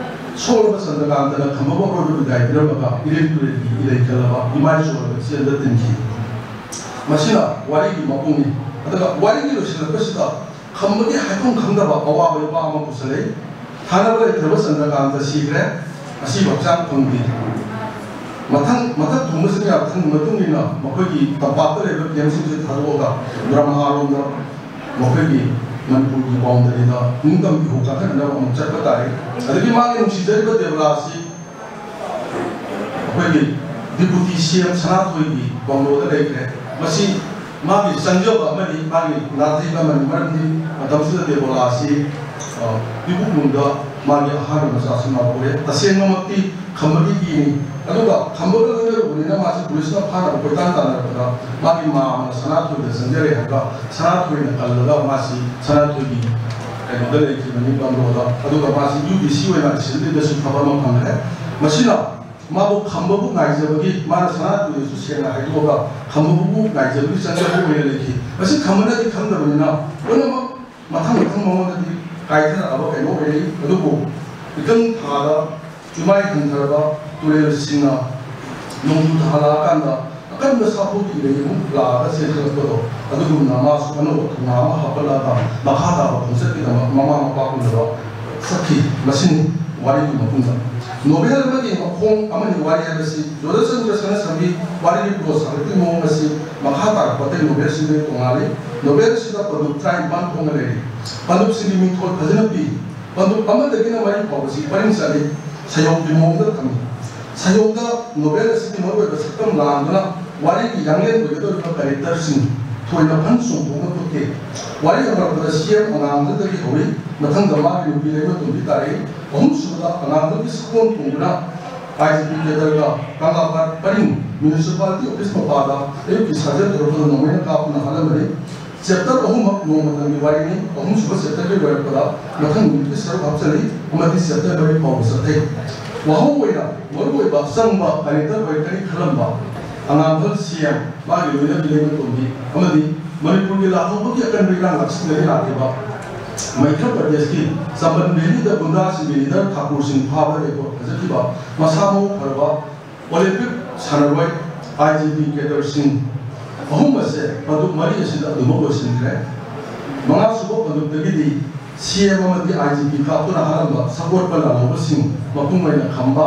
ꯁꯣꯛꯂꯕ ꯆꯟꯗ꯭ꯔꯀꯥꯟꯇꯅ ꯈꯝꯕꯕꯨ ꯑꯔꯣꯏꯕ ꯕꯤꯗꯥꯏ ꯄꯤꯔꯝꯃꯒ ꯏꯔꯤꯜ ꯇꯨꯔꯦꯜꯒꯤ ꯏꯔꯩ ꯀꯜꯂꯕ ꯏꯃꯥꯏ ꯆꯣꯜꯂꯕ ꯏꯆꯦꯜꯗ ꯇꯤꯟꯈꯤ꯫ ꯃꯁꯤꯅ ꯋꯥꯔꯤꯒꯤ ꯃꯄꯨꯡꯅꯤ꯫ ꯑꯗꯨꯒ ꯋꯥꯔꯤꯒꯤ ꯂꯣꯏꯁꯤꯜꯂꯛꯄꯁꯤꯗ ꯈꯝꯕꯒꯤ ꯍꯥꯏꯐꯝ ꯈꯪꯗꯕ ꯑꯋꯥꯕ ꯏꯄꯥ ꯑꯃ ꯄꯨꯁꯜꯂꯛꯏ꯫ ꯊꯥꯅꯕ ꯂꯩꯇ꯭ꯔꯕ ꯆꯟꯗ꯭ꯔꯀꯥꯟꯇ ꯁꯤꯈ꯭ꯔꯦ꯫ ꯑꯁꯤꯕ ꯍꯛꯆꯥꯡ ꯐꯪꯗꯦ꯫ ꯃꯊꯪ, ꯃꯊꯛ ꯊꯣꯡꯕꯁꯤꯡ ꯌꯥꯝ ꯈꯪꯕ ꯃꯇꯨꯡ ꯏꯟꯅ ꯃꯈꯣꯏꯒꯤ ꯇꯝꯄꯥꯛꯇ ꯂꯩꯕ ꯀꯦꯝꯁꯤꯡꯁꯤ ꯊꯥꯗꯣꯛꯑꯒ ꯕ꯭ꯔꯍꯃꯥꯔꯣꯝꯗ ꯃꯈꯣꯏꯒꯤ ꯃꯅꯤꯄꯨꯔꯒꯤ ꯕꯥꯎꯟꯗꯔꯤꯗ ꯅꯤꯡꯇꯝ ꯏꯍꯧ ꯀꯥꯈꯠꯅꯅꯕ ꯑꯃꯨꯛ ꯆꯠꯄ ꯇꯥꯔꯦ꯫ ꯑꯗꯒꯤ ꯃꯥꯒꯤ ꯅꯨꯡꯁꯤꯖꯔꯤꯕ ꯗꯦꯕꯂꯥ ꯑꯁꯤ ꯑꯩꯈꯣꯏꯒꯤ ꯗꯤꯄꯨꯇꯤ ꯁꯤ ꯑꯦꯝ ꯁꯅꯥꯊꯣꯏꯒꯤ ꯕꯪꯒꯂꯣꯗ ꯂꯩꯈ꯭ꯔꯦ꯫ ꯃꯁꯤ ꯃꯥꯒꯤ ꯆꯪꯖꯕ ꯑꯃꯅꯤ, ꯃꯥꯒꯤ ꯅꯥꯊꯩꯕ ꯑꯃꯅꯤ꯫ ꯃꯔꯝꯗꯤ ꯃꯇꯝꯁꯤꯗ ꯗꯦꯕꯣꯂꯥ ꯑꯁꯤ, ꯑ, ꯏꯕꯨꯡꯂꯣꯝꯗ ꯃꯥꯒꯤ ꯑꯍꯥꯟꯕ ꯃꯆꯥꯁꯨ ꯃꯥ ꯄꯣꯛꯑꯦ꯫ ꯇꯁꯦꯡꯕꯃꯛꯇꯤ ꯈꯝꯕꯒꯤ ꯏꯅꯤ꯫ ꯑꯗꯨꯒ ꯈꯝꯕꯒ ꯂꯣꯏꯅꯔꯨꯕꯅꯤꯅ ꯃꯥꯁꯤ ꯄꯨꯂꯤꯁꯅ ꯐꯥꯅꯕ ꯀꯣꯏꯇꯥꯟ ꯇꯥꯟꯅꯔꯛꯄꯗ ꯃꯥꯒꯤ ꯃꯥ ꯑꯃꯅ ꯁꯅꯥꯊꯣꯏꯗ ꯆꯪꯖꯔꯦ ꯍꯥꯏꯕ ꯁꯅꯥꯊꯣꯏꯅ ꯀꯜꯂꯒ ꯃꯥꯁꯤ ꯁꯅꯥꯊꯣꯏꯒꯤ ꯀꯩꯅꯣꯗ ꯂꯩꯈꯤꯕꯅꯤ, ꯕꯪꯒꯂꯣꯗ꯫ ꯑꯗꯨꯒ ꯃꯥꯁꯤ ꯌꯨ ꯗꯤ ꯁꯤ ꯑꯣꯏꯅ ꯑꯥꯏ ꯁꯤ ꯑꯦꯜ ꯗꯤꯗꯁꯨ ꯊꯕꯛ ꯑꯃ ꯐꯪꯈ꯭ꯔꯦ꯫ ꯃꯁꯤꯅ ꯃꯥꯕꯨ ꯈꯝꯕꯕꯨ ꯉꯥꯏꯖꯕꯒꯤ, ꯃꯥꯅ ꯁꯅꯥꯊꯣꯏꯗꯁꯨ ꯁꯦꯡꯅ ꯍꯥꯏꯗꯣꯛꯑꯒ ꯈꯝꯕꯕꯨ ꯉꯥꯏꯖꯕꯒꯤ ꯆꯪꯖꯕ ꯑꯣꯏꯅ ꯂꯩꯈꯤ꯫ ꯃꯁꯤ ꯈꯝꯕꯅꯗꯤ ꯈꯪꯗꯕꯅꯤꯅ ꯂꯣꯏꯅꯃꯛ ꯃꯊꯪ ꯃꯊꯪ ꯃꯉꯣꯟꯗꯗꯤ ꯀꯥꯏꯊꯔꯛꯑꯕ ꯀꯩꯅꯣ ꯑꯣꯏꯔꯛꯏ꯫ ꯑꯗꯨꯕꯨ ꯏꯀꯪ ꯊꯥꯗ ꯏꯃꯥꯏ ꯍꯟꯊꯔꯕ ꯇꯨꯔꯦꯜꯁꯤꯡꯅ ꯅꯣꯡꯖꯨ ꯊꯥ ꯂꯥꯛꯑꯀꯥꯟꯗ ꯑꯀꯟꯕ ꯁꯥꯐꯨꯒꯤ ꯏꯔꯩ ꯑꯃꯨꯛ ꯂꯥꯛꯑꯒ ꯆꯦꯟꯈꯠꯂꯛꯄꯗꯣ, ꯑꯗꯨꯒꯨꯝꯅ ꯃꯥꯁꯨ ꯑꯅꯧꯕ ꯊꯧꯅꯥ ꯑꯃ ꯍꯥꯞꯀꯠꯂꯒ ꯃꯈꯥ ꯇꯥꯕ ꯈꯣꯡꯆꯠꯀꯤꯗꯃꯛ ꯃꯃꯥ ꯃꯄꯥ ꯎꯅꯕ ꯆꯠꯈꯤ꯫ ꯃꯁꯤꯅꯤ ꯋꯥꯔꯤꯒꯤ ꯃꯄꯨꯡꯗ꯫ ꯅꯣꯚꯦꯜ ꯑꯃꯒꯤ ꯃꯈꯣꯡ ꯑꯃꯗꯤ ꯋꯥꯔꯤ ꯍꯥꯏꯕꯁꯤ ꯖꯣꯙꯆꯟꯗ꯭ꯔ ꯁꯅꯥꯁꯝꯒꯤ ꯋꯥꯔꯤꯒꯤ ꯄ꯭ꯔꯣꯁ ꯁꯥꯒꯠꯄꯒꯤ ꯃꯑꯣꯡ ꯑꯁꯤ ꯃꯈꯥ ꯇꯥꯔꯛꯄ ꯑꯇꯩ ꯅꯣꯚꯦꯜꯁꯤꯡꯗꯒꯤ ꯇꯣꯉꯥꯜꯂꯤ꯫ ꯅꯣꯚꯦꯜꯁꯤꯗ ꯄꯟꯗꯨꯞ ꯇꯔꯥꯅꯤꯄꯥꯟ ꯊꯣꯛꯅ ꯂꯩꯔꯤ꯫ ꯄꯟꯗꯨꯞꯁꯤꯡꯒꯤ ꯃꯤꯡꯊꯣꯜ ꯐꯖꯅ ꯄꯤ꯫ ꯄꯟꯗꯨꯞ ꯑꯃꯗꯒꯤꯅ ꯃꯔꯤ ꯐꯥꯎꯕꯁꯤ ꯄꯔꯤꯡ ꯆꯠꯂꯤ꯫ ꯁꯩꯍꯧꯒꯤ ꯃꯑꯣꯡꯗ ꯊꯝꯃꯤ꯫ ꯁꯩꯍꯧꯗ ꯅꯣꯚꯦꯜ ꯑꯁꯤꯒꯤ ꯃꯔꯨꯑꯣꯏꯕ ꯁꯛꯇꯝ ꯂꯥꯡꯗꯨꯅ ꯋꯥꯔꯤꯒꯤ ꯌꯥꯡꯂꯦꯟ ꯑꯣꯏꯒꯗꯧꯔꯤꯕ ꯀꯦꯔꯦꯛꯇꯔꯁꯤꯡ ꯊꯣꯏꯅ ꯐꯟ ꯆꯣꯡꯊꯣꯛꯅ ꯎꯠꯈꯤ꯫ ꯋꯥꯔꯤ ꯍꯧꯔꯛꯄꯗ ꯁꯤ ꯑꯦꯝ ꯑꯉꯥꯡꯕꯗꯒꯤ ꯍꯧꯏ, ꯃꯊꯪꯗ ꯃꯥꯒꯤ ꯅꯨꯄꯤ ꯂꯩꯃꯇꯣꯟꯕꯤ ꯇꯥꯔꯛꯏ, ꯑꯍꯨꯝꯁꯨꯕꯗ ꯑꯉꯥꯡꯕꯒꯤ ꯁꯒꯣꯜ ꯇꯣꯡꯗꯨꯅ ꯑꯥꯏ ꯖꯤ ꯄꯤ ꯀꯦꯗꯔꯒ ꯀꯪꯂꯥꯄꯥꯠ ꯄꯔꯤꯡ ꯃ꯭ꯌꯨꯅꯤꯁꯤꯄꯥꯂꯤꯇꯤ ꯑꯣꯐꯤꯁ ꯃꯄꯥꯗ ꯑꯌꯨꯛꯀꯤ ꯁꯥꯖꯦꯜ ꯇꯧꯔꯛꯄꯗ ꯅꯣꯡꯃꯩꯅ ꯀꯥꯞꯇꯨꯅ ꯍꯥꯠꯂꯝꯕꯅꯤ꯫ ꯆꯦꯞꯇꯔ ꯑꯍꯨꯝꯃꯛ ꯅꯣꯡꯃꯇꯪꯒꯤ ꯋꯥꯔꯤꯅꯤ꯫ ꯑꯍꯨꯝꯁꯨꯕ ꯆꯦꯞꯇꯔꯒꯤ ꯂꯣꯏꯔꯛꯄꯗ ꯃꯊꯪ ꯅꯨꯃꯤꯠꯀꯤ ꯁꯔꯨꯛ ꯍꯥꯞꯆꯤꯜꯂꯤ ꯑꯃꯗꯤ ꯆꯦꯞꯇꯔ ꯃꯔꯤ ꯐꯥꯎꯕ ꯆꯠꯊꯩ꯫ ꯋꯥꯍꯧ ꯑꯣꯏꯅ ꯃꯔꯨꯑꯣꯏꯕ ꯑꯆꯪꯕ ꯀꯦꯔꯦꯛꯇꯔ ꯑꯣꯏꯔꯛꯀꯅꯤ ꯈꯜꯂꯝꯕ ꯑꯉꯥꯡꯕ ꯁꯤ ꯑꯦꯝ, ꯃꯥꯒꯤ ꯂꯣꯏꯅꯕꯤ ꯂꯩꯃꯇꯣꯟꯕꯤ ꯑꯃꯗꯤ ꯃꯅꯤꯄꯨꯔꯒꯤ ꯂꯥꯜꯍꯧꯕꯒꯤ ꯑꯀꯟꯕ ꯏꯔꯥꯡ ꯂꯥꯛꯁꯤꯟꯅꯔꯤ ꯂꯥꯛꯈꯤꯕ ꯃꯩꯊ꯭ꯔ ꯄ꯭ꯔꯗꯦꯁꯀꯤ ꯆꯝꯕꯟ ꯚꯦꯂꯤꯗ ꯒꯨꯟꯗꯥꯁꯤꯡꯒꯤ ꯂꯤꯗꯔ ꯊꯥꯀꯨꯔ ꯁꯤꯡ ꯐꯥꯕꯗ ꯔꯦꯀꯣꯔꯗ ꯐꯖꯈꯤꯕ ꯃꯁꯥ ꯃꯎ ꯐꯔꯕ ꯑꯣꯂꯦꯝꯄꯤꯛ ꯁꯥꯟꯅꯔꯣꯏ ꯑꯥꯏ ꯖꯤ ꯄꯤ ꯀꯦꯗꯔꯁꯤꯡ ꯑꯍꯨꯝ ꯑꯁꯦ ꯄꯟꯗꯨꯞ ꯃꯔꯤ ꯑꯁꯤꯗ ꯑꯗꯨꯃꯛ ꯂꯣꯏꯁꯤꯟꯈ꯭ꯔꯦ꯫ ꯃꯉꯥꯁꯨꯕ ꯄꯟꯗꯨꯞꯇꯒꯤꯗꯤ ꯁꯤ ꯑꯦꯝ ꯑꯃꯗꯤ ꯑꯥꯏ ꯖꯤ ꯄꯤ ꯀꯥꯞꯇꯨꯅ ꯍꯥꯠꯂꯝꯕ ꯁꯒꯣꯠꯄ ꯂꯥꯜꯍꯧꯕꯁꯤꯡ ꯃꯄꯨꯡ ꯑꯣꯏꯅ ꯈꯝꯕ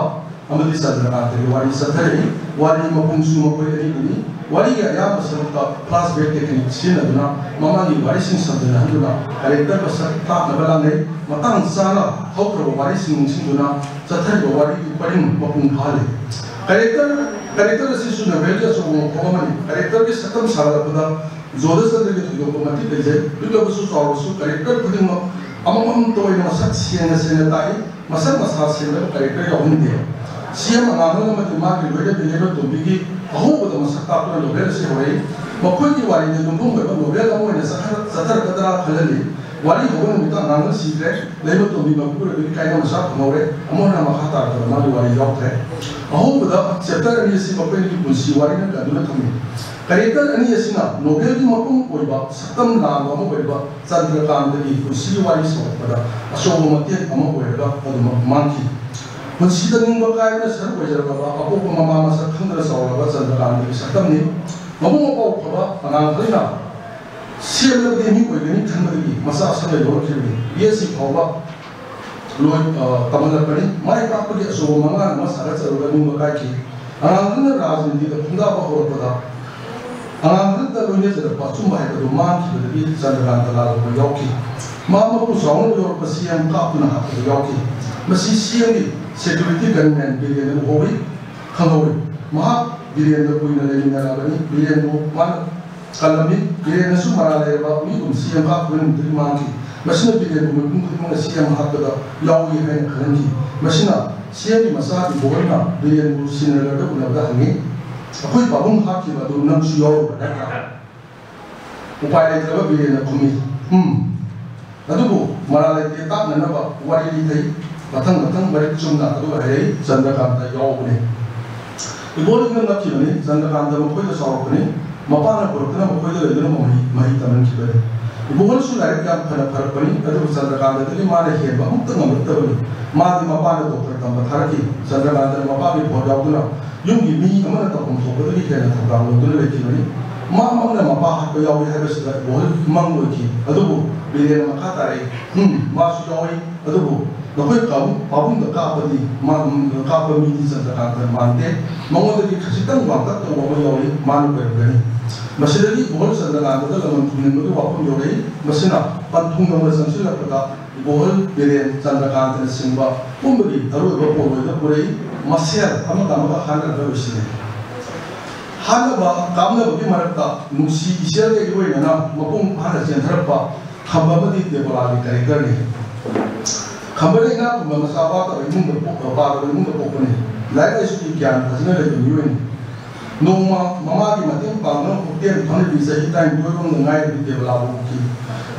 ꯑꯃꯗꯤ ꯆꯟꯗ꯭ꯔꯀꯥꯟꯇꯒꯤ ꯋꯥꯔꯤ ꯆꯠꯊꯔꯛꯏ꯫ ꯋꯥꯔꯤ ꯃꯄꯨꯡꯁꯨ ꯃꯈꯣꯏ ꯑꯅꯤꯒꯤꯅꯤ꯫ ꯋꯥꯔꯤꯒꯤ ꯑꯌꯥꯝꯕ ꯁꯔꯨꯛꯇ ꯐ꯭ꯂꯥꯁꯕꯦꯛ ꯇꯦꯛꯅꯤꯛ ꯁꯤꯖꯤꯟꯅꯗꯨꯅ ꯃꯃꯥꯡꯒꯤ ꯋꯥꯔꯤꯁꯤꯡ ꯁꯝꯖꯤꯟꯅꯍꯟꯗꯨꯅ ꯀꯦꯔꯦꯛꯇꯔ ꯃꯁꯛ ꯇꯥꯛꯅꯕ ꯂꯥꯡꯅꯩ꯫ ꯃꯇꯥꯡ ꯆꯥꯅ ꯍꯧꯈ꯭ꯔꯕ ꯋꯥꯔꯤꯁꯤꯡ ꯅꯤꯡꯁꯤꯡꯗꯨꯅ ꯆꯠꯊꯔꯤꯕ ꯋꯥꯔꯤꯒꯤ ꯄꯔꯤꯡ ꯃꯄꯨꯡ ꯐꯥꯍꯜꯂꯤ꯫ ꯀꯦꯔꯦꯛꯇꯔ ꯀꯦꯔꯦꯛꯇꯔ ꯑꯁꯤꯁꯨ ꯅꯣꯚꯦꯜꯒꯤ ꯑꯆꯧꯕ ꯃꯈꯣꯡ ꯑꯃꯅꯤ꯫ ꯀꯦꯔꯦꯛꯇꯔꯒꯤ ꯁꯛꯇꯝ ꯁꯥꯒꯠꯂꯛꯄꯗ ꯖꯣꯙꯆꯟꯗ꯭ꯔꯒꯤ ꯊꯣꯏꯗꯣꯛꯄ ꯃꯇꯤꯛ ꯂꯩꯖꯩ꯫ ꯄꯤꯛꯂꯕꯁꯨ ꯆꯥꯎꯔꯕꯁꯨ ꯀꯦꯔꯦꯛꯇꯔ ꯈꯨꯗꯤꯡꯃꯛ ꯑꯃꯃꯝꯇ ꯑꯣꯏꯅ ꯃꯁꯛ ꯁꯦꯡꯅ ꯁꯦꯡꯅ ꯇꯥꯛꯏ꯫ ꯃꯁꯛ ꯃꯁꯥ ꯁꯦꯡꯗꯕ ꯀꯦꯔꯦꯛꯇꯔ ꯌꯥꯎꯍꯟꯗꯦ꯫ ꯁꯤ ꯑꯦꯝ ꯑꯉꯥꯡꯕ ꯑꯃꯗꯤ ꯃꯥꯒꯤ ꯂꯣꯏꯅꯕꯤ ꯂꯩꯃꯇꯣꯟꯕꯤꯒꯤ ꯑꯍꯧꯕꯗ ꯃꯁꯛ ꯇꯥꯛꯇꯨꯅ ꯅꯣꯚꯦꯜ ꯑꯁꯤ ꯍꯧꯔꯛꯏ꯫ ꯃꯈꯣꯏꯒꯤ ꯋꯥꯔꯤꯗ ꯌꯨꯝꯐꯝ ꯑꯣꯏꯕ ꯅꯣꯚꯦꯜ ꯑꯃ ꯑꯣꯏꯅ ꯆꯠꯊꯔꯛꯀꯗ꯭ꯔꯥ ꯈꯜꯍꯜꯂꯤ꯫ ꯋꯥꯔꯤ ꯍꯧꯕ ꯅꯨꯃꯤꯠꯇ ꯑꯉꯥꯡꯕ ꯁꯤꯈ꯭ꯔꯦ꯫ ꯂꯩꯃꯇꯣꯟꯕꯤ ꯃꯄꯨꯔꯣꯏꯕꯒꯤ ꯀꯥꯏꯅ ꯃꯆꯥ ꯐꯪꯍꯧꯔꯦ꯫ ꯑꯃꯨꯛ ꯍꯟꯅ ꯃꯈꯥ ꯇꯥꯔꯛꯄꯗ ꯃꯥꯒꯤ ꯋꯥꯔꯤ ꯌꯥꯎꯈ꯭ꯔꯦ꯫ ꯑꯍꯧꯕꯗ ꯆꯦꯞꯇꯔ ꯑꯅꯤ ꯑꯁꯤ ꯃꯈꯣꯏ ꯑꯅꯤꯒꯤ ꯄꯨꯟꯁꯤ ꯋꯥꯔꯤꯅ ꯀꯟꯗꯨꯅ ꯊꯝꯃꯤ꯫ ꯀꯦꯔꯦꯛꯇꯔ ꯑꯅꯤ ꯑꯁꯤꯅ ꯅꯣꯚꯦꯜꯒꯤ ꯃꯄꯨꯡ ꯑꯣꯏꯕ ꯁꯛꯇꯝ ꯂꯥꯡꯕ ꯑꯃ ꯑꯣꯏꯔꯤꯕ ꯆꯟꯗ꯭ꯔꯀꯥꯟꯇꯒꯤ ꯄꯨꯟꯁꯤꯒꯤ ꯋꯥꯔꯤ ꯁꯧꯔꯛꯄꯗ ꯑꯆꯧꯕ ꯃꯇꯦꯡ ꯑꯃ ꯑꯣꯏꯔꯒ ꯑꯗꯨꯃꯛ ꯃꯥꯡꯈꯤ꯫ ꯄꯨꯟꯁꯤꯗ ꯅꯤꯡꯕ ꯀꯥꯏꯕꯅ ꯁꯔꯨꯛ ꯑꯣꯏꯖꯔꯕ ꯑꯄꯣꯛꯄ ꯃꯃꯥ ꯃꯁꯛ ꯈꯪꯗꯅ ꯆꯥꯎꯔꯛꯂꯕ ꯆꯟꯗ꯭ꯔꯀꯥꯟꯇꯒꯤ ꯁꯛꯇꯝꯅꯤ꯫ ꯃꯕꯨꯡ ꯃꯄꯥꯎ ꯐꯕ ꯑꯉꯥꯡ ꯑꯃꯅ ꯁꯦꯝꯂꯕꯗꯤ ꯃꯤ ꯑꯣꯏꯒꯅꯤ ꯈꯟꯕꯗꯒꯤ ꯃꯆꯥ ꯁꯪꯂꯩ ꯂꯧꯔꯛꯈꯤꯕꯅꯤ꯫ ꯕꯤ ꯑꯦꯁ ꯁꯤ ꯐꯥꯎꯕ ꯂꯣꯏ ꯇꯝꯍꯜꯂꯛꯄꯅꯤ꯫ ꯃꯥꯏ ꯄꯥꯛꯄꯒꯤ ꯑꯆꯧꯕ ꯃꯉꯥꯜ ꯑꯃ ꯁꯥꯒꯠꯆꯔꯒ ꯅꯤꯡꯕ ꯀꯥꯏꯈꯤ꯫ ꯑꯉꯥꯡꯗꯨꯅ ꯔꯥꯖꯅꯤꯇꯤꯗ ꯈꯣꯡꯗꯥꯕ ꯍꯧꯔꯛꯄꯗ ꯑꯉꯥꯡꯗꯨꯗ ꯂꯣꯏꯅꯖꯔꯛꯄ ꯑꯆꯨꯝꯕ ꯍꯥꯏꯕꯗꯨ ꯃꯥꯡꯈꯤꯕꯗꯒꯤ ꯆꯟꯗ꯭ꯔꯀꯥꯟꯇ ꯂꯥꯜꯂꯛꯄ ꯌꯥꯎꯈꯤ꯫ ꯃꯥ ꯃꯄꯨ ꯆꯥꯎꯅ ꯌꯧꯔꯛꯄ ꯁꯤ ꯑꯦꯝ ꯀꯥꯞꯇꯨꯅ ꯍꯥꯠꯄꯗ ꯌꯥꯎꯈꯤ꯫ ꯃꯁꯤ ꯁꯤ ꯑꯦꯝꯒꯤ ꯁꯦꯀ꯭ꯌꯨꯔꯤꯇꯤ ꯒꯟꯃꯦꯟ ꯕꯤꯔꯦꯟꯅ ꯎꯍꯧꯏ, ꯈꯪꯍꯧꯏ꯫ ꯃꯍꯥꯛ ꯕꯤꯔꯦꯟꯒ ꯀꯨꯏꯅ ꯂꯩꯃꯤꯟꯅꯔꯛꯑꯕꯅꯤ꯫ ꯕꯤꯔꯦꯟꯕꯨ ꯃꯥꯅ ꯀꯜꯂꯝꯃꯤ꯫ ꯕꯤꯔꯦꯟꯅꯁꯨ ꯃꯔꯥꯜ ꯂꯩꯔꯕ ꯃꯤꯒꯨꯝ ꯁꯤ ꯑꯦꯝ ꯀꯥꯞꯈꯤꯕ ꯅꯨꯃꯤꯠꯇꯒꯤ ꯃꯥꯡꯈꯤ꯫ ꯃꯁꯤꯅ ꯕꯤꯔꯦꯟꯕꯨ ꯃꯤꯄꯨꯝ ꯈꯨꯗꯤꯡꯃꯛꯅ ꯁꯤ ꯑꯦꯝ ꯍꯥꯠꯄꯗ ꯌꯥꯎꯏ ꯍꯥꯏꯅ ꯈꯜꯍꯟꯈꯤ꯫ ꯃꯁꯤꯅ ꯁꯤ ꯑꯦꯝꯒꯤ ꯃꯆꯥ ꯏꯕꯣꯍꯜꯅ ꯕꯤꯔꯦꯟꯕꯨ ꯁꯤꯅꯔꯒ ꯎꯅꯕꯗ ꯍꯪꯉꯤ, "ꯑꯩꯈꯣꯏ ꯄꯥꯕꯨꯡ ꯍꯥꯠꯈꯤꯕ ꯑꯗꯨ ꯅꯪꯁꯨ ꯌꯥꯎꯔꯕ꯭ꯔꯥ ꯅꯠꯇ꯭ꯔꯥ?" ꯎꯄꯥꯏ ꯂꯩꯇ꯭ꯔꯕ ꯕꯤꯔꯦꯟꯅ ꯈꯨꯝꯃꯤ, "ꯎꯝ, ꯑꯗꯨꯕꯨ ꯃꯔꯥꯜ ꯂꯩꯇꯦ ꯇꯥꯛꯅꯅꯕ ꯋꯥꯔꯤ ꯂꯤꯊꯩ꯫ ꯃꯊꯪ ꯃꯊꯪ ꯃꯔꯤꯛ ꯆꯨꯝꯅ ꯑꯗꯨꯒ ꯍꯥꯏꯔꯛꯏ, ꯆꯟꯗ꯭ꯔꯀꯥꯟꯇ ꯌꯥꯎꯕꯅꯦ꯫" ꯏꯕꯣꯍꯜ ꯏꯉꯛ ꯉꯛꯈꯤꯕꯅꯤ꯫ ꯆꯟꯗ꯭ꯔꯀꯥꯟꯇ ꯃꯈꯣꯏꯗ ꯆꯥꯎꯔꯛꯄꯅꯤ꯫ ꯃꯄꯥꯅ ꯄꯨꯔꯛꯇꯨꯅ ꯃꯈꯣꯏꯗ ꯂꯩꯗꯨꯅ ꯃꯍꯩ ꯃꯍꯩ ꯇꯝꯍꯟꯈꯤꯕꯅꯤ꯫ ꯏꯕꯣꯍꯜꯁꯨ ꯂꯥꯏꯔꯤꯛ ꯌꯥꯝ ꯐꯅ ꯐꯔꯛꯄꯅꯤ, ꯑꯗꯨꯕꯨ ꯆꯟꯗ꯭ꯔꯀꯥꯟꯇꯗꯒꯤ ꯃꯥꯅ ꯍꯦꯟꯕ ꯑꯃꯨꯛꯇ ꯉꯝꯂꯛꯇꯕꯅꯤ꯫ ꯃꯥꯗꯤ ꯃꯄꯥꯅ ꯗꯣꯛꯇꯔ ꯇꯝꯕ ꯊꯥꯔꯛꯈꯤ꯫ ꯆꯟꯗ꯭ꯔꯀꯥꯟꯇꯅ ꯃꯄꯥꯒꯤ ꯚꯣꯠ ꯌꯥꯎꯗꯨꯅ ꯌꯨꯝꯒꯤ ꯃꯤ ꯑꯃꯅ ꯇꯧꯐꯝ ꯊꯣꯛꯄꯗꯒꯤ ꯍꯦꯟꯅ ꯊꯧꯗꯥꯡ ꯂꯧꯗꯨꯅ ꯂꯩꯈꯤꯕꯅꯤ꯫ ꯃꯥꯃꯛꯅ ꯃꯄꯥ ꯍꯥꯠꯄ ꯌꯥꯎꯏ ꯍꯥꯏꯕꯁꯤꯗ ꯏꯕꯣꯍꯜ ꯃꯪ ꯑꯣꯏꯈꯤ꯫ ꯑꯗꯨꯕꯨ ꯕꯤꯔꯦꯟꯅ ꯃꯈꯥ ꯇꯥꯔꯛꯏ, "ꯎꯝ, ꯃꯥꯁꯨ ꯌꯥꯎꯏ꯫ ꯑꯗꯨꯕꯨ ꯅꯈꯣꯏ ꯄꯥꯕꯨꯡ, ꯄꯥꯕꯨꯡꯗ ꯀꯥꯞꯄꯗꯤ ꯃꯥ, ꯀꯥꯞꯄ ꯃꯤꯗꯤ ꯆꯟꯗ꯭ꯔꯀꯥꯟꯇ ꯃꯥꯟꯗꯦ꯫ ꯃꯉꯣꯟꯗꯒꯤ ꯈꯖꯤꯛꯇꯪ ꯋꯥꯡꯇꯛ ꯇꯧꯕ ꯑꯃ ꯌꯥꯎꯏ, ꯃꯥꯅ ꯑꯣꯏꯔꯝꯒꯅꯤ꯫" ꯃꯁꯤꯗꯒꯤ ꯏꯕꯣꯍꯜ ꯆꯟꯗ꯭ꯔꯀꯥꯟꯇꯗ ꯂꯃꯟ ꯈꯨꯝꯅꯤꯡꯕꯒꯤ ꯋꯥꯐꯝ ꯌꯧꯔꯛꯏ꯫ ꯃꯁꯤꯅ ꯄꯟꯊꯨꯡ ꯌꯧꯅ ꯆꯪꯁꯤꯜꯂꯛꯄꯗ ꯏꯕꯣꯍꯜ ꯕꯤꯔꯦꯟ ꯆꯟꯗ꯭ꯔꯀꯥꯟꯇꯅꯆꯤꯡꯕ ꯄꯨꯝꯕꯒꯤ ꯑꯔꯣꯏꯕ ꯄꯣꯠꯂꯣꯏꯗ ꯄꯨꯔꯛꯏ꯫ ꯃꯁꯦꯜ ꯑꯃꯒ ꯑꯃꯒ ꯍꯥꯠꯅꯔꯒ ꯂꯣꯏꯁꯤꯜꯂꯤ꯫ ꯍꯥꯠꯅꯕ ꯀꯥꯞꯅꯕꯒꯤ ꯃꯔꯛꯇ ꯅꯨꯡꯁꯤ ꯏꯆꯦꯜꯒ ꯏꯔꯣꯏꯅꯅ ꯃꯄꯨꯡ ꯐꯥꯅ ꯆꯦꯟꯊꯔꯛꯄ ꯈꯝꯕ ꯑꯃꯗꯤ ꯗꯦꯕꯣꯂꯥꯒꯤ ꯀꯦꯔꯦꯛꯇꯔꯅꯤ꯫ ꯈꯝꯕꯅ ꯏꯅꯥꯛ ꯈꯨꯟꯕ ꯃꯆꯥ ꯋꯥꯠꯇꯕ ꯏꯃꯨꯡꯗ ꯄꯣꯛ-, ꯄꯥꯗꯕ ꯏꯃꯨꯡꯗ ꯄꯣꯛꯄꯅꯤ꯫ ꯂꯥꯏꯔꯤꯛ ꯂꯥꯏꯁꯨꯒꯤ ꯒ꯭ꯌꯥꯟ ꯐꯖꯅ ꯂꯩꯕ ꯃꯤꯑꯣꯏꯅꯤ꯫ ꯅꯣꯡꯃ ꯃꯃꯥꯒꯤ ꯃꯇꯦꯡ ꯄꯥꯡꯗꯨꯅ ꯍꯣꯇꯦꯜ ꯐꯝꯂꯤꯕꯤ ꯆꯍꯤ ꯇꯔꯥꯅꯤꯊꯣꯏꯔꯣꯝꯗ ꯉꯥꯏꯔꯤꯕꯤ ꯗꯦꯕꯣꯂꯥꯕꯨ ꯎꯈꯤ꯫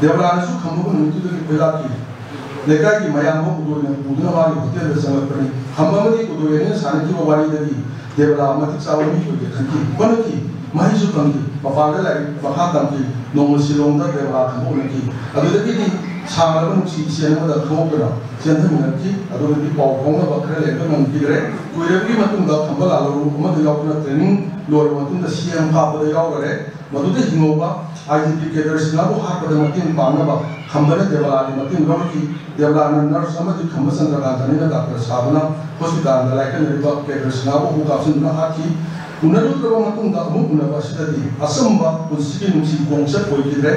ꯗꯦꯕꯣꯂꯥꯅꯁꯨ ꯈꯝꯕꯕꯨ ꯅꯨꯃꯤꯠꯇꯨꯗꯒꯤ ꯈꯣꯏꯗꯥꯈꯤ꯫ ꯂꯩꯀꯥꯏꯒꯤ ꯃꯌꯥꯝꯕ ꯎꯗꯣꯏꯅ ꯄꯨꯗꯨꯅ ꯃꯥꯒꯤ ꯍꯣꯇꯦꯜꯗ ꯆꯪꯂꯛꯄꯅꯤ꯫ ꯈꯝꯕ ꯑꯃꯗꯤ ꯎꯗꯣꯏ ꯑꯅꯤꯅ ꯁꯥꯟꯅꯈꯤꯕ ꯋꯥꯔꯤꯗꯒꯤ ꯗꯦꯕꯣꯂꯥ ꯃꯇꯤꯛ ꯆꯥꯕ ꯃꯤ ꯑꯣꯏꯒꯦ ꯈꯟꯈꯤ꯫ ꯍꯣꯠꯅꯈꯤ꯫ ꯃꯍꯩꯁꯨ ꯇꯝꯈꯤ꯫ ꯃꯄꯥꯟꯗ ꯂꯥꯏꯔꯤꯛ ꯃꯈꯥ ꯇꯝꯈꯤ꯫ ꯅꯣꯡꯃ ꯁꯤꯂꯣꯡꯗ ꯗꯦꯕꯣꯂꯥ ꯈꯝꯕ ꯎꯅꯈꯤ꯫ ꯑꯗꯨꯗꯒꯤꯗꯤ ꯁꯥꯡꯂꯕ ꯅꯨꯡꯁꯤ ꯏꯆꯦꯜ ꯑꯃꯗ ꯈꯪꯍꯧꯗꯅ ꯆꯦꯟꯊꯃꯤꯟꯅꯈꯤ꯫ ꯑꯗꯨꯒꯗꯤ ꯄꯥꯎ ꯐꯥꯎꯅꯕ ꯈꯔ ꯂꯩꯔꯒ ꯉꯝꯈꯤꯗ꯭ꯔꯦ꯫ ꯀꯨꯏꯔꯕꯒꯤ ꯃꯇꯨꯡꯗ ꯈꯝꯕ ꯂꯥꯜꯍꯧꯂꯨꯞ ꯑꯃꯗ ꯌꯥꯎꯗꯨꯅ training ꯂꯣꯏꯔꯕ ꯃꯇꯨꯡꯗ C M ꯀꯥꯞꯄꯗ ꯌꯥꯎꯈꯔꯦ꯫ ꯃꯗꯨꯗ ꯍꯤꯡꯍꯧꯕ I G P ꯀꯦꯗꯔ ꯁꯤꯡꯍꯕꯨ ꯍꯥꯠꯄꯗ ꯃꯇꯦꯡ ꯄꯥꯡꯅꯕ ꯈꯝꯕꯅ ꯗꯦꯕꯂꯥꯒꯤ ꯃꯇꯦꯡ ꯂꯧꯔꯛꯈꯤ꯫ ꯗꯦꯕꯂꯥꯅ nurse ꯑꯃꯗꯤ ꯈꯝꯕ ꯆꯟꯗ꯭ꯔꯀꯥꯟꯇ ꯑꯅꯤꯅ doctor ꯁꯥꯗꯨꯅ hospitalꯗ ꯂꯥꯏꯀꯠꯅꯔꯤꯕ ꯀꯦꯗꯔ ꯁꯤꯡꯍꯕꯨ ꯑꯃꯨꯛ ꯀꯥꯞꯁꯤꯟꯗꯨꯅ ꯍꯥꯠꯈꯤ꯫ ꯎꯅꯔꯨꯗ꯭ꯔꯕ ꯃꯇꯨꯡꯗ ꯑꯃꯨꯛ ꯎꯅꯕ ꯑꯁꯤꯗꯗꯤ ꯑꯆꯝꯕ ꯄꯨꯟꯁꯤꯒꯤ ꯅꯨꯡꯁꯤ ꯈꯣꯡꯆꯠ ꯑꯣꯏꯈꯤꯗ꯭ꯔꯦ꯫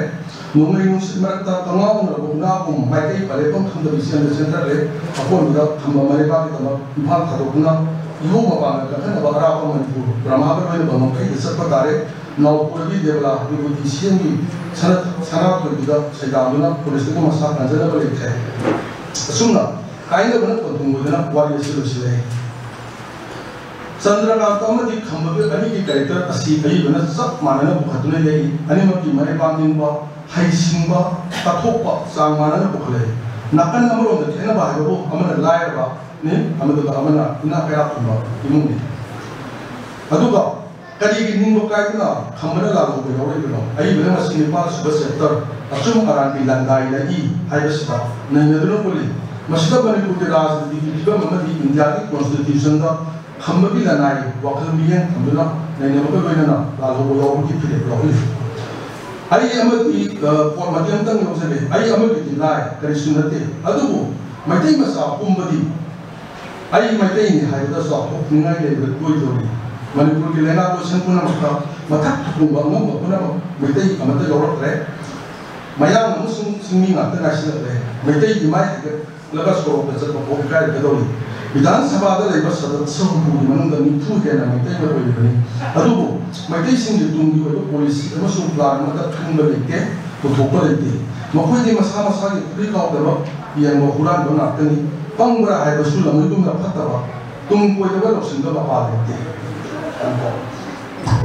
ꯅꯣꯡꯂꯩ ꯅꯨꯡꯁꯤꯠ ꯃꯔꯛꯇ ꯀꯪꯉꯥꯎꯅꯔꯕ ꯎꯅꯥꯒꯨꯝ ꯃꯥꯏꯀꯩ ꯄꯂꯦꯞꯐꯝ ꯈꯪꯗꯕꯤ ꯆꯦꯟꯗ ꯆꯦꯟꯊꯈ꯭ꯔꯦ꯫ ꯑꯀꯣꯟꯕꯗ ꯈꯝꯕ ꯃꯂꯩꯕꯥꯛꯀꯤꯗꯃꯛ ꯏꯝꯐꯥꯜ ꯊꯥꯗꯣꯛꯇꯨꯅ ꯏꯍꯧ ꯃꯄꯥꯡꯒꯜ ꯀꯟꯈꯠꯅꯕ ꯑꯔꯥꯞꯄ ꯃꯅꯤꯄꯨꯔ ꯕ꯭ꯔꯍꯃꯒ ꯂꯣꯏꯅꯕ ꯉꯝꯈꯩꯗ ꯆꯠꯄ ꯇꯥꯔꯦ꯫ ꯅꯥꯎꯄꯨꯔꯕꯤ ꯗꯦꯕꯂꯥ ꯕꯤꯚꯨꯇꯤ ꯁꯤꯑꯦꯝꯒꯤ ꯁꯅꯥ-, ꯁꯅꯥꯊꯣꯏꯕꯤꯗ ꯁꯩꯗꯥꯡꯗꯨꯅ ꯄꯨꯂꯤꯁꯇꯒꯤ ꯃꯁꯥ ꯀꯟꯖꯅꯕ ꯂꯩꯈ꯭ꯔꯦ꯫ ꯑꯁꯨꯝꯅ ꯀꯥꯏꯅꯕꯅ ꯄꯟꯊꯨꯡ ꯑꯣꯏꯗꯨꯅ ꯋꯥꯔꯤ ꯑꯁꯤ ꯂꯣꯏꯁꯤꯜꯂꯛꯏ꯫ ꯆꯟꯗ꯭ꯔꯀꯥꯟꯇ ꯑꯃꯗꯤ ꯈꯝꯕꯒꯤ ꯑꯅꯤꯒꯤ character ꯑꯁꯤ ꯑꯏꯕꯅ ꯆꯞ ꯃꯥꯟꯅꯅ ꯄꯨꯈꯠꯇꯨꯅ ꯂꯩ꯫ ꯑꯅꯤꯃꯛꯀꯤ ꯃꯔꯩꯕꯥꯛ ꯅꯤꯡꯕ, ꯍꯩꯁꯤꯡꯕ, ꯀꯠꯊꯣꯛꯄ ꯆꯥꯡ ꯃꯥꯟꯅꯅ ꯄꯨꯈꯠꯂꯛꯏ꯫ ꯅꯥꯀꯟ ꯑꯃꯔꯣꯝꯗ ꯈꯦꯠꯅꯕ ꯍꯥꯏꯕꯕꯨ ꯑꯃꯅ ꯂꯥꯏꯔꯕꯅꯤ, ꯑꯃꯗꯨꯒ ꯑꯃꯅ ꯏꯅꯥꯛ ꯀꯩꯔꯥꯛ ꯈꯨꯟꯕ ꯏꯃꯨꯡꯅꯤ꯫ ꯑꯗꯨꯒ ꯀꯔꯤꯒꯤ ꯅꯤꯡꯕ ꯀꯥꯏꯗꯨꯅ ꯈꯝꯕꯅ ꯂꯥꯜꯍꯧꯕ ꯌꯥꯎꯔꯛꯏꯕꯅꯣ? ꯑꯏꯕꯅ ꯃꯁꯤ ꯅꯤꯄꯥꯜ ꯁꯨꯕ chapter ꯑꯆꯨꯝ ꯑꯔꯥꯟꯒꯤ ꯂꯪꯗꯥꯏ ꯂꯛꯏ ꯍꯥꯏꯕꯁꯤꯗ ꯅꯩꯅꯗꯨꯅ ꯎꯠꯂꯤ꯫ ꯃꯁꯤꯗ ꯃꯅꯤꯄꯨꯔꯒꯤ ꯔꯥꯖꯅꯤꯇꯤꯒꯤ ꯐꯤꯕꯝ ꯑꯃꯗꯤ ꯏꯟꯗꯤꯌꯥꯒꯤ constitutionꯗ ꯈꯝꯕꯒꯤ ꯂꯅꯥꯏ ꯋꯥꯈꯜ ꯃꯤꯠꯌꯦꯡ ꯊꯝꯗꯨꯅ ꯅꯩꯅꯕꯒ ꯂꯣꯏꯅꯅ ꯂꯥꯜꯍꯧꯕ ꯌꯥꯎꯕꯒꯤ ꯐꯤꯔꯦꯞ ꯂꯧꯍꯜꯂꯤ꯫ ꯑꯩ ꯑꯃꯗꯤ, ꯑ, ꯄꯣꯠ ꯃꯇꯦꯛ ꯑꯃꯇꯪ ꯂꯧꯖꯒꯦ꯫ ꯑꯩ ꯑꯃꯒꯤꯗꯤ ꯂꯥꯏ, ꯀꯔꯤꯁꯨ ꯅꯠꯇꯦ꯫ ꯑꯗꯨꯕꯨ ꯃꯩꯇꯩ ꯃꯆꯥ ꯄꯨꯝꯕꯗꯤ ꯑꯩ ꯃꯩꯇꯩꯅꯤ ꯍꯥꯏꯕꯗ ꯆꯥꯎꯊꯣꯛꯅꯤꯡꯉꯥꯏ ꯂꯩꯕ ꯑꯣꯏꯗꯧꯔꯤ꯫ ꯃꯅꯤꯄꯨꯔꯒꯤ ꯂꯩꯉꯥꯛ ꯂꯣꯏꯁꯪ ꯄꯨꯝꯅꯃꯛꯇ ꯃꯊꯛ ꯊꯣꯡꯕ ꯑꯉꯝꯕ ꯄꯨꯝꯅꯃꯛ ꯃꯩꯇꯩ ꯑꯃꯠꯇ ꯌꯥꯎꯔꯛꯇ꯭ꯔꯦ꯫ ꯃꯌꯥꯡ ꯑꯃꯁꯨꯡ ꯆꯤꯡꯃꯤ ꯉꯥꯛꯇ ꯉꯥꯏꯁꯤꯜꯂꯛꯂꯦ꯫ ꯃꯩꯇꯩꯒꯤ ꯃꯥꯏ ꯍꯥꯏꯒꯠꯂꯒ ꯁꯣꯔꯣꯛꯇ ꯆꯠꯄ ꯐꯥꯎ ꯏꯀꯥꯏꯔꯛꯀꯗꯧꯔꯤ꯫ ꯕꯤꯙꯥꯟ ꯁꯚꯥꯗ ꯂꯩꯕ ꯁꯗꯁ꯭ꯌ ꯍꯨꯝꯐꯨꯒꯤ ꯃꯅꯨꯡꯗ ꯅꯤꯐꯨ ꯍꯦꯟꯅ ꯃꯩꯇꯩꯅ ꯑꯣꯏꯔꯤꯕꯅꯤ꯫ ꯑꯗꯨꯕꯨ ꯃꯩꯇꯩꯁꯤꯡꯒꯤ ꯇꯨꯡꯒꯤ ꯑꯣꯏꯕ policy ꯑꯃꯁꯨꯡ plan ꯑꯃꯠꯇ ꯈꯪꯕ ꯂꯩꯇꯦ, ꯄꯨꯊꯣꯛꯄ ꯂꯩꯇꯦ꯫ ꯃꯈꯣꯏꯗꯤ ꯃꯁꯥ ꯃꯁꯥꯒꯤ ꯐꯨꯔꯤꯠ ꯈꯥꯎꯗꯃꯛ ꯌꯦꯡꯕ ꯍꯨꯔꯥꯟꯕ ꯉꯥꯛꯇꯅꯤ꯫ ꯄꯪꯕ꯭ꯔꯥ ꯍꯥꯏꯕꯁꯨ ꯂꯝꯃꯣꯏꯒꯨꯝꯅ ꯐꯠꯇꯕ, ꯇꯨꯡ ꯀꯣꯏꯗꯕ ꯂꯧꯁꯤꯡꯗ ꯃꯄꯥ ꯂꯩꯇꯦ꯫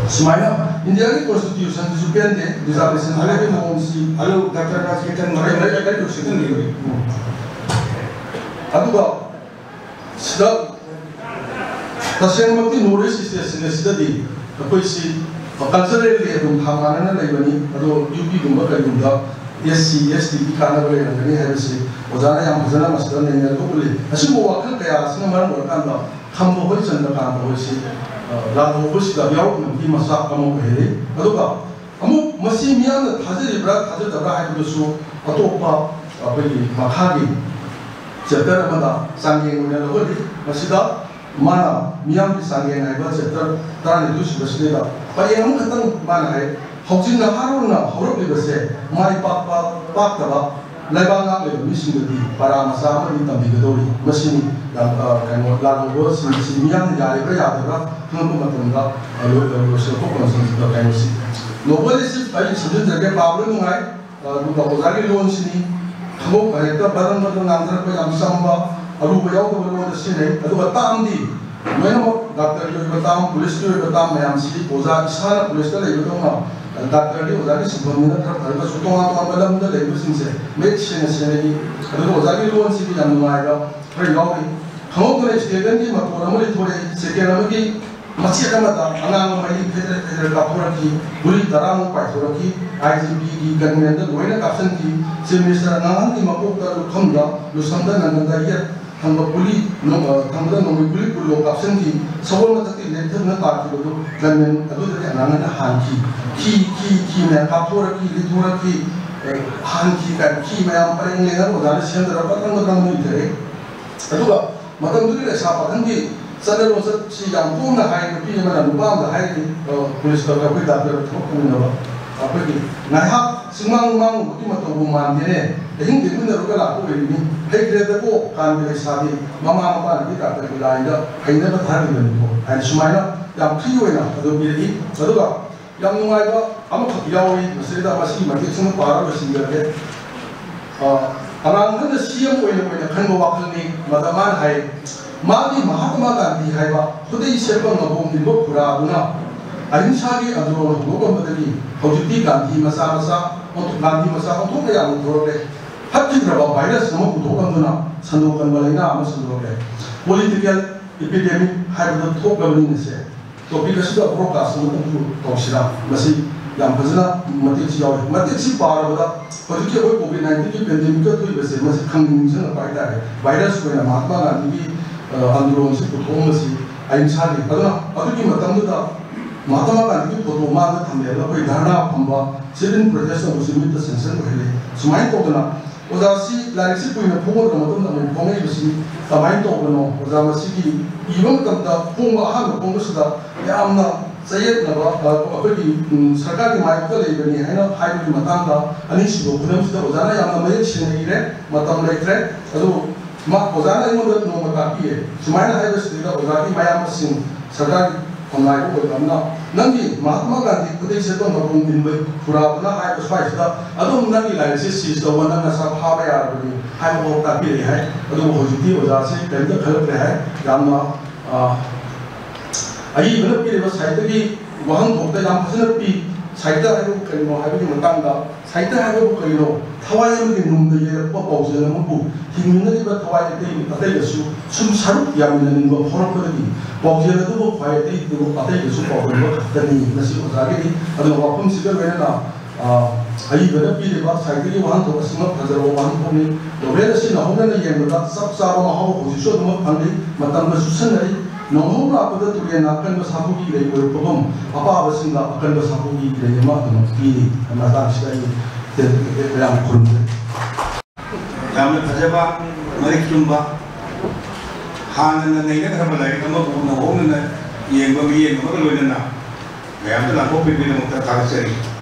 ꯁꯨꯃꯥꯏꯅ ꯏꯟꯗꯤꯌꯥꯒꯤ constitutionꯁꯤꯁꯨ ꯄꯦꯟꯗꯦ, reservation ꯍꯥꯏꯕꯒꯤ ꯃꯑꯣꯡꯁꯤ꯫ ꯍꯜꯂꯣ, ꯗꯥꯛꯇꯔ ꯔꯥꯖꯀꯤꯔꯟ, ꯑꯩ, ꯑꯩ, ꯑꯩ ꯂꯣꯏꯁꯤꯟꯒꯦ꯫ ꯑꯗꯨꯒ ꯁꯤꯗ ꯇꯁꯦꯡꯃꯛꯇꯤ North East stateꯁꯤꯡ ꯑꯁꯤꯗꯗꯤ ꯑꯩꯈꯣꯏꯁꯤ culturally ꯑꯗꯨꯝ ꯊꯥ ꯃꯥꯟꯅꯅ ꯂꯩꯕꯅꯤ꯫ ꯑꯗꯣ UPꯒꯨꯝꯕ ꯀꯔꯤꯒꯨꯝꯕ ꯑꯦꯁ ꯁꯤ ꯑꯦꯁ ꯇꯤꯒꯤ ꯀꯥꯟꯅꯕ ꯂꯩꯔꯝꯒꯅꯤ ꯍꯥꯏꯕꯁꯤ ꯑꯣꯖꯥꯅ ꯌꯥꯝ ꯐꯖꯅ ꯃꯁꯤꯗ ꯅꯩꯅꯔꯒ ꯎꯠꯂꯤ꯫ ꯑꯁꯤꯒꯨꯝꯕ ꯋꯥꯈꯜ ꯀꯌꯥ ꯑꯁꯤꯅ ꯃꯔꯝ ꯑꯣꯏꯔꯀꯥꯟꯗ ꯈꯝꯕ ꯍꯣꯏ, ꯆꯟꯗ꯭ꯔꯀꯥꯟꯇ ꯍꯣꯏꯁꯤ ꯂꯥꯜꯍꯧꯕ ꯁꯤꯗ ꯌꯥꯎꯔꯛꯅꯕꯒꯤ ꯃꯆꯥꯛ ꯑꯃ ꯑꯣꯏꯍꯜꯂꯤ꯫ ꯑꯗꯨꯒ ꯑꯃꯨꯛ ꯃꯁꯤ ꯃꯤꯌꯥꯝꯅ ꯊꯥꯖꯔꯤꯕ꯭ꯔꯥ ꯊꯥꯖꯗꯕ꯭ꯔꯥ ꯍꯥꯏꯕꯗꯨꯁꯨ ꯑꯇꯣꯞꯄ ꯑꯩꯈꯣꯏꯒꯤ ꯃꯈꯥꯒꯤ ꯆꯦꯞꯇꯔ ꯑꯃꯗ ꯆꯥꯡꯌꯦꯡ ꯑꯣꯏꯅ ꯂꯧꯍꯜꯂꯤ꯫ ꯃꯁꯤꯗ ꯃꯥꯅ ꯃꯤꯌꯥꯝꯒꯤ ꯆꯥꯡꯌꯦꯡ ꯍꯥꯏꯕ ꯆꯦꯞꯇꯔ ꯇꯔꯥꯅꯤꯊꯣꯏ ꯁꯨꯕꯁꯤꯗꯩꯗ ꯄꯔꯦꯡ ꯑꯃꯈꯛꯇꯪ ꯃꯥꯅ ꯍꯥꯏ, "ꯍꯧꯖꯤꯛ ꯅꯍꯥꯔꯣꯜꯅ ꯍꯧꯔꯛꯂꯤꯕꯁꯦ ꯃꯥꯏ ꯄꯥꯛꯄ ꯄꯥꯛꯇꯕ ꯂꯩꯕꯥꯛ ꯉꯥꯛꯂꯤꯕ ꯃꯤꯁꯤꯡꯗꯗꯤ ꯄꯔꯥ ꯃꯆꯥ ꯑꯃꯗꯤ ꯇꯝꯕꯤꯒꯗꯧꯔꯤ꯫ ꯃꯁꯤꯅꯤ ꯌꯥꯝ, ꯑ, ꯀꯩꯅꯣ, ꯂꯥꯜꯍꯧꯕꯁꯤꯡ ꯑꯁꯤ ꯃꯤꯌꯥꯝꯅ ꯌꯥꯔꯤꯕ꯭ꯔꯥ ꯌꯥꯗꯕ꯭ꯔꯥ ꯈꯪꯂꯛꯄ ꯃꯇꯝꯗ, ꯑ, ꯂꯣꯏ-, ꯂꯣꯏ-, ꯂꯣꯏꯁꯤꯜꯂꯛꯄ ꯀꯣꯟꯁꯦꯟꯁꯇ ꯀꯩꯅꯣꯁꯤ ꯅꯣꯕꯦꯜ ꯏꯁꯤꯞ ꯑꯩ ꯁꯝꯖꯤꯟꯖꯔꯒꯦ, ꯄꯥꯕꯗ ꯅꯨꯡꯉꯥꯏ꯫ ꯑꯗꯨꯒ ꯑꯣꯖꯥꯒꯤ ꯂꯣꯟꯁꯤꯅꯤ꯫ ꯈꯪꯉꯧ ꯍꯦꯛꯇ ꯕꯗꯪ ꯕꯗꯪ ꯉꯥꯡꯊꯔꯛꯄ ꯌꯥꯝ ꯆꯝꯕ, ꯑꯔꯨꯕ ꯌꯥꯎꯗꯕ ꯂꯣꯟꯗ ꯁꯤꯖꯤꯟꯅꯩ꯫ ꯑꯗꯨꯒ ꯇꯥꯝꯗꯤ ꯂꯣꯏꯅꯃꯛ ꯗꯥꯛꯇꯔꯒꯤ ꯑꯣꯏꯕ ꯇꯥꯝ, ꯄꯨꯂꯤꯁꯀꯤ ꯑꯣꯏꯕ ꯇꯥꯝ ꯃꯌꯥꯝꯁꯤ ꯑꯣꯖꯥ ꯏꯁꯥꯅ ꯄꯨꯂꯤꯁꯇ ꯂꯩꯕꯗꯧꯅ, ꯗꯥꯛꯇꯔꯗꯤ ꯑꯣꯖꯥꯒꯤ ꯁꯤꯟꯐꯝꯅꯤꯅ ꯈꯔ ꯐꯔꯒꯁꯨ ꯇꯣꯉꯥꯟ ꯇꯣꯉꯥꯟꯕ ꯂꯝꯗ ꯂꯩꯕꯁꯤꯡꯁꯦ ꯃꯌꯦꯛ ꯁꯦꯡꯅ ꯁꯦꯡꯅ ꯏ꯫ ꯑꯗꯨꯒ ꯑꯣꯖꯥꯒꯤ ꯂꯣꯟꯁꯤꯗꯤ ꯌꯥꯝ ꯅꯨꯡꯉꯥꯏꯕ ꯈꯔ ꯌꯥꯎꯔꯤ꯫ ꯈꯪꯍꯧꯗꯅ ꯁ꯭ꯇꯦꯗꯤꯌꯝꯒꯤ ꯃꯇꯣꯟ ꯑꯃ ꯂꯩꯊꯣꯔꯛꯏ꯫ ꯁꯦꯀꯦꯟ ꯑꯃꯒꯤ ꯃꯆꯦꯠ ꯑꯃꯗ ꯑꯉꯥꯡ ꯑꯃ ꯃꯩ ꯐꯦꯗꯔ ꯐꯦꯗꯔ ꯀꯥꯞꯊꯣꯔꯛꯈꯤ꯫ ꯒꯨꯂꯤ ꯇꯔꯥꯃꯨꯛ ꯄꯥꯏꯊꯣꯔꯛꯈꯤ꯫ ꯑꯥꯏ ꯖꯤ ꯄꯤꯒꯤ ꯒꯟꯃꯦꯟꯗ ꯂꯣꯏꯅ ꯀꯥꯞꯁꯤꯟꯈꯤ꯫ ꯆꯤꯐ ꯃꯤꯅꯤꯁꯇꯔ ꯑꯉꯥꯡꯍꯟꯒꯤ ꯃꯀꯣꯛꯇ ꯂꯨꯈꯝꯗ, ꯂꯨꯁꯝꯗ ꯅꯪꯒꯟꯗ ꯌꯦꯠ ꯊꯪꯕ ꯒꯨꯂꯤ, ꯅꯣ-, ꯑ, ꯊꯪꯕꯗ ꯅꯣꯡꯃꯩ ꯒꯨꯂꯤ ꯀꯨꯟꯂꯣꯝ ꯀꯥꯞꯁꯤꯟꯈꯤ꯫ ꯁꯒꯣꯜ ꯃꯊꯛꯇꯒꯤ ꯂꯦꯛꯊꯗꯨꯅ ꯇꯥꯈꯤꯕꯗꯨ ꯒꯟꯃꯦꯟ ꯑꯗꯨꯗꯒꯤ ꯑꯉꯥꯡꯍꯟꯅ ꯍꯥꯟꯈꯤ꯫ ꯈꯤ, ꯈꯤ, ꯈꯤ ꯃꯌꯥꯝ ꯀꯥꯞꯊꯣꯔꯛꯈꯤ, ꯂꯤꯊꯣꯔꯛꯈꯤ, ꯑ, ꯍꯥꯟꯈꯤ ꯀꯥꯏꯅ ꯈꯤ ꯃꯌꯥꯝ ꯄꯔꯦꯡ ꯂꯦꯡꯉꯒ ꯑꯣꯖꯥꯅ ꯁꯦꯝꯗꯔꯒ ꯃꯊꯪ ꯃꯊꯪ ꯑꯃꯨꯛ ꯏꯊꯔꯛꯏ꯫ ꯑꯗꯨꯒ ꯃꯇꯝꯗꯨꯒꯤ ꯂꯩꯁꯥ ꯄꯥꯈꯪꯒꯤ ꯆꯠꯅ ꯂꯣꯟꯆꯠꯁꯤ ꯌꯥꯝ ꯀꯣꯝꯅ ꯍꯥꯏ꯫ ꯅꯨꯄꯤ ꯑꯃꯅ ꯅꯨꯄꯥ ꯑꯃꯗ ꯍꯥꯏꯔꯤꯅꯤ, "ꯑ, ꯄꯨꯂꯤꯁ ꯇꯧꯔꯒ ꯑꯩꯈꯣꯏ ꯗꯥꯛꯇꯔ ꯊꯕꯛ ꯇꯧꯃꯤꯟꯅꯕ ꯑꯩꯈꯣꯏꯒꯤ ꯉꯥꯏꯍꯥꯛ ꯆꯤꯡꯃꯥꯡ ꯃꯥꯡꯉꯨꯕꯒꯤ ꯃꯇꯧꯕꯨ ꯃꯥꯟꯗꯦꯅꯦ, ꯑꯍꯤꯡ ꯂꯦꯛꯃꯤꯟꯅꯔꯨꯔꯒ ꯂꯥꯛꯄ ꯑꯣꯏꯔꯤꯅꯤ, ꯍꯩꯈ꯭ꯔꯦꯗꯀꯣ ꯀꯥꯟꯒꯤ ꯂꯩꯁꯥꯕꯤ ꯃꯃꯥ ꯃꯄꯥꯅꯗꯤ ꯗꯥꯛꯇꯔꯒꯤ ꯂꯥꯏꯟꯗ ꯍꯩꯅꯕ ꯊꯥꯔꯤꯕꯅꯤꯀꯣ" ꯍꯥꯏꯅ ꯁꯨꯃꯥꯏꯅ ꯌꯥꯝ ꯐ꯭ꯔꯤ ꯑꯣꯏꯅ ꯑꯗꯨ ꯄꯤꯔꯛꯏ꯫ ꯑꯗꯨꯒ ꯌꯥꯝ ꯅꯨꯡꯉꯥꯏꯕ ꯑꯃꯈꯛ ꯌꯥꯎꯔꯤ ꯃꯁꯤꯗ, ꯃꯁꯤꯒꯤ ꯃꯇꯦꯛꯁꯤꯃ ꯄꯥꯔ ꯂꯣꯏꯁꯤꯟꯖꯔꯒꯦ꯫ ꯑ, ꯑꯉꯥꯡ ꯑꯃꯅ ꯁꯤ ꯑꯦꯝ ꯑꯣꯏꯅ, ꯑꯣꯏꯅ ꯈꯟꯕ ꯋꯥꯈꯜꯅꯤ꯫ ꯃꯗ ꯃꯥꯅ ꯍꯥꯏ, ꯃꯥꯒꯤ ꯃꯍꯥꯇꯃꯥ ꯒꯥꯟꯙꯤ ꯍꯥꯏꯕ ꯈꯨꯗꯩ ꯁꯦꯠꯄ ꯉꯕꯣꯝ ꯏꯟꯕ ꯈꯨꯔꯥ ꯑꯗꯨꯅ ꯑꯍꯤꯡꯁꯥꯒꯤ ꯑꯟꯗꯣꯂꯟ ꯍꯧꯗꯣꯛꯂꯝꯕꯗꯒꯤ ꯍꯧꯖꯤꯛꯇꯤ ꯒꯥꯟꯙꯤ ꯃꯆꯥ ꯃꯆꯥ, ꯒꯥꯟꯙꯤ ꯃꯆꯥ ꯑꯣꯟꯊꯣꯛꯅ ꯌꯥꯝꯅ ꯊꯣꯔꯛꯂꯦ꯫ ꯐꯠꯈꯤꯗ꯭ꯔꯕ ꯚꯥꯏꯔꯁ ꯑꯃ ꯄꯨꯊꯣꯛꯂꯝꯗꯨꯅ ꯁꯟꯗꯣꯛꯀꯟꯕ ꯂꯥꯏꯅꯥ ꯑꯃ ꯁꯟꯗꯣꯔꯛꯂꯦ꯫ ꯄꯣꯂꯤꯇꯤꯀꯦꯜ ꯏꯄꯤꯗꯦꯃꯤꯛ ꯍꯥꯏꯕꯗꯨ ꯊꯣꯛꯂꯕꯅꯤꯅꯁꯦ꯫ ꯇꯣꯄꯤꯛ ꯑꯁꯤꯗ ꯕ꯭ꯔꯣꯗꯀꯥꯁ ꯑꯃꯇꯪꯁꯨ ꯇꯧꯁꯤꯔꯥ? ꯃꯁꯤ ꯌꯥꯝ ꯐꯖꯅ ꯃꯇꯦꯛꯁꯤ ꯌꯥꯎꯔꯤ꯫ ꯃꯇꯦꯛꯁꯤ ꯄꯥꯔꯕꯗ ꯍꯧꯖꯤꯛꯀꯤ ꯑꯩꯈꯣꯏ ꯀꯣꯚꯤꯗ ꯅꯥꯏꯟꯇꯤꯟꯒꯤ ꯄꯦꯟꯗꯦꯃꯤꯛꯇ ꯊꯣꯛꯏꯕꯁꯦ ꯃꯁꯤ ꯈꯪꯅꯤꯡ ꯅꯤꯡꯁꯤꯡꯂꯛꯄ ꯍꯥꯏꯇꯥꯔꯦ꯫ ꯚꯥꯏꯔꯁ ꯑꯣꯏꯅ ꯃꯍꯥꯠꯃꯥ ꯒꯥꯟꯙꯤꯒꯤ, ꯑ, ꯑꯟꯗꯣꯂꯣꯟꯁꯤ ꯄꯨꯊꯣꯛꯑꯝꯕꯁꯤ ꯑꯍꯤꯡꯁꯥꯒꯤ꯫ ꯑꯗꯨꯅ ꯑꯗꯨꯒꯤ ꯃꯇꯝꯗꯨꯗ ꯃꯍꯥꯠꯃꯥ ꯒꯥꯟꯙꯤꯒꯤ ꯐꯣꯇꯣ ꯃꯥꯡꯗ ꯊꯝꯂꯦ꯫ ꯑꯩꯈꯣꯏ ꯙꯔꯅꯥ ꯐꯝꯕ, ꯁꯤꯠ ꯏꯟ ꯄ꯭ꯔꯣꯇꯦꯁ ꯇꯧꯕꯁꯤ ꯃꯤꯠꯇ ꯁꯦꯟꯁꯟ ꯑꯣꯏꯍꯜꯂꯤ꯫ ꯁꯨꯃꯥꯏꯅ ꯇꯧꯗꯅ ꯑꯣꯖꯥꯁꯤ ꯂꯥꯏꯔꯤꯛꯁꯤ ꯀꯨꯏꯅ ꯐꯣꯡꯉꯗ꯭ꯔ ꯃꯇꯨꯡꯗ ꯑꯃꯨꯛ ꯐꯣꯡꯉꯛꯏꯕꯁꯤ ꯀꯃꯥꯏꯅ ꯇꯧꯕꯅꯣ? ꯑꯣꯖꯥ ꯃꯁꯤꯒꯤ ꯏꯕ ꯃꯇꯝꯗ ꯐꯣꯡꯕ, ꯑꯍꯥꯟꯕ ꯐꯣꯡꯕꯁꯤꯗ ꯌꯥꯝꯅ ꯆꯌꯦꯠꯅꯕ, ꯑ, ꯑꯩꯈꯣꯏꯒꯤ, ꯎꯝ, ꯁꯔꯀꯥꯔꯒꯤ ꯃꯥꯌꯣꯛꯇ ꯂꯩꯕꯅꯤ ꯍꯥꯏꯅ ꯍꯥꯏꯕꯒꯤ ꯃꯇꯥꯡꯗ ꯑꯅꯤꯁꯨꯕ ꯈꯨꯗꯝꯁꯤꯗ ꯑꯣꯖꯥꯅ ꯌꯥꯝꯅ ꯃꯌꯦꯛ ꯁꯦꯡꯅ ꯏꯔꯦ꯫ ꯃꯇꯝ ꯂꯩꯇ꯭ꯔꯦ꯫ ꯑꯗꯨ ꯃꯥ, ꯑꯣꯖꯥꯅ ꯑꯩꯉꯣꯟꯗ ꯅꯣꯡꯃ ꯇꯥꯛꯄꯤꯌꯦ꯫ ꯁꯨꯃꯥꯏꯅ ꯍꯥꯏꯕꯁꯤꯗꯩꯗ ꯑꯣꯖꯥꯒꯤ ꯃꯌꯥꯝꯕꯁꯤꯡ ꯁꯔꯀꯥꯔꯒꯤ ꯈꯣꯡꯅꯥꯏꯕ ꯑꯣꯏꯕ ꯑꯃꯅ, "ꯅꯪꯒꯤ ꯃꯍꯥꯠꯃꯥ ꯒꯥꯟꯙꯤ ꯈꯨꯗꯩ ꯁꯦꯠꯄ ꯃꯄꯨꯡ ꯏꯟꯕ ꯈꯨꯔꯥꯗꯨꯅ ꯍꯥꯏꯕ ꯁ꯭ꯋꯥꯏꯁꯤꯗ ꯑꯗꯨꯝ ꯅꯪꯒꯤ ꯂꯥꯏꯔꯤꯛꯁꯦ ꯁꯤꯖ ꯇꯧꯕ, ꯅꯪ ꯅꯁꯥ ꯐꯥꯕ ꯌꯥꯔꯕꯅꯤ" ꯍꯥꯏꯕ ꯐꯥꯎ ꯇꯥꯛꯄꯤꯔꯛꯑꯦ ꯍꯥꯏ꯫ ꯑꯗꯨꯕꯨ ꯍꯧꯖꯤꯛꯇꯤ ꯑꯣꯖꯥꯁꯦ ꯀꯔꯤꯝꯇ ꯈꯜꯂꯛꯇ꯭ꯔꯦ ꯍꯥꯏ꯫ ꯌꯥꯝꯅ, ꯑ, ꯑꯏꯕꯅ ꯄꯤꯔꯤꯕ ꯁꯥꯍꯤꯇ꯭ꯌꯒꯤ ꯋꯥꯍꯟꯊꯣꯛꯇ ꯌꯥꯝ ꯐꯖꯅ ꯄꯤ꯫ ꯁꯥꯍꯤꯇ꯭ꯌ ꯍꯥꯏꯕꯕꯨ ꯀꯔꯤꯅꯣ ꯍꯥꯏꯕꯒꯤ ꯃꯇꯥꯡꯗ, ꯁꯥꯍꯤꯇ꯭ꯌ ꯍꯥꯏꯕꯕꯨ ꯀꯔꯤꯅꯣ? ꯊꯋꯥꯏ ꯑꯃꯒꯤ ꯅꯨꯡꯗ ꯌꯩꯔꯛꯄ ꯄꯥꯎꯖꯦꯜ ꯑꯃꯕꯨ ꯍꯤꯡꯃꯤꯟꯅꯔꯤꯕ ꯊꯋꯥꯏ ꯑꯇꯩ, ꯑꯇꯩꯒꯁꯨ ꯁꯨꯝ ꯁꯔꯨꯛ ꯌꯥꯃꯤꯟꯅꯅꯤꯡꯕ ꯐꯥꯎꯔꯛꯄꯗꯒꯤ ꯄꯥꯎꯖꯦꯜ ꯑꯗꯨꯕꯨ ꯈ꯭ꯋꯥꯏ ꯑꯇꯩ, ꯑꯇꯩꯒꯁꯨ ꯄꯥꯎꯗꯝꯕ ꯈꯛꯇꯅꯤ꯫ ꯃꯁꯤ ꯑꯣꯖꯥꯒꯤꯅꯤ꯫ ꯑꯗꯨꯅ ꯋꯥꯐꯝꯁꯤꯒ ꯂꯣꯏꯅꯅ, ꯑ, ꯑꯏꯕꯅ ꯄꯤꯔꯤꯕ ꯁꯥꯍꯤꯇ꯭ꯌꯒꯤ ꯋꯥꯍꯟꯊꯣꯛ ꯑꯁꯤꯃꯛ ꯐꯖꯔꯕ ꯋꯥꯍꯟꯊꯣꯛꯅꯤ꯫ ꯅꯣꯚꯦꯜ ꯑꯁꯤ ꯅꯧꯍꯧꯅꯅ ꯌꯦꯡꯕꯗ ꯆꯞ ꯆꯥꯕ ꯃꯍꯥꯎ ꯍꯧꯖꯤꯛꯁꯨ ꯑꯗꯨꯃꯛ ꯐꯪꯂꯤ꯫ ꯃꯇꯝꯅ ꯆꯨꯁꯟꯅꯔꯤ꯫ ꯅꯣꯡꯍꯧ ꯂꯥꯛꯄꯗ ꯇꯨꯔꯦꯜꯅ ꯑꯀꯟꯕ ꯁꯥꯐꯨꯒꯤ ꯏꯔꯩ ꯑꯣꯏꯔꯛꯄꯒꯨꯝ, ꯑꯄꯥꯕꯁꯤꯡꯗ ꯑꯀꯟꯕ ꯁꯥꯐꯨꯒꯤ ꯏꯔꯩ ꯑꯃ ꯑꯗꯨꯃꯛ ꯄꯤꯔꯤ꯫ ꯃꯇꯥꯡꯁꯤꯗ ꯑꯩ ꯇꯦꯟ-, ꯇꯦꯟ-, ꯌꯥꯝ ꯈꯨꯔꯨꯝꯖꯔꯤ꯫ ꯌꯥꯝꯅ ꯐꯖꯕ, ꯃꯔꯤꯛ ꯆꯨꯝꯕ, ꯍꯥꯟꯅꯅ ꯅꯩꯅꯈ꯭ꯔꯕ ꯂꯥꯏꯔꯤꯛ ꯑꯃꯕꯨ ꯅꯧꯍꯧꯅꯅ ꯌꯦꯡꯕ ꯃꯤꯠꯌꯦꯡ ꯑꯃꯒ ꯂꯣꯏꯅꯅ ꯃꯌꯥꯝꯗ ꯂꯥꯡꯊꯣꯛꯄꯤꯕꯒꯤꯗꯃꯛꯇ ꯊꯥꯒꯠꯆꯔꯤ꯫